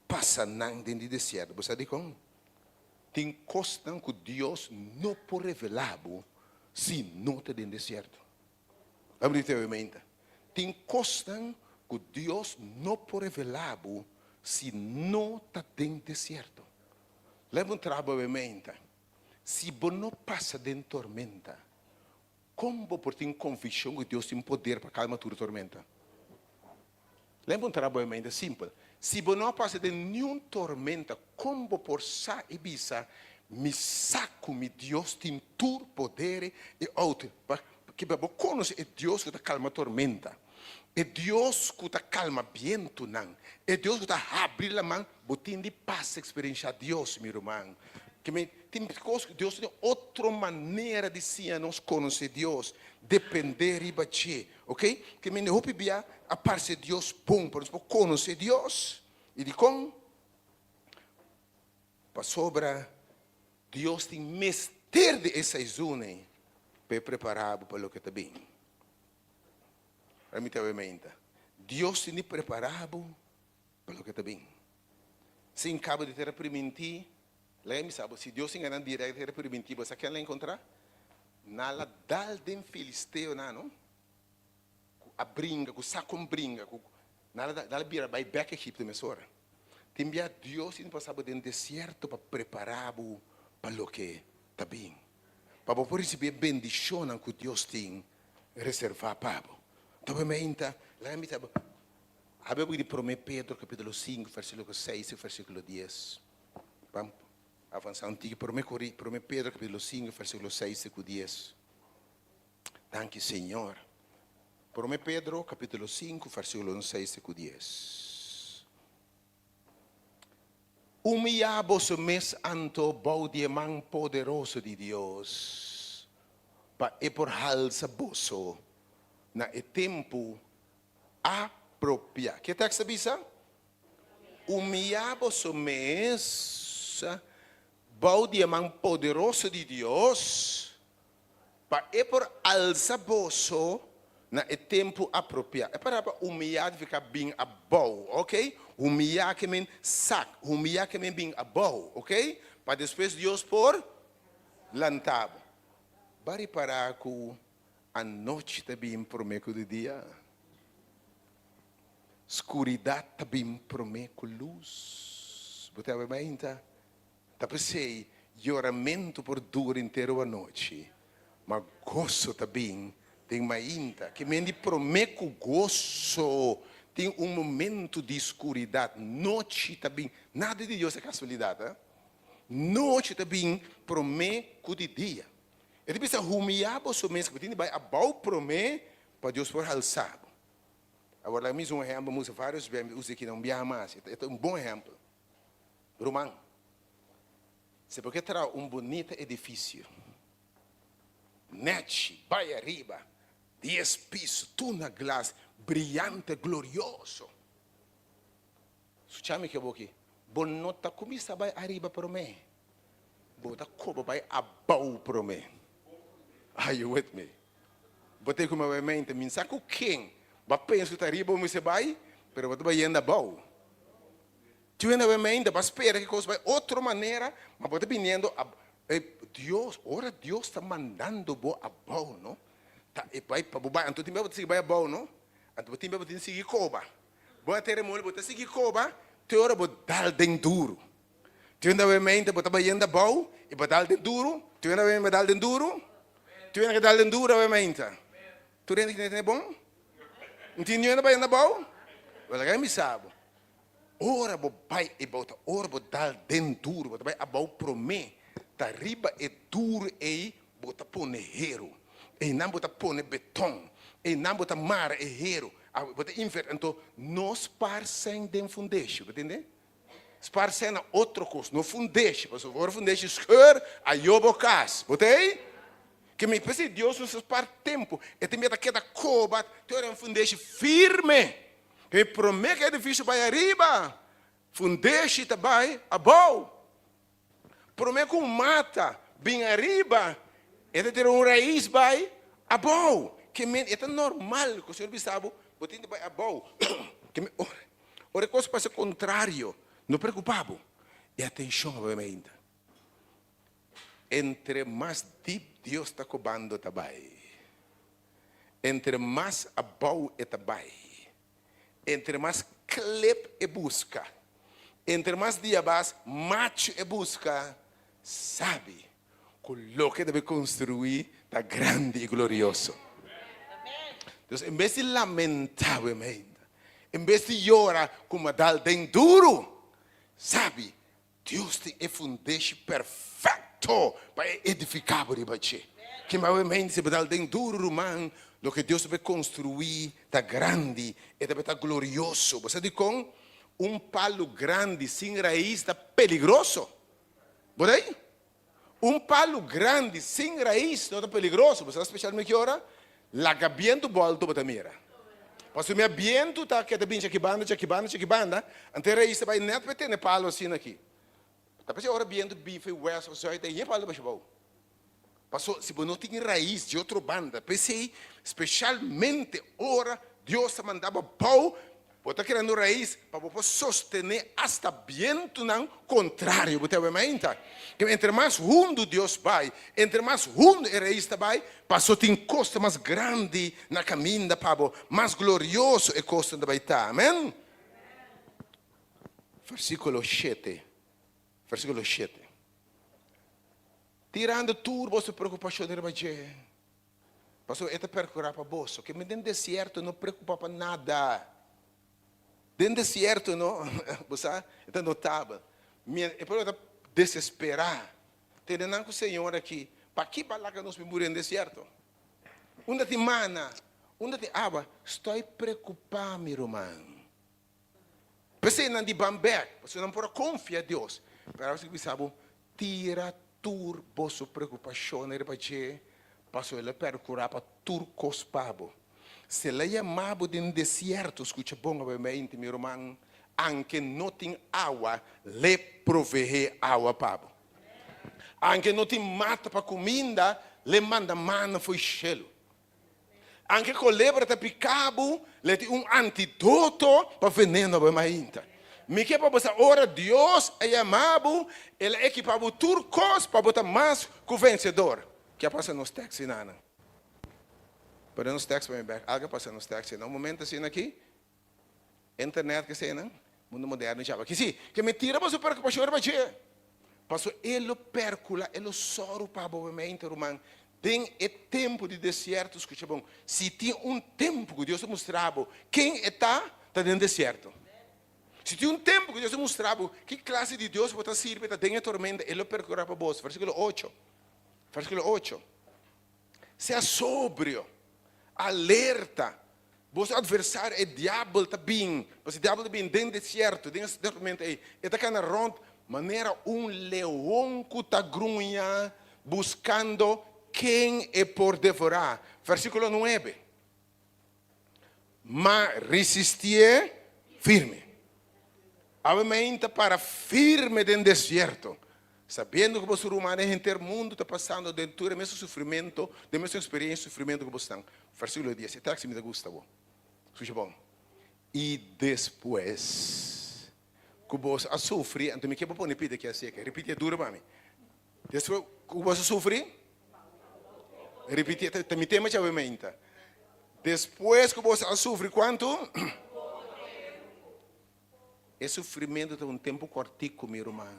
pasa nan den di desierto. Bo sa dikon? Tin kosnan ku Dios no por revelá bo si no ta den desierto. Laga mi di te meinta. Tin kosnan ku Dios no por revelá bo si no ta den desierto. Laga mi puntra bo awe meinta, si bo no pasa den tormenta, kon bo por tin konvikshon ku Dios tin poder pa kalma tur tormenta? Lem puntra bo e mente simpel, Si bo no a pasa den niun tormenta, kon bo por sa i bisa, Mi sa ku mi Dios tin tur poder i outo? Pasobra bo konosé e Dios ku ta kalma tormenta, e Dios ku ta kalma bientunan, e Dios ku ta habri laman, bo tin di pasa eksperenshá Dios, mi ruman. Tin kos ku Dios tin otro manera di siña nos konosé Dios, dependé riba dje. Ok, ke mende hopi bia a parse Dios bon pa nos por konosé Dios. I dikon? Pasobra Dios tin mester di e seizoen ei pa e prepará bo pa loke ta bin. Ora mi ta menta, Dios tin di prepará bo pa loke ta bin. Sin kaba di tera primintí, laga mi sa bo, si Dios tin ganan dirèkt tera primintí, bo sa ken lo enkontrá? Nan la dal den filisteonan, no? Ku a bringa, ku sa kon bringa, ku nan la nan la bira bai bèk Egipto mesora. Tin bia Dios tin pasa bo den desierto pa prepará bo pa loke ta bin, pa bo por risibí e bendishonnan ku Dios tin reservá pa bo. Anto bo meinta, laga mi ta bo, Habia bo di Promé Pedro capítulo 5 versículo 6 i versículo 10. Ban avansa un tiki. Promé Cori, Promé Pedro capítulo 5 versículo 6 ku 10. Danki Señor. Promé Pedro capítulo 5 versículo 6 ku 10. Humillá boso mes anto bou di e man poderoso di Dios, pa e por halsa boso na e tempu Apropiá. Ke tekst ta bisa? Humiyá boso mes bou di e man poderoso di Dios, pa e por alsa boso na e tempu apropiá. E palabra humiyá signifiká bin abou, ok? Humiyá ke men sak, humiyá ke men bin abou, ok? Pa despues Dios por lanta bo. Bo a ripará ku Anochi ta bin promé ku di dia. Skuridat ta bin promé ku lus. Bo ta habi mainta? Ta p'esei yoramentu por dura henter anochi, ma goso ta bin den mainta. Ke men di promé ku goso tin un momentu di skuridat. Nochi ta bin. Nada di Dios ta kasualidat, eh? Nochi ta bin promé ku di dia. E ta bisa, Humiyá boso mes, ku bo tin di bai abou promé pa Dios por halsá bo. Awor laga mi usa un ehèmpel, mi usa vários bia, mi usa aki na un biaha mas, e ta un bon ehèmpel. Ruman, Si bo ke traha un bunita edifisio, nèchi, bai ariba, dies piso, tur na glas, briyante, glorioso. Skucha mi ke bo ki, bo no ta kuminsá bai ariba promé, bo ta koba bai abou promé. Are you with me? Bo ta ku mi bai mente, mi sa ku ken bo a pensa ku ta ariba bo mester bai, pero bo ta bai yenda abou. Tin hende bai mente, bo a spera ki kos bai otro manera, ma bo ta biniendo ab, Dios, ora Dios ta mandando bo abou, no, ta e bai pa bo bai, anto tin bia bo ta sigui bai abou, no, anto bo tin bia bo tin sigui koba. Bo a tere moli, bo ta sigui koba te ora bo dal den duru. Te unda bo mente bo ta bayendo abou i bo dal den duru, te unda bo mente bo dal den duru, te unda ke dal den duru awe mente. Tur hende ki tene bon? N tin niun hende bayendo abou? Bo laga mi sa bo. Ora bo bai e bou ta ora bo dal den duru, bo ta bai abou prome, ta riba e duru ei bo ta pone heru, einan bo ta pone beton, einan bo ta mara e heru. Awe bo ta inverti anto no spar sèn den fundeshi, bo tende? Spar sèn na otro kos, no fundeshi, pasobra ora fundeshi scheur, ayo bo kas, bo ta ei? Ke mi p'esei Dios no sa spar tempu, e ta mira ta keda koba te ora un fundeshi firme. Ke mi prome ku e edifisio bai ariba, fundeshi ta bai abou. Prome ku un mata bin ariba, e ta tira un rais bai abou. Ke men, e ta normal ku Señor bisa bo, bo tin di bai abou. Ke men, ora, ora e kos pasa kontrario, no preokupa bo. E atenshon a bai mainta. Entre mas dip Dios ta kobando ta bai, entre mas abou e ta bai. Entre mas klep e buska, entre mas diabas machu e buska, sabi ku loke debe konstruí ta grandi i glorioso. Dus en bes di lamentá bo mainta, en bes di yora ku madal den duru, sabi Dios tin e fundeshi perfecto pa e edifica bo riba dje. Ken awe mente si bo dal den duru ruman, loke Dios ta bay construi ta grandi, e ta bay ta glorioso. Bo sa dikon? Un palu grandi sin rais ta peligroso. Bo ta ei? Un palu grandi sin rais no ta peligroso. Bo sa specialmente ki ora? Laga bientu bolto bo ta mira. Pasobra mi a bientu ta keda bin djaki banda, djaki banda, djaki banda, anto e rais ta bai net pa e tene palu asina aki. Ta p'esei ora bientu bin for west of zuid ei e palu ta basha bou. Paso si bo no tin rais di otro banda, p'esei specialmente ora Dios ta manda bo bou, Bo ta creando rais pa bo por sostene hasta bientunan contrario. Bo ta web mainta? Ke entre mas hundu Dios bai, entre mas hundu e rais ta bai, paso tin cosnan mas grandi na caminda pa bo, mas glorioso e cosnan ta bai ta. Amen? Versiculo shete, versiculo shete. Tirando tur boso preocupacion riba dje. Pasobra e ta perkurá pa boso. Ke men den desierto no preokupá pa nada. Den desierto no, bo sa, e ta notabel. Mi e pueblo ta desesperá. Tende nan ku Señor aki, Paki bo a laga nos bin muri den desierto? Unda tin mana? Unda tin awa? Stoi preokupá, mi ruman. P'esei nan di ban bèk, pasobra nan por a konfia Dios. Pero awor si bisa bo, tira tur boso preokupashonnan riba dje, pasobra el a perkurá pa tur kos pa bo. Si el a yama bo den desierto, skucha bon awe, mi ruman, anke no tin awa, l'e proveé awa pa bo. Anke no tin mata pa kuminda, l'e manda mana fo'i shelu. Anke kolebra ta pika bo, le tin un antidoto pa veneno bo mainta. Mi ke pa bo sa ora Dios a yama bo, El a ekipa bo tur kos pa bo ta mas ku vensedor. Ke a pasa nos taxi nana? Pone nos taxi pa mi bek. Algo a pasa nos taxi. Na un momento asina aki, internet ke eseinan, mundo moderno djaba. Ki si, ke mi tira boso preokupashon riba dje. Paso e lo perkula, e lo sòru pa bo mente, ruman. Den e tempu di desierto, skucha bon, si tin un tempu ku Dios a mustra bo ken e ta, ta den desierto. Si tin un tempu ku Dios a mustra bo ki klase di Dios bo ta sirbi, ta den e tormenta, e lo perkurá pa bos. Versíkulo ocho, versíkulo ocho. Sea sobrio, alerta, boso adversario e diabel ta bin, pasobra e diabel ta bin den desierto, den e tormenta ei, e ta kana rònt. Manera un leon ku ta gruña buskando ken e por devorá. Versíkulo nuebe. Ma risistié firme. Awe meinta para firme den desierto, sabiendo ku boso ruman den henter mundu ta pasando den tur e mesun sufrimentu, den mesun eksperensia sufrimentu ku bosnan. Versíkulo dies. E tekst mi ta gusta bo. Skucha bon. I despues ku boso a sufri, anto mi ke bo pone pida ki así, ripitié duro pa mi. Despues ku boso a sufri, ripitié, ta mi tema djawe meinta. Despues ku boso a sufri kuantu? E sufrimentu ta un tempu kòrtiku, mi ruman.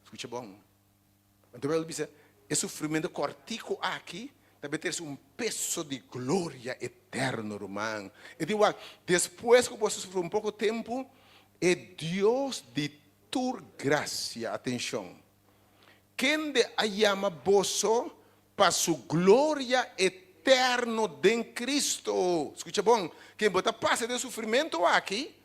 Skucha bon. Anto Beibel bisa, E sufrimentu kòrtiku aki ta bin trese un peso di gloria eterno, ruman. E di wak, despues ku boso sufri un poko tempu, e Dios di tur grasia, atenshon, kende a yama boso pa su gloria eterno den Cristo. Skucha bon, ken bo ta pasa den sufrimentu aki,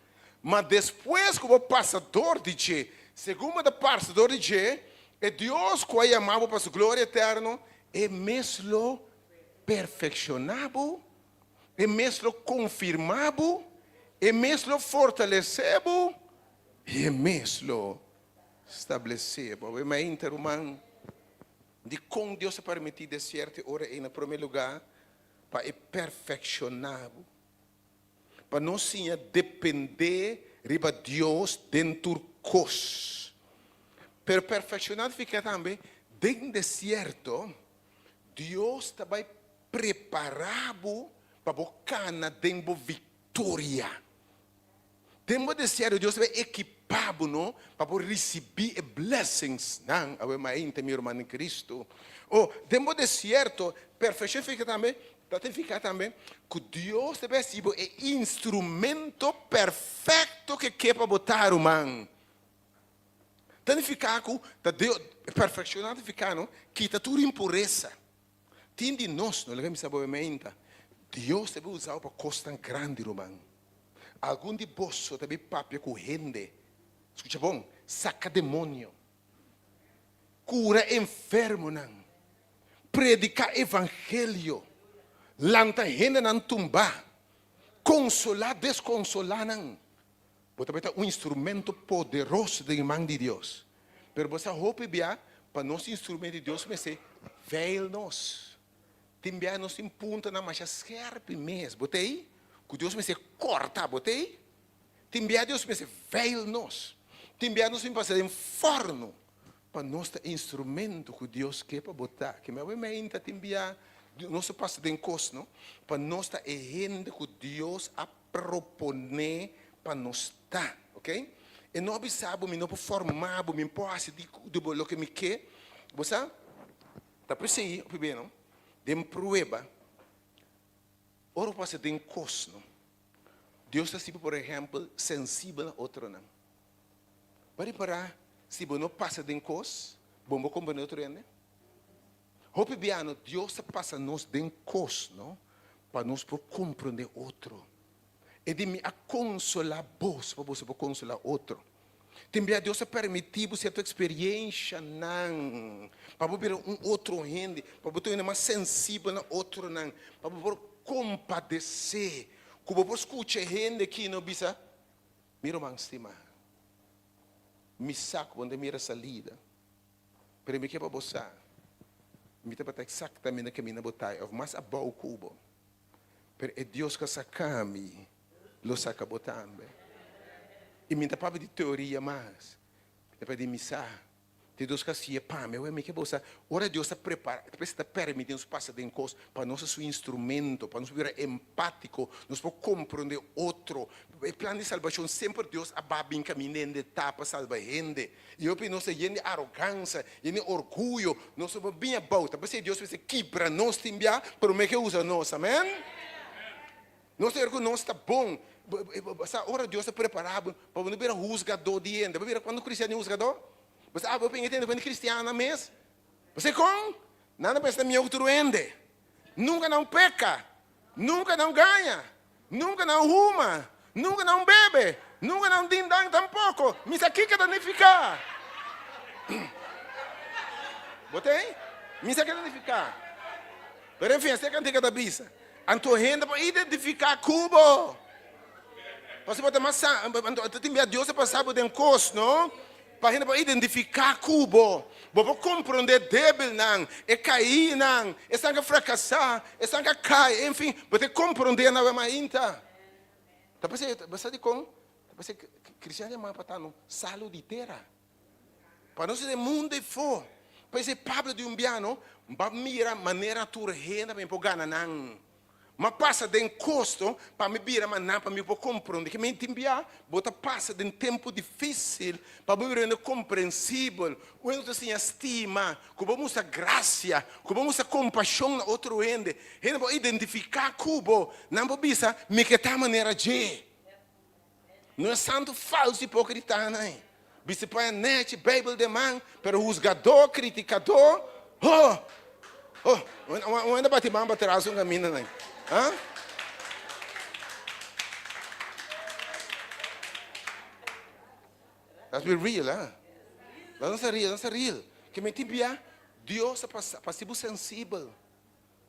Ma despues ku bo pasa dor di dje, segun bo ta pasa dor di dje, e Dios ku a yama bo pa su gloria eterno, e mes lo perfekshoná bo, e mes lo konfirmá bo, e mes lo fortalesé bo, i e mes lo stablesé bo. Awe mainta, ruman, dikon Dios a permití desierto e ora ei? Na promé lugá, pa e perfekshoná bo. Pa nos siña dependé riba Dios den tur kos. Pero perfekshoná ta fika tambe den desierto, Dios ta bai prepará bo pa bo kana den bo viktoria. Den bo desierto Dios ta bai ekipá bo no pa bo risibí e blessingsnan. Awe mainta mi ruman den Kristu. O den bo desierto, perfekshon ta fika tambe Ta signifiká tambe ku Dios ta bai hasi bo e instrumento perfekto ke ke pa bo ta, ruman. Ta nifiká ku ta Dios, perfekshoná ta nifiká no, kita tur impuresa. Tin di nos, no laga mi sa bo meinta, Dios ta bai usa bo pa kosnan grandi, ruman. Algun di boso ta bai papia ku hende, skucha bon, saka demonio. Kura enfermonan, prediká evangelio, lanta hendenan tumbá, konsolá deskonsolánan. Bo ta bai ta un instrumento poderoso den e man di Dios. Pero bo sa hopi bia pa nos instrumento di Dios mester veil nos. Tin bia nos tin puntanan masha skerpi mes. Bo ta ei? Ku Dios mester kòrta. Bo ta ei? Tin bia Dios mester veil nos. Tin bia nos tin pasa den forno pa nos ta instrumento ku Dios ke pa bo ta. Ke mi awe meinta tin bia nos ta pasa den kos no pa nos ta e hende ku Dios a propone pa nos ta. Ok? E no a bisa bo mi no por forma bo, mi por hasi di bo loke mi ke. Bo sa? Ta p'esei hopi bia no den prueba ora bo pasa den kos no. Dios ta hasibo por ehèmpel sensibel na otronan. Bo a ripará si bo no pasa den kos, bo no komprendé otro hende? Hopi biaha Dios ta pasa nos den kos no pa nos por komprendé otro. E di mi a konsolá boso pa boso por konsolá otro. Tin bia Dios ta permití bo sierto eksperiencianan pa bo bira un otro hende, pa bo ta un hende mas sensibel na otronan, pa bo por kompadesé, ku bo por skucha hende ki no bisa, Mi ruman stimá, mi sa ku bo no ta mira salida, pero mi ke pa bo sa, mi tabata eksaktamente kaminda bo ta òf mas abou ku bo, pero e Dios ku a saka mi lo saka bo tambe. I mi ta papia di teoria mas, mi ta papia di mi sa. Te Dios ka hasié pa mi. Awor mi ke bo sa, ora Dios ta prepara, ta ta permiti nos pasa den kos pa nos ta su instrumento, pa nos bira empátiko, nos por komprondé otro. E plan di salbashon semper Dios a ba bin kaminda hende ta pa salba hende. I hopi nos ta yen di arogansa, yen di orguyo, nos no por bin abou. Ta p'esei Dios mester kibra nos tin bia promé ke usa nos. Amen. Nos ta wera ku nos ta bon. Bo sa ora Dios ta prepará bo pa bo no bira husgadó di hende. Bo bira kuantu kristian di husgadó? Bo sa, bo penga tende ku hende kristiannan mes. Bo sa kon? Nan ta pensa mihó ku tur hende. Nunka nan peka. Nunka nan gaña. Nunka nan huma. Nunka nan bebe. Nunka nan dindan tampoko. Mi sa kiko ta nifiká. Bo ta ei? Mi sa ke ta nifiká. Pero enfin, esei kantika ta bisa. Anto hende por identifiká ku bo. Pasobra bo ta mas sa, anto tin bia Dios a pasa bo den kos, no? Pa hende por identifiká ku bo. Bo por komprondé débilnan, e kaínan, esnan ku a frakasá, esnan ku a kai, enfin, bo ta komprondé nan wèm ainda. Ta p'esei, bo sa dikon? Ta p'esei kristian yamá pa ta no salu di tera. Pa nos den mundu efó. P'esei Pablo di un biano, Bo a mira manera tur hende pa mi por gana nan. M'a pasa den kosto pa mi bira maná pa mi por komprondé. Ke men tin bia bo ta pasa den tempu difísil pa bo bira hende komprensibel, un hende ku ta siña stima, ku bo mustra grasia, ku bo mustra kompashon na otro hende. Hende por identifiká ku bo, nan por bisa, Mi ke ta manera dje. No e santu falsu hipókritanan ei. Bisti paña nechi, Beibel den man, pero husgadó, kritikadó, ho! Ho! Un hende bati man pa tras un kaminda nan. Ha? Let's be real, ha? Laat nos real, nos real. Ke men tin bia, Dios a pasa, pa hasi bo sensibel.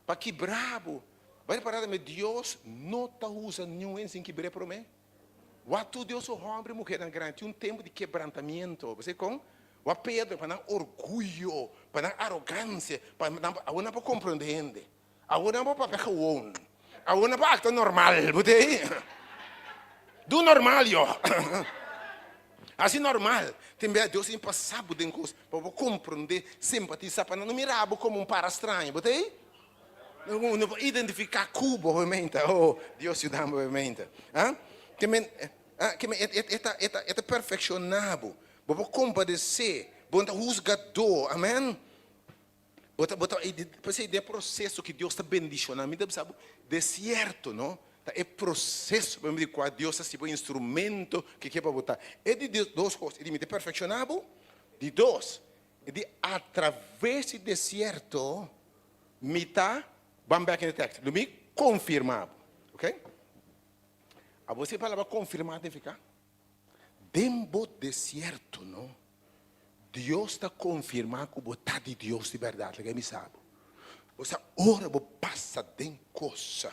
Pa kibra bo. Bai repará tambe Dios no ta usa niun hende sin kibr'é promé. Wak tur Dios su hòmber i muhernan grandi tin un tempu di kebrantamiento. Bo sa kon? Wak Pedro pa nan orguyo, pa nan arogansia, pa nan awor nan por komprondé hende. Awor nan por papia gewon. Awor nan por aktua normal. Bo ta ei? Du normal yo. Hasi normal. Tin bia Dios tin pasa bo den kos pa bo komprondé, simpatisá, pa nan no mira bo komo un para straño. Bo ta ei? No por identifiká ku bo obviamente. Oh, Dios yuda bo obviamente. Ah? Ke men, ah, ke men, e ta, e ta, e ta perfekshoná bo. Bo por kompadesé. Bo no ta husgadó. Amèn. Bo ta, bo ta, p'esei den e proseso ku Dios ta bendishoná, mi ta bisa bo, desierto no, ta e proseso pa medio di kua Dios ta hasi bo instrumento ku ke pa bo ta. E di dos kos, e di mi ta perfekshoná bo, di dos, e di atraves di desierto mi ta, ban bèk in de tekst, lo mi konfirmá bo, ok? Abo si e palabra konfirmá ta nifiká? Den bo desierto no, Dios ta konfirmá ku bo ta di Dios di bèrdat. Laga mi sa bo. Bo sa ora bo pasa den kosa,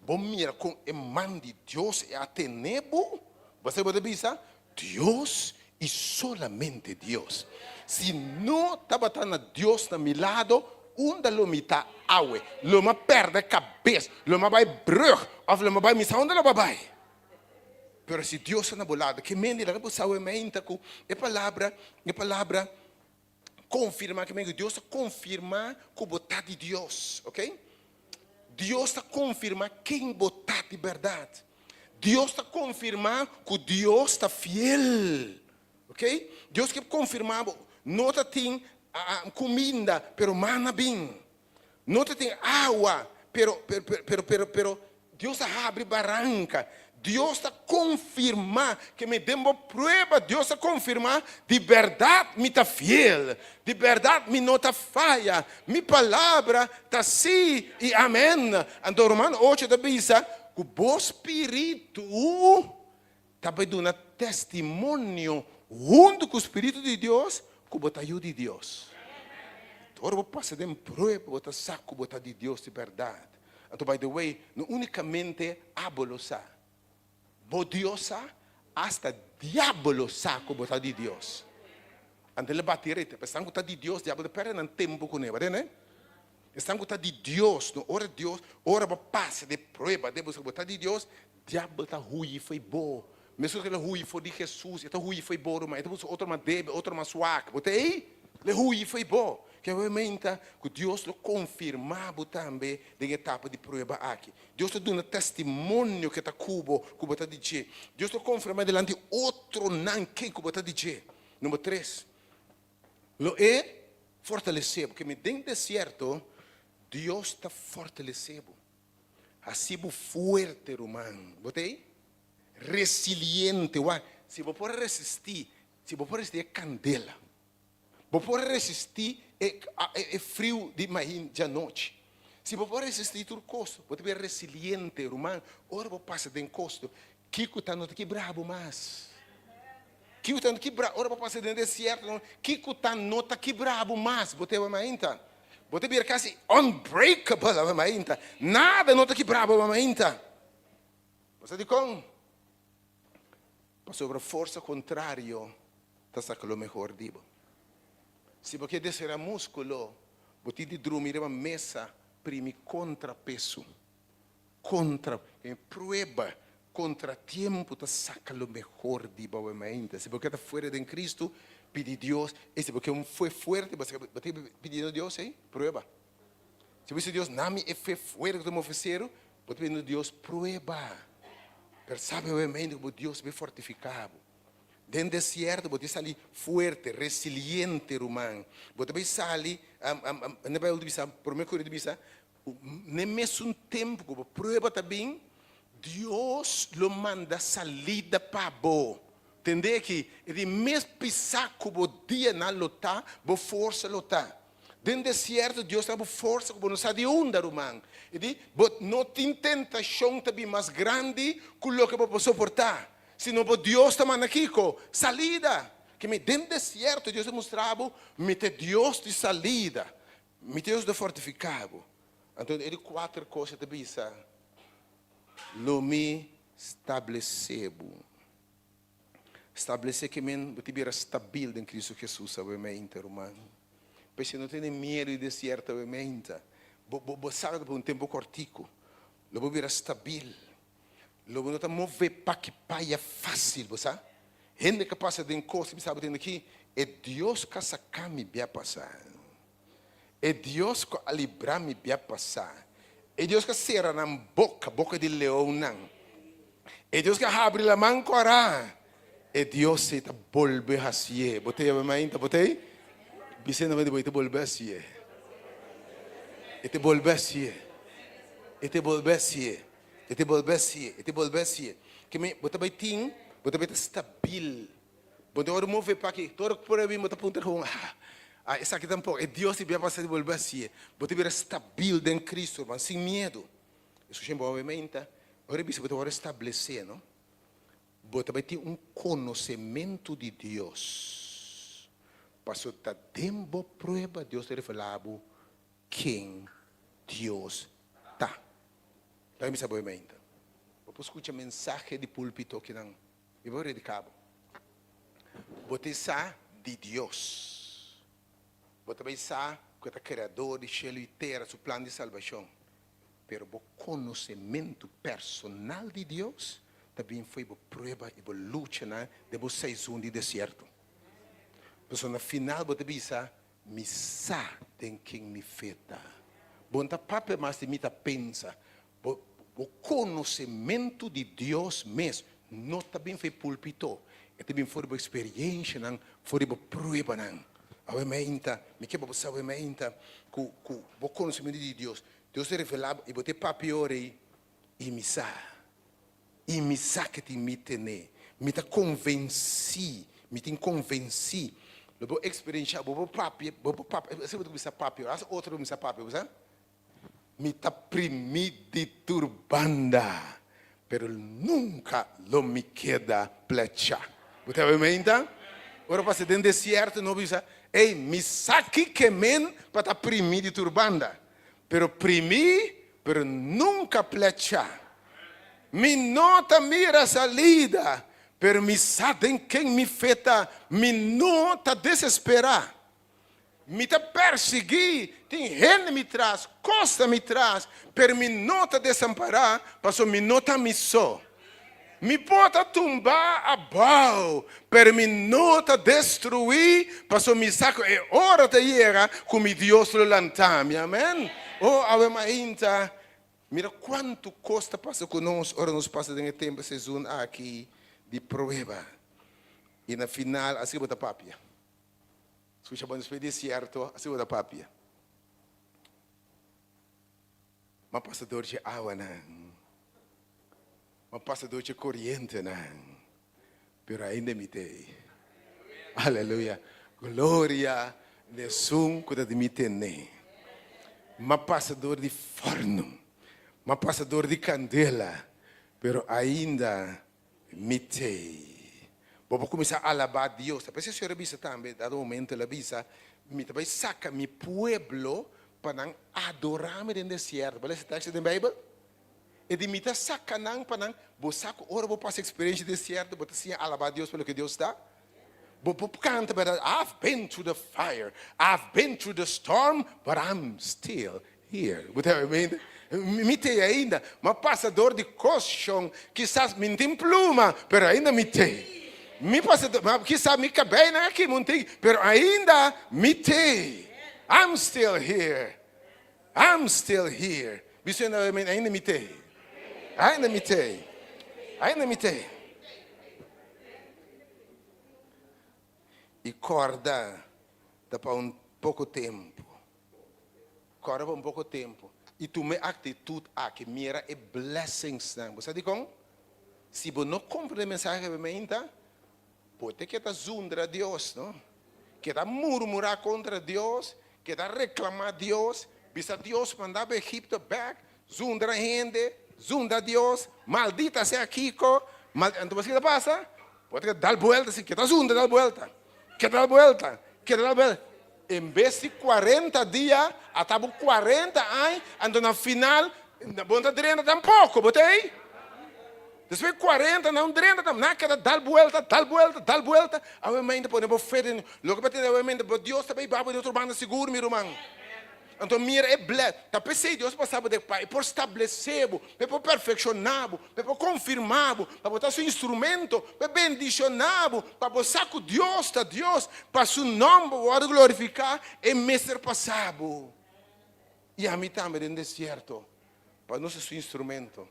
bo mira kon e man di Dios e a tene bo, bo sa bo ta bisa, Dios i solamente Dios. Si no tabata na Dios na mi lado, unda lo mi ta awe? Lo mi a pèrdè kabes, lo mi a bai brùg òf lo mi a bai mi sa unda lo mi a bai. Pero si Dios ta na bo lado, ke mende laga bo sa awe meinta ku e palabra, e palabra konfirmá, ke mende ku Dios ta konfirmá ku bo ta di Dios, ok? Dios ta konfirmá ken bo ta di bèrdat. Dios ta konfirmá ku Dios ta fiel, ok? Dios ke konfirmá bo, no ta tin kuminda, pero mana bin. No ta tin awa, pero, pero, pero, pero, pero Dios a habri baranka. Dios ta konfirmá ke mi den bo prueba, Dios ta konfirmá, di bèrdat mi ta fiel, di bèrdat mi no ta faya, mi palabra ta sí i amèn. Anto Romano ocho ta bisa ku bo spiritu ta bai duna testimonio huntu ku spiritu di Dios ku bo ta yu di Dios. Ora bo pasa den prueba bo ta sa ku bo ta di Dios di bèrdat. Anto by the way, no únikamente abo lo sa, bo Dios sa, asta diabel lo sa ku bo ta di Dios. Anto el a bati rete, pa esnan ku ta di Dios, diabel ta pèrdè nan tempu kuné, bo tende? Esnan ku ta di Dios, no ora Dios, ora bo pasa den prueba, den bo sa ku bo ta di Dios, Diabel ta huyi fo'i bo. Meskos ku el a huyi for di Hesus, e ta huyi fo'i bo ruman. E ta buska otro mas débil, otro mas swak. Bo ta ei? El a huyi fo'i bo. Ke obviamente ku Dios lo konfirmá bo tambe den e etapa di prueba aki. Dios ta duna testimonio ke ta ku bo, ku bo ta di dje. Dios lo konfirmá dilanti otronan ken ku bo ta di dje. Number tres, lo e fortalesé bo. Ke mi den desierto, Dios ta fortalesé bo. Hasi bo fuerte, ruman. Bo ta ei? Resiliente. Wak, si bo por a resistí, si bo por a resistí e kandela, bo por a resistí e, e friu di mahin djanochi, si bo por a resistí tur kos, bo ta bira resiliente, ruman. Ora bo pasa den kos, kiko ta no ta kibra bo mas. Kiko ta kibra ora bo pasa den desierto? Kiko ta no ta kibra bo mas? Bo ta mainta. Bo ta bira kasi unbreakable awe mainta. Nada no ta kibra bo mainta. Bo sa dikon? Pasobra forsa kontrario ta saka lo mehor di bo. Si bo ke deseroyá múskulo, bo tin di drumi riba mesa primi kontrapeso. Kontra e prueba, kontratiempo ta saka lo mehor di bo awe mainta. Si bo ke ta fuerte den Cristo, pidi Dios, e si bo ke un fe fuerte, bo tin ke pidiendo Dios ei prueba. Si bo bisa Dios, na mi e fe fuerte ku ta mi ofreseru, bo ta pidiendo Dios prueba. Pero sabe awe mainta ku bo Dios ta bin fortifiká bo. Den desierto bo ta sali fuerte, resiliente, ruman. Bo ta bai sali, na Bijbel ta bisa, Prome Korinto ta bisa, N'e mesun tempu ku bo prueba ta bin, Dios lo manda salida pa bo. Tende aki, e di mes pisá ku bo dianan lo ta, bo forsa lo ta. Den desierto Dios ta bo forsa ku bo no sa di unda, ruman. E di, bo no tin tentashon ta bin mas grandi ku loke bo por soportá, sino bo Dios ta manda kiko? Salida! Keme den desierto Dios ta mustra bo, mi ta e Dios di salida. Mi Dios ta fortifiká bo. Anto e di kuater kos e ta bisa, Lo mi stablesé bo. Stablesé ke men bo ta bira stabil den Kristu Hesus awe meinta, ruman. P'esei no tene miedu di desierto awe meinta. Bo bo sa ku ta pa un tempu kòrtiku. Lo bo bira stabil. Lo bo no ta move paki paya fásil, bo sa. Hende ka pasa den kos i bisa bo tende ki e Dios ka saka mi bia pasa. E Dios ku a libra mi bia pasa. E Dios ka sera nan boka, boka di leonnan. E Dios ka habri laman kòrá. E Dios ei ta bolbe hasié. Bo ta yama mi ainda? Bo ta ei? Bis'é na mente bo, e ta bolbe hasié. E ta bolbe hasié. E ta bolbe hasié. E ta bolbe hasié. E ta bolbe hasié. Ke mi, bo ta bai tin, bo ta bai ta stabil. Bo ta wòrdu move pa aki. Tur ora ku por a bin bo ta puntra kon, ah, ah, esaki tampoko. E Dios di bia pasa di bolbe hasié. Bo ta bira stabil den Cristo, ruman, sin miedu. Escucha bo awe meinta, ora bisa bo ta wòrdu establesé, no? Bo ta bai tin un konosementu di Dios, pasobra ta den bo prueba Dios ta revelá bo ken Dios ta. Laga mi bisa bo mainta, bo por skucha mensahe di púlpito kinan mi por prediká bo. Bo ta sa di Dios. Bo ta bai sa ku e ta Kreador di shelu i tera, su plan di salbashon. Pero bo konosementu personal di Dios ta bin fo'i bo prueba i bo luchanan den bo seizon di desierto. Pasobra na final bo ta bisa, Mi sa den ken mi fe ta. Bo no ta papia mas di mi ta pensa. Bo bo konosementu di Dios mes no ta bin fo'i pulpito. E ta bin for di bo eksperienshanan, for di bo pruebanan. Awe meinta, mi ke pa bo sa awe meinta ku ku bo konosementu di Dios, Dios ta revelá bo i bo ta e papia ora ei, i mi sa, i mi sa ke tin mi tene, mi ta konvensí, mi tin konvensí. Lo bo eksperenshá, bo por papia, bo por papia, esei bo ta kuminsá papia ora, asta otro ta kuminsá papia, bo sa? Mi ta primí di tur banda, pero nunka lo mi keda plechá. Bo ta wementa? Ora pasa den desierto no bisa, Ey, mi sa kiko men pa ta primí di tur banda, pero primí, pero nunka plechá. Mi no ta mira salida, pero mi sa den ken mi fe ta, mi no ta desesperá. Mi ta persiguí, tin hende mi tras, kos ta mi tras, pero mi no ta desampará, pasobra mi no ta mi so. Mi por ta tumbá abou, pero mi no ta destruí, pasobra mi sa ku e ora ta yega ku mi Dios lo lanta mi. Amèn. O, awe mainta, mira kuantu kos ta pasa ku nos ora nos pasa den e tempu, e sezon aki di prueba. I na final, asina bo ta papia. Skucha bo despues di desierto, asina bo ta papia. M'a pasa dor dje awanan, m'a pasa dor dje korientenan, pero ainda mi t'ei. Aleluya! Gloria na esun ku ta di mi tene. M'a pasa dor di fòrnu, m'a pasa dor di kandela, pero ainda mi t'ei. Bo por kuminsá alabá Dios. Ta p'esei Señor a bisa tambe, dado momento el a bisa, Mi ta bai saka mi pueblo pa nan adorá mi den desierto. Bo a lesa e teksto den Beibel? E di, Mi ta saka nan pa nan. Bo sa ku ora bo pasa eksperensia di desierto, bo ta siña alabá Dios pa loke Dios ta? Bo por kanta bèrdat, I've been through the fire, I've been through the storm, but I'm still here. Bo ta mente? Mi t'ei ainda. M'a pasa dor di koshon, kisas mi n'tin pluma, pero ainda mi t'ei. Mi pasa dor, kisas mi kabeinan a kima un tiki, pero ainda mi t'ei. I'm still here. I'm still here. Bisa un amen, ainda mi t'ei. Ainda mi t'ei. Ainda mi t'ei. I kòrda ta pa un poko tempu. Kòrda pa un poko tempu. I tuma e aktitut aki, mira e blessingsnan. Bo sa dikon? Si bo no komprende e mensahe ku mi ta, bo ta keda zundra Dios, no? Keda murmurá kontra Dios, keda reklamá Dios, bisa Dios manda bo Egipto bèk, zundra hende, zundra Dios, maldita sea kiko, mal, anto bo sa kiko ta pasa? Bo ta keda dal buelta si, keda zundra dal buelta, keda dal buelta, keda dal buelta. En bes di kuarenta dia, a ta bo kuarenta aña, anto na final bo no ta drenta tampoko, bo ta ei? Despues di kuarenta nan drenta tampoco, nan a keda dal buelta, dal buelta, dal buelta, awe mainta pone bo fe den loke bo tene awe mainta, bo Dios ta bay babo den otro banda sigur mi ruman. Anto mira e bless, ta p'esei Dios pasa bo den pa e por stablece bo, pa e por perfecciona bo, pa e por confirma bo, pa bo ta su instrumento, pa e bendiciona bo, pa bo sa cu Dios ta Dios, pa su nomber wordo glorifica, e mester pasa bo y ami tambe den desierto, pa nos ta su instrumento.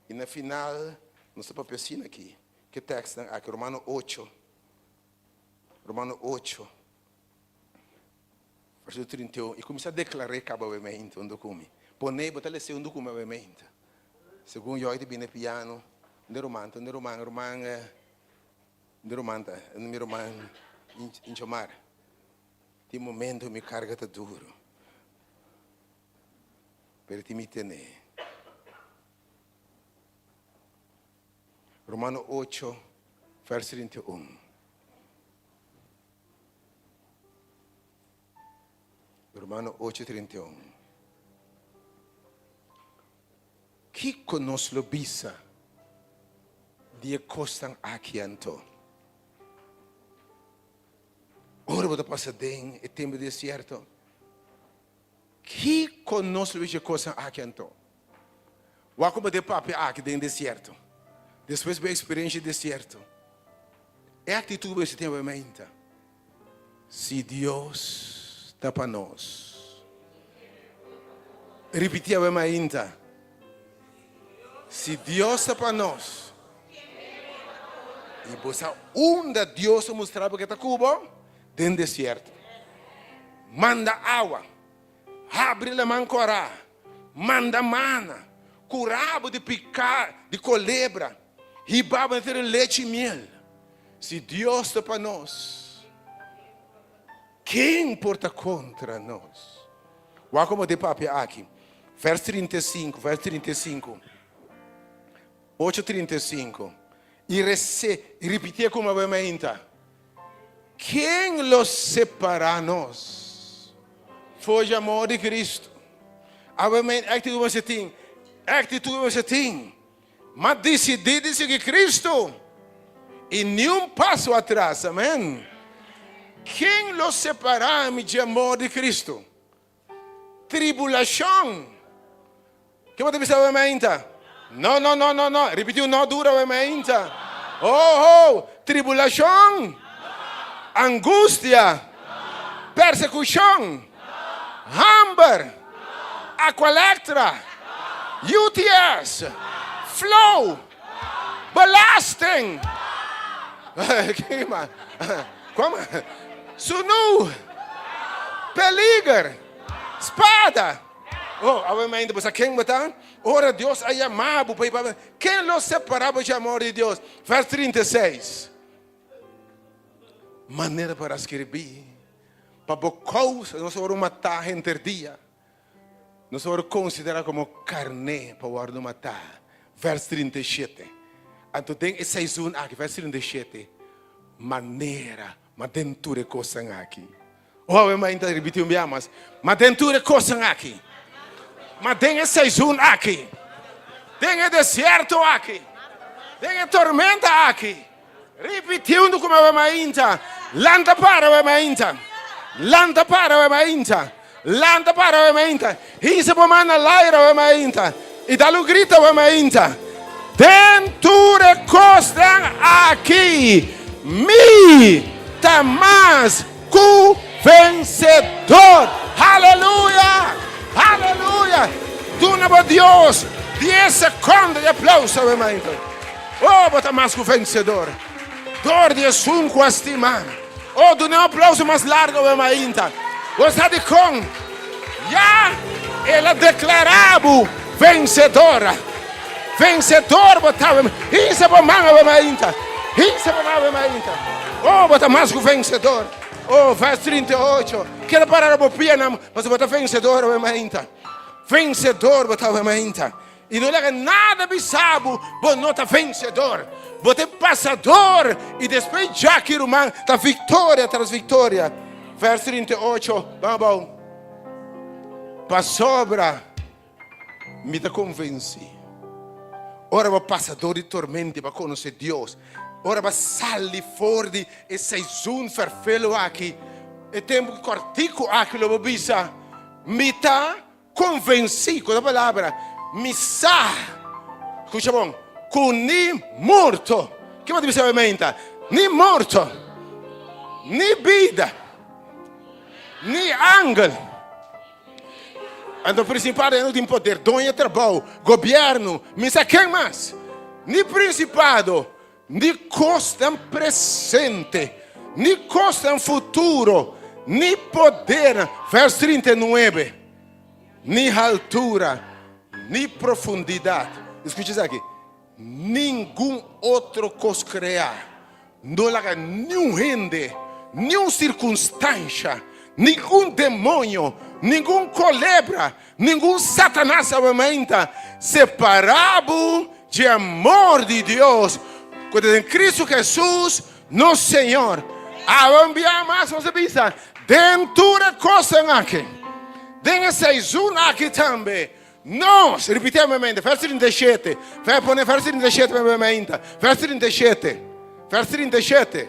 Y na final nos ta papia asina aki, ke tekstnan aki, Romano ocho, Romano ocho. Versíkulo 31, I kuminsá deklar'é kaba awemente huntu ku mi. Pon'é, bo ta les'é huntu ku mi awemente. Segun Joy ta bini e piano, Unda e ruman ta? Unda e ruman? Ruman, unda e ruman ta? Unda mi ruman Inchomar? Tin momento mi karga ta duru, pero tin mi ten'é. Romano ocho, vèrs 31. Romano ocho 31. Kiko nos lo bisa di e kosnan aki anto? Ora bo ta pasa den e tempu di desierto, kiko nos lo bisa di e kosnan aki anto? Wak ku bo ta e papia aki den desierto. Despues bo eksperensia desierto. E aktitut ku bo mester tin awe mainta. Si Dios ta pa nos. Ripití awe mainta. Si Dios ta pa nos. I bo sa unda Dios a mustra bo ke ta ku bo? Den desierto. Manda awa. Habri laman kòrá, manda mana, kura bo di piká di kolebra, hiba bo na tera di lechi i miel. Si Dios ta pa nos, ken por ta kontra nos? Wak komo ta e papia aki, vèrs 35, vèrs 35, ocho 35, i rese, i ripitié komo awe mainta. Ken lo separá nos for dje amor di Cristo? Awe men actitud mester tin, actitud mester tin. Ma dicidí di sigui Cristo i ni un paso atras, amen. Ken lo separá mi dje amor di Cristo? Tribulacion. Ke bo ta bisa awe mainta? No, no, no, no, no. Ripiti un no duro awe mainta. Oh, oh. Tribulacion. Angustia. Persecucion. Hamber. Aqualectra. UTS. Flow. Belasting. Kom? Sunu. Peliger. Spada. Oh, awe mainta bo sa ken bo ta? Ora Dios a yama bo pa i ken lo separa bo dje amor di Dios? Vers 36. Manera por a skirbi, pa bo kousa nos a wòrdu matá henter dia. Nos a wòrdu konsiderá komo karné pa wòrdu matá. Vers 37. Anto den e seizoen aki, vers 37. Manera, ma den tur e kosnan aki. Oh, awe mainta ripití un bia mas. Ma den tur e kosnan aki. Ma den e seizun aki. Den e desierto aki. Den e tormenta aki. Ripití huntu ku mi awe mainta. Lanta para awe mainta. Lanta para awe mainta. Lanta para awe mainta. Hisa bo man na laira awe mainta. I dal un grito awe mainta. Den tur e kosnan aki mi ta mas ku vensedor. Haleluya! Haleluya! Duna bo Dios dies sekondo di aplauso awe mainta. Oh, bo ta mas ku vensedor. Dor di esun ku a stima mi. Oh, duna un aplauso mas largu awe mainta. Bo sa dikon? Ya el a deklará bo vensedora. Vensedor bo ta awe. Hinsa bo man awe mainta. Hinsa bo man awe mainta. Oh, bo ta mas ku vensedor. Oh, vers 38. Keda para na bo pianan, pasobra bo ta vensedor awe mainta. Vensedor bo ta awe mainta. I no laga nada bisa bo, bo no ta vensedor. Bo ta e pasador i despues djaki ruman ta viktoria tras viktoria. Vers 38, ban abou. Pasobra mi ta konvensí, ora bo pasa dor di tormenta i bo a konosé Dios, ora bo a sali for di e seizun ferfelu aki, e tempu kòrtiku aki lo bo bisa, Mi ta Konvensí, ku otro palabra, mi sa, skucha bon, ku ni morto, ke bo ta bisa obviamente? Ni morto, ni bida, ni angel, anto prinsipado ya no tin poder, doño di trabou, gobièrnu, mi sa ken mas, ni prinsipado, Ni kosnan presente, ni kosnan futuro, ni podernan, vers 39, ni haltura, ni profundidat. Skucha esaki, ningun otro kos kreá no laga niun hende, niun sirkunstansha, ningun demoño, ningun kolebra, Ningun Satanas awemeinta separá bo dje amor di Dios ku ta den Kristu Hesus, nos Señor. Awe un bia mas nos a bisa, den tur e kosnan aki, den e seizun aki tambe, nos, ripití awemeinta, vers 37, pone vers 37 awemeinta, vers 37, vers 37,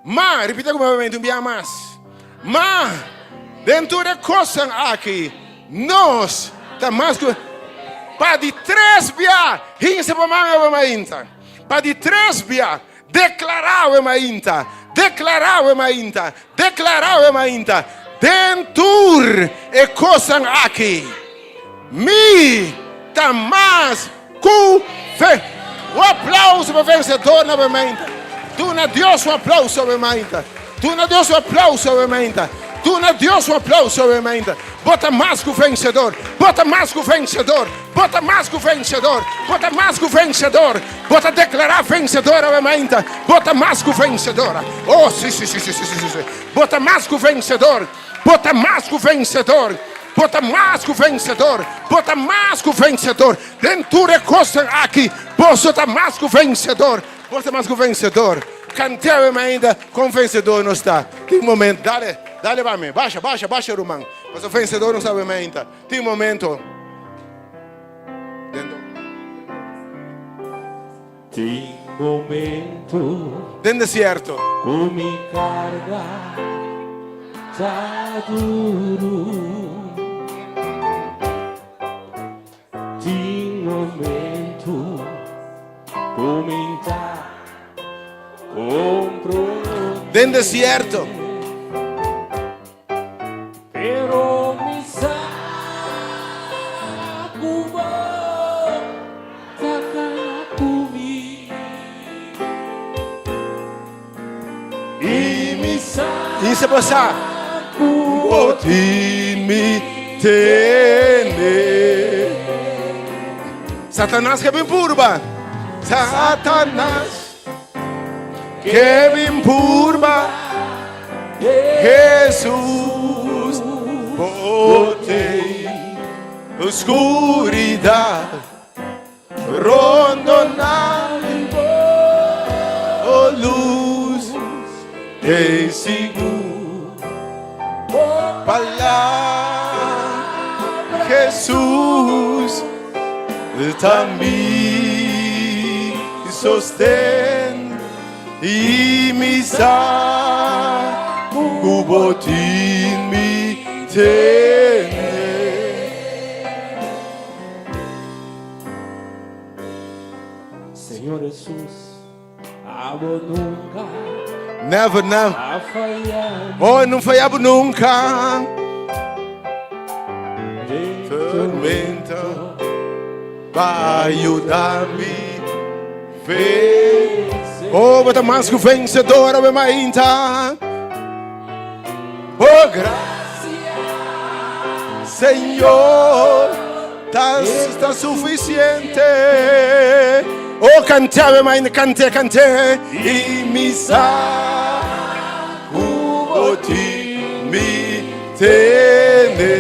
Ma, ripití ku mi awemeinta un bia mas, Ma, den tur e kosnan aki, nos ta mas ku Pa di tres bia, hinsa bo man awe mainta. Pa di tres bia, deklará awe mainta, deklará awe mainta, deklará awe mainta, Den tur e kosnan aki, mi ta mas ku fe. Un aplauso pa vensedornan awe mainta. Duna Dios un aplauso awe mainta. Duna Dios un aplauso awe mainta. Duna Dios un aplauso awe mainta. Bo ta mas ku vensedor. Bo ta mas ku vensedor. Bo ta mas ku vensedor. Bo ta mas ku vensedor. Bo ta deklará vensedor awe mainta. Bo ta mas ku vensedora. Oh, si, si, si, si, si, si, si. Bo ta mas ku vensedor. Bo ta mas ku vensedor. Bo ta mas ku vensedor. Bo ta mas ku vensedor. Den tur e kosnan aki, boso ta mas ku vensedor. Bo ta mas ku vensedor. Kant'e ainda kon vensedor nos ta. Tin momento, dale, dale pa mi. Basha, basha, basha ruman. Pasobra vensedor nos ta ainda. Tin momento. Den Tin momento. Den desierto. Ku mi karga ta duru. Tin momento ku mi ta komprondé. Den desierto. Pero mi sa ku bo ta ku mi. I mi sa I se bo sa ku bo tin mi tene. Satanas ke bin purba. Satanas ke bin purba. Jesus bo tin oscuridad. Rondoná mi bo lus. T'ei sigur bo palabra Jesus ta mi sosten i mi sa ku bo tin mi tene. Señor Jesus. Abo nunca. Never, never. A faya. Oh, no faya bo nunca. Tormenta pa yuda mi fe. Oh, bo ta mas ku vencedor, awe mainta. Oh, gracia, Señor, ta, ta suficiente. Oh, cante, ave mainta, cante, cante. I mi sa ku bo tin mi tene.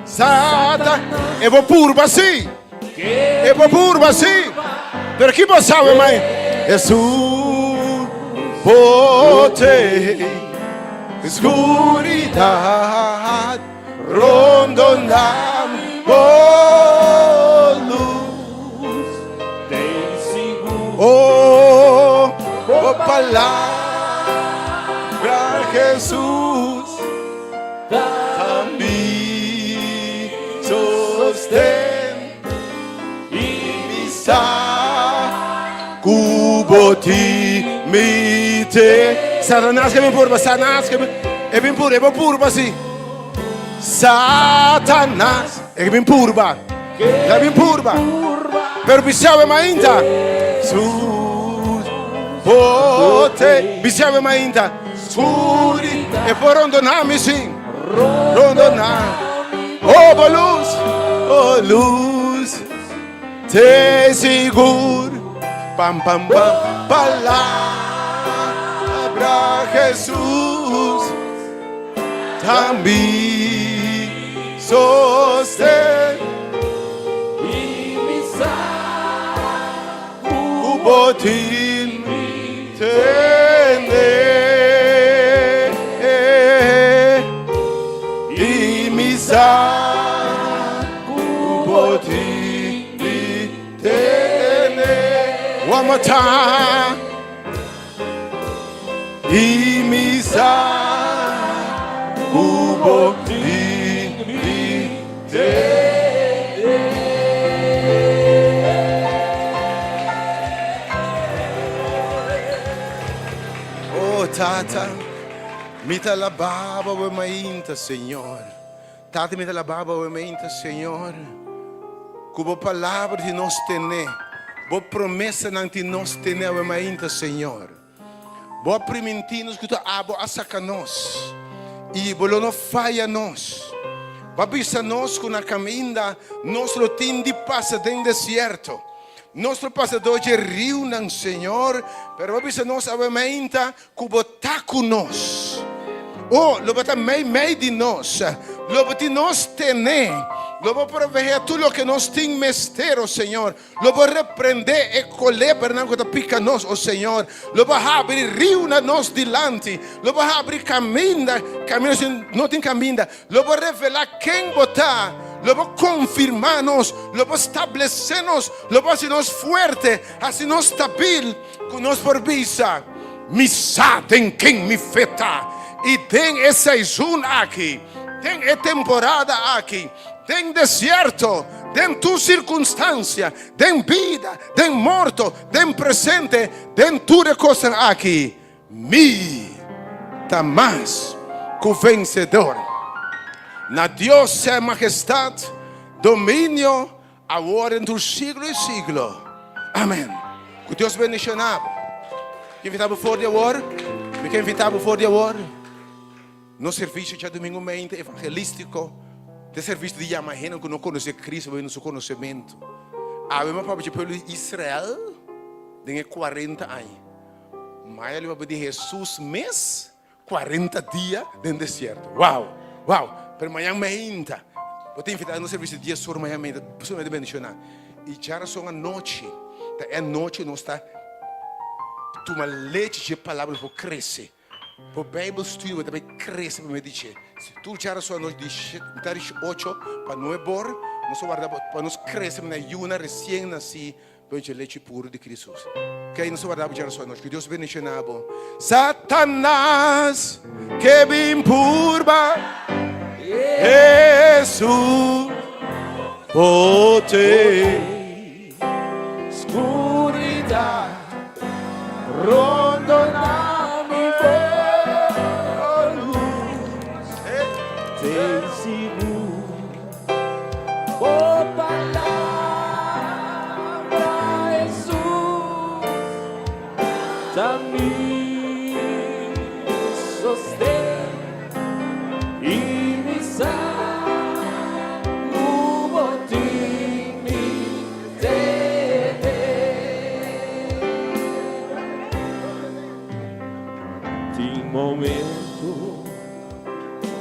Sata, e bo purba si. E bo purba si. Pero ki bo sabe mai? Jesus bo te Scuridad rondona bo luz. Oh, bo palabra Jesus ta mi sosten i mi sa ku bo tin mi te. Satanas ke bin purba, Satanas ke bin, e bin purba, e bo purba si. Satanas e ke bin purba, e bin purba, pero bisa awe mainta. Su bo te, bisa awe mainta. Suri, e por rondona mi si, rondona. Oh, bo luz, oh luz, te sigur. Pam, pam, pam, palabra Jesús. Ta mi sosten. Ku bo tin tene I mi sa ku bo tin mi tene One more time I mi sa ku bo tin mi tene. Oh Tata, mi ta alabá bo awe mainta, Señor. Tata, mi ta alabá bo awe mainta, Señor, ku bo palabra tin nos tene, bo promesanan tin nos tene awe mainta, Señor. Bo a primintí nos ku ta abo a saka nos, i bo lo no faya nos. Bo a bisa nos ku na kaminda nos lo tin di pasa den desierto. Nos lo pasa dor dje riunan, Señor, pero bo a bisa nos awe mainta ku bo ta ku nos. O, lo bo ta meimei di nos. Lo bo tin nos tene. Lo bo proveé tur loke nos tin mester, o Señor. Lo bo reprendé e kolebernan ku ta pika nos, o Señor. Lo bo habri riu na nos dilanti. Lo bo habri kaminda, kaminda si no tin kaminda. Lo bo revelá ken bo ta. Lo bo konfirmá nos. Lo bo stablesé nos. Lo bo hasi nos fuerte, hasi nos stabil, ku nos por bisa, Mi sa den ken mi fe ta. I den e seizon aki, den e temporada aki, Den desierto, den tur sirkunstansia, den bida, den morto, den presente, den tur e kosnan aki, mi ta mas ku vensedor. Na Dios sea majestat, dominio, awor den tur siglo i siglo. Amen. Ku Dios bendishoná bo. Mi ke invitá bo for di awor. Mi ke invitá bo for di awor. Nos servisio djadumingu mente evangelístiko ta e servisio di yama hende ku no konosé Kristu pa bini na su konosementu. Awe mi a papia dje pueblo di Israel den e kuarenta aña. Maya lo papia di Hesus mes kuarenta dia den desierto. Wow! Wow! Pero mañan meinta bo ta invitá nos servisio dies ora mañan meinta sumamente bendishoná. I djarason anochi ta e anochi nos ta. tuma lechi dje palabra bo por krese. Bo Bijbel studio bo ta bay crece pa medio di dje. Si tur djarason anochi di mitad di ocho pa nuebe or, nos a warda bo pa nos crece manera yuna recien naci pa dje lechi puro di Cristo. Ok, nos a warda bo djarason anochi. Cu Dios bendiciona bo. Satanas ke bin purba Hesus bote. Skuridat rondona mi bo lus Ten sigur bo palabra Hesus ta mi sosten I mi sa ku bo tin mi Tin momento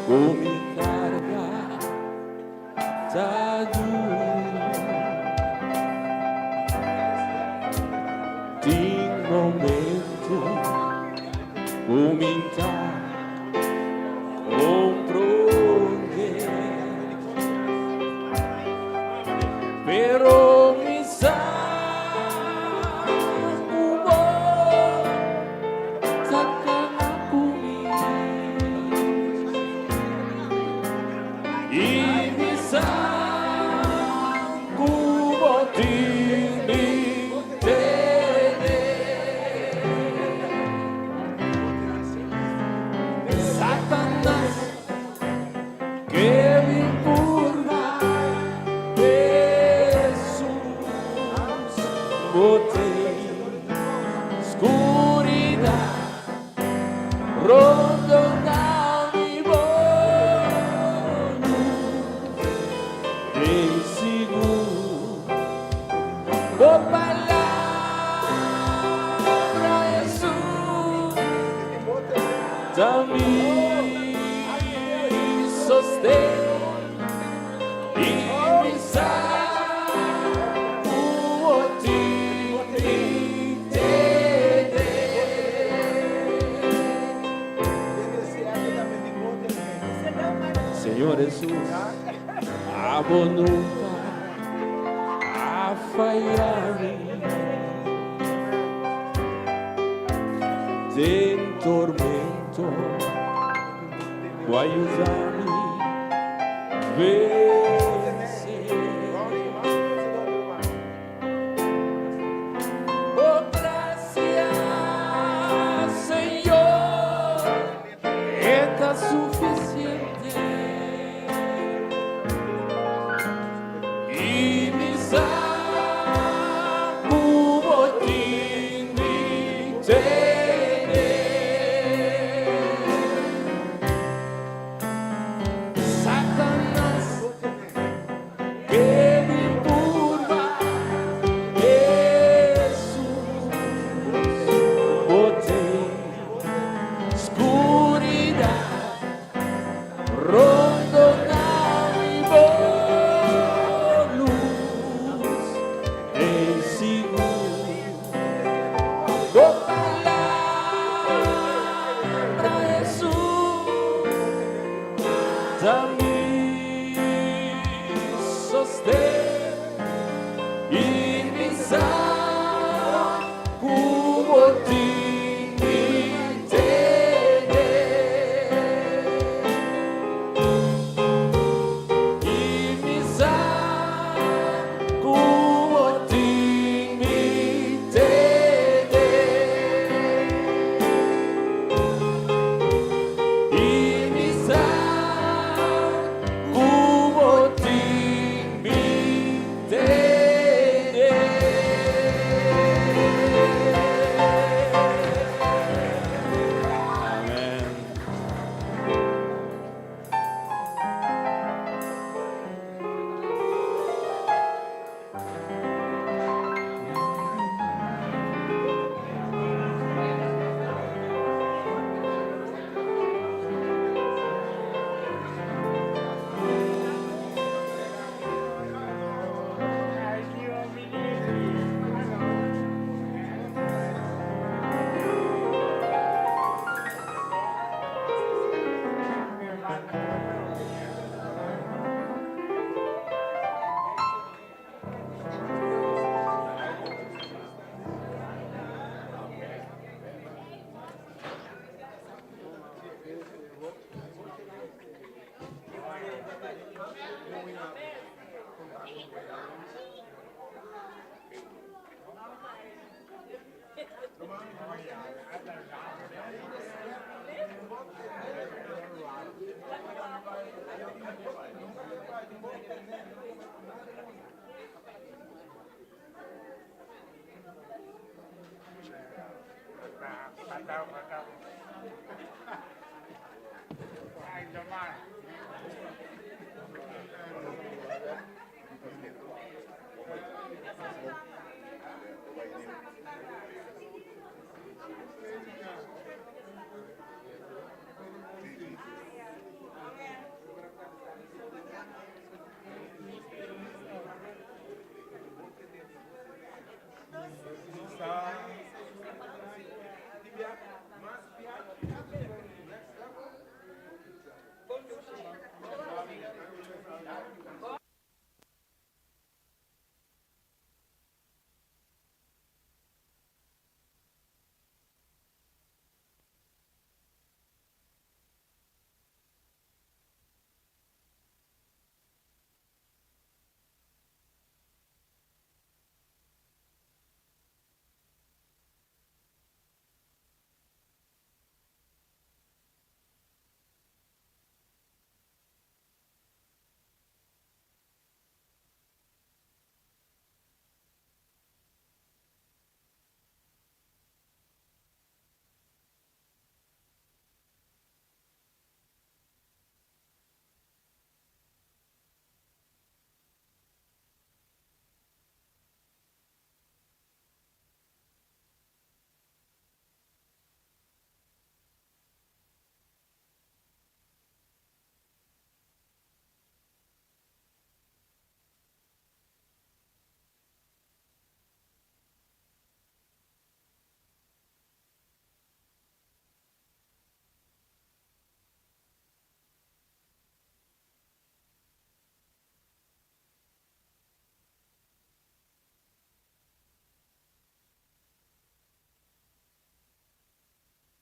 ku mi karga ta duru. Tin momento ku mi ta Comprende. Pero mi sa ku bo ta kana ku mi. I mi sa ku bo tin mi tene. Satanas ke bin purba Hesus bo tin skuridat rondona mi bo lus den sigur bo palabra Hesus ta mi sosten i mi sa ku bo tin mi tene. Señor Hesus, abo nunka a faya mi. Den tormento, bo a yuda mi vense.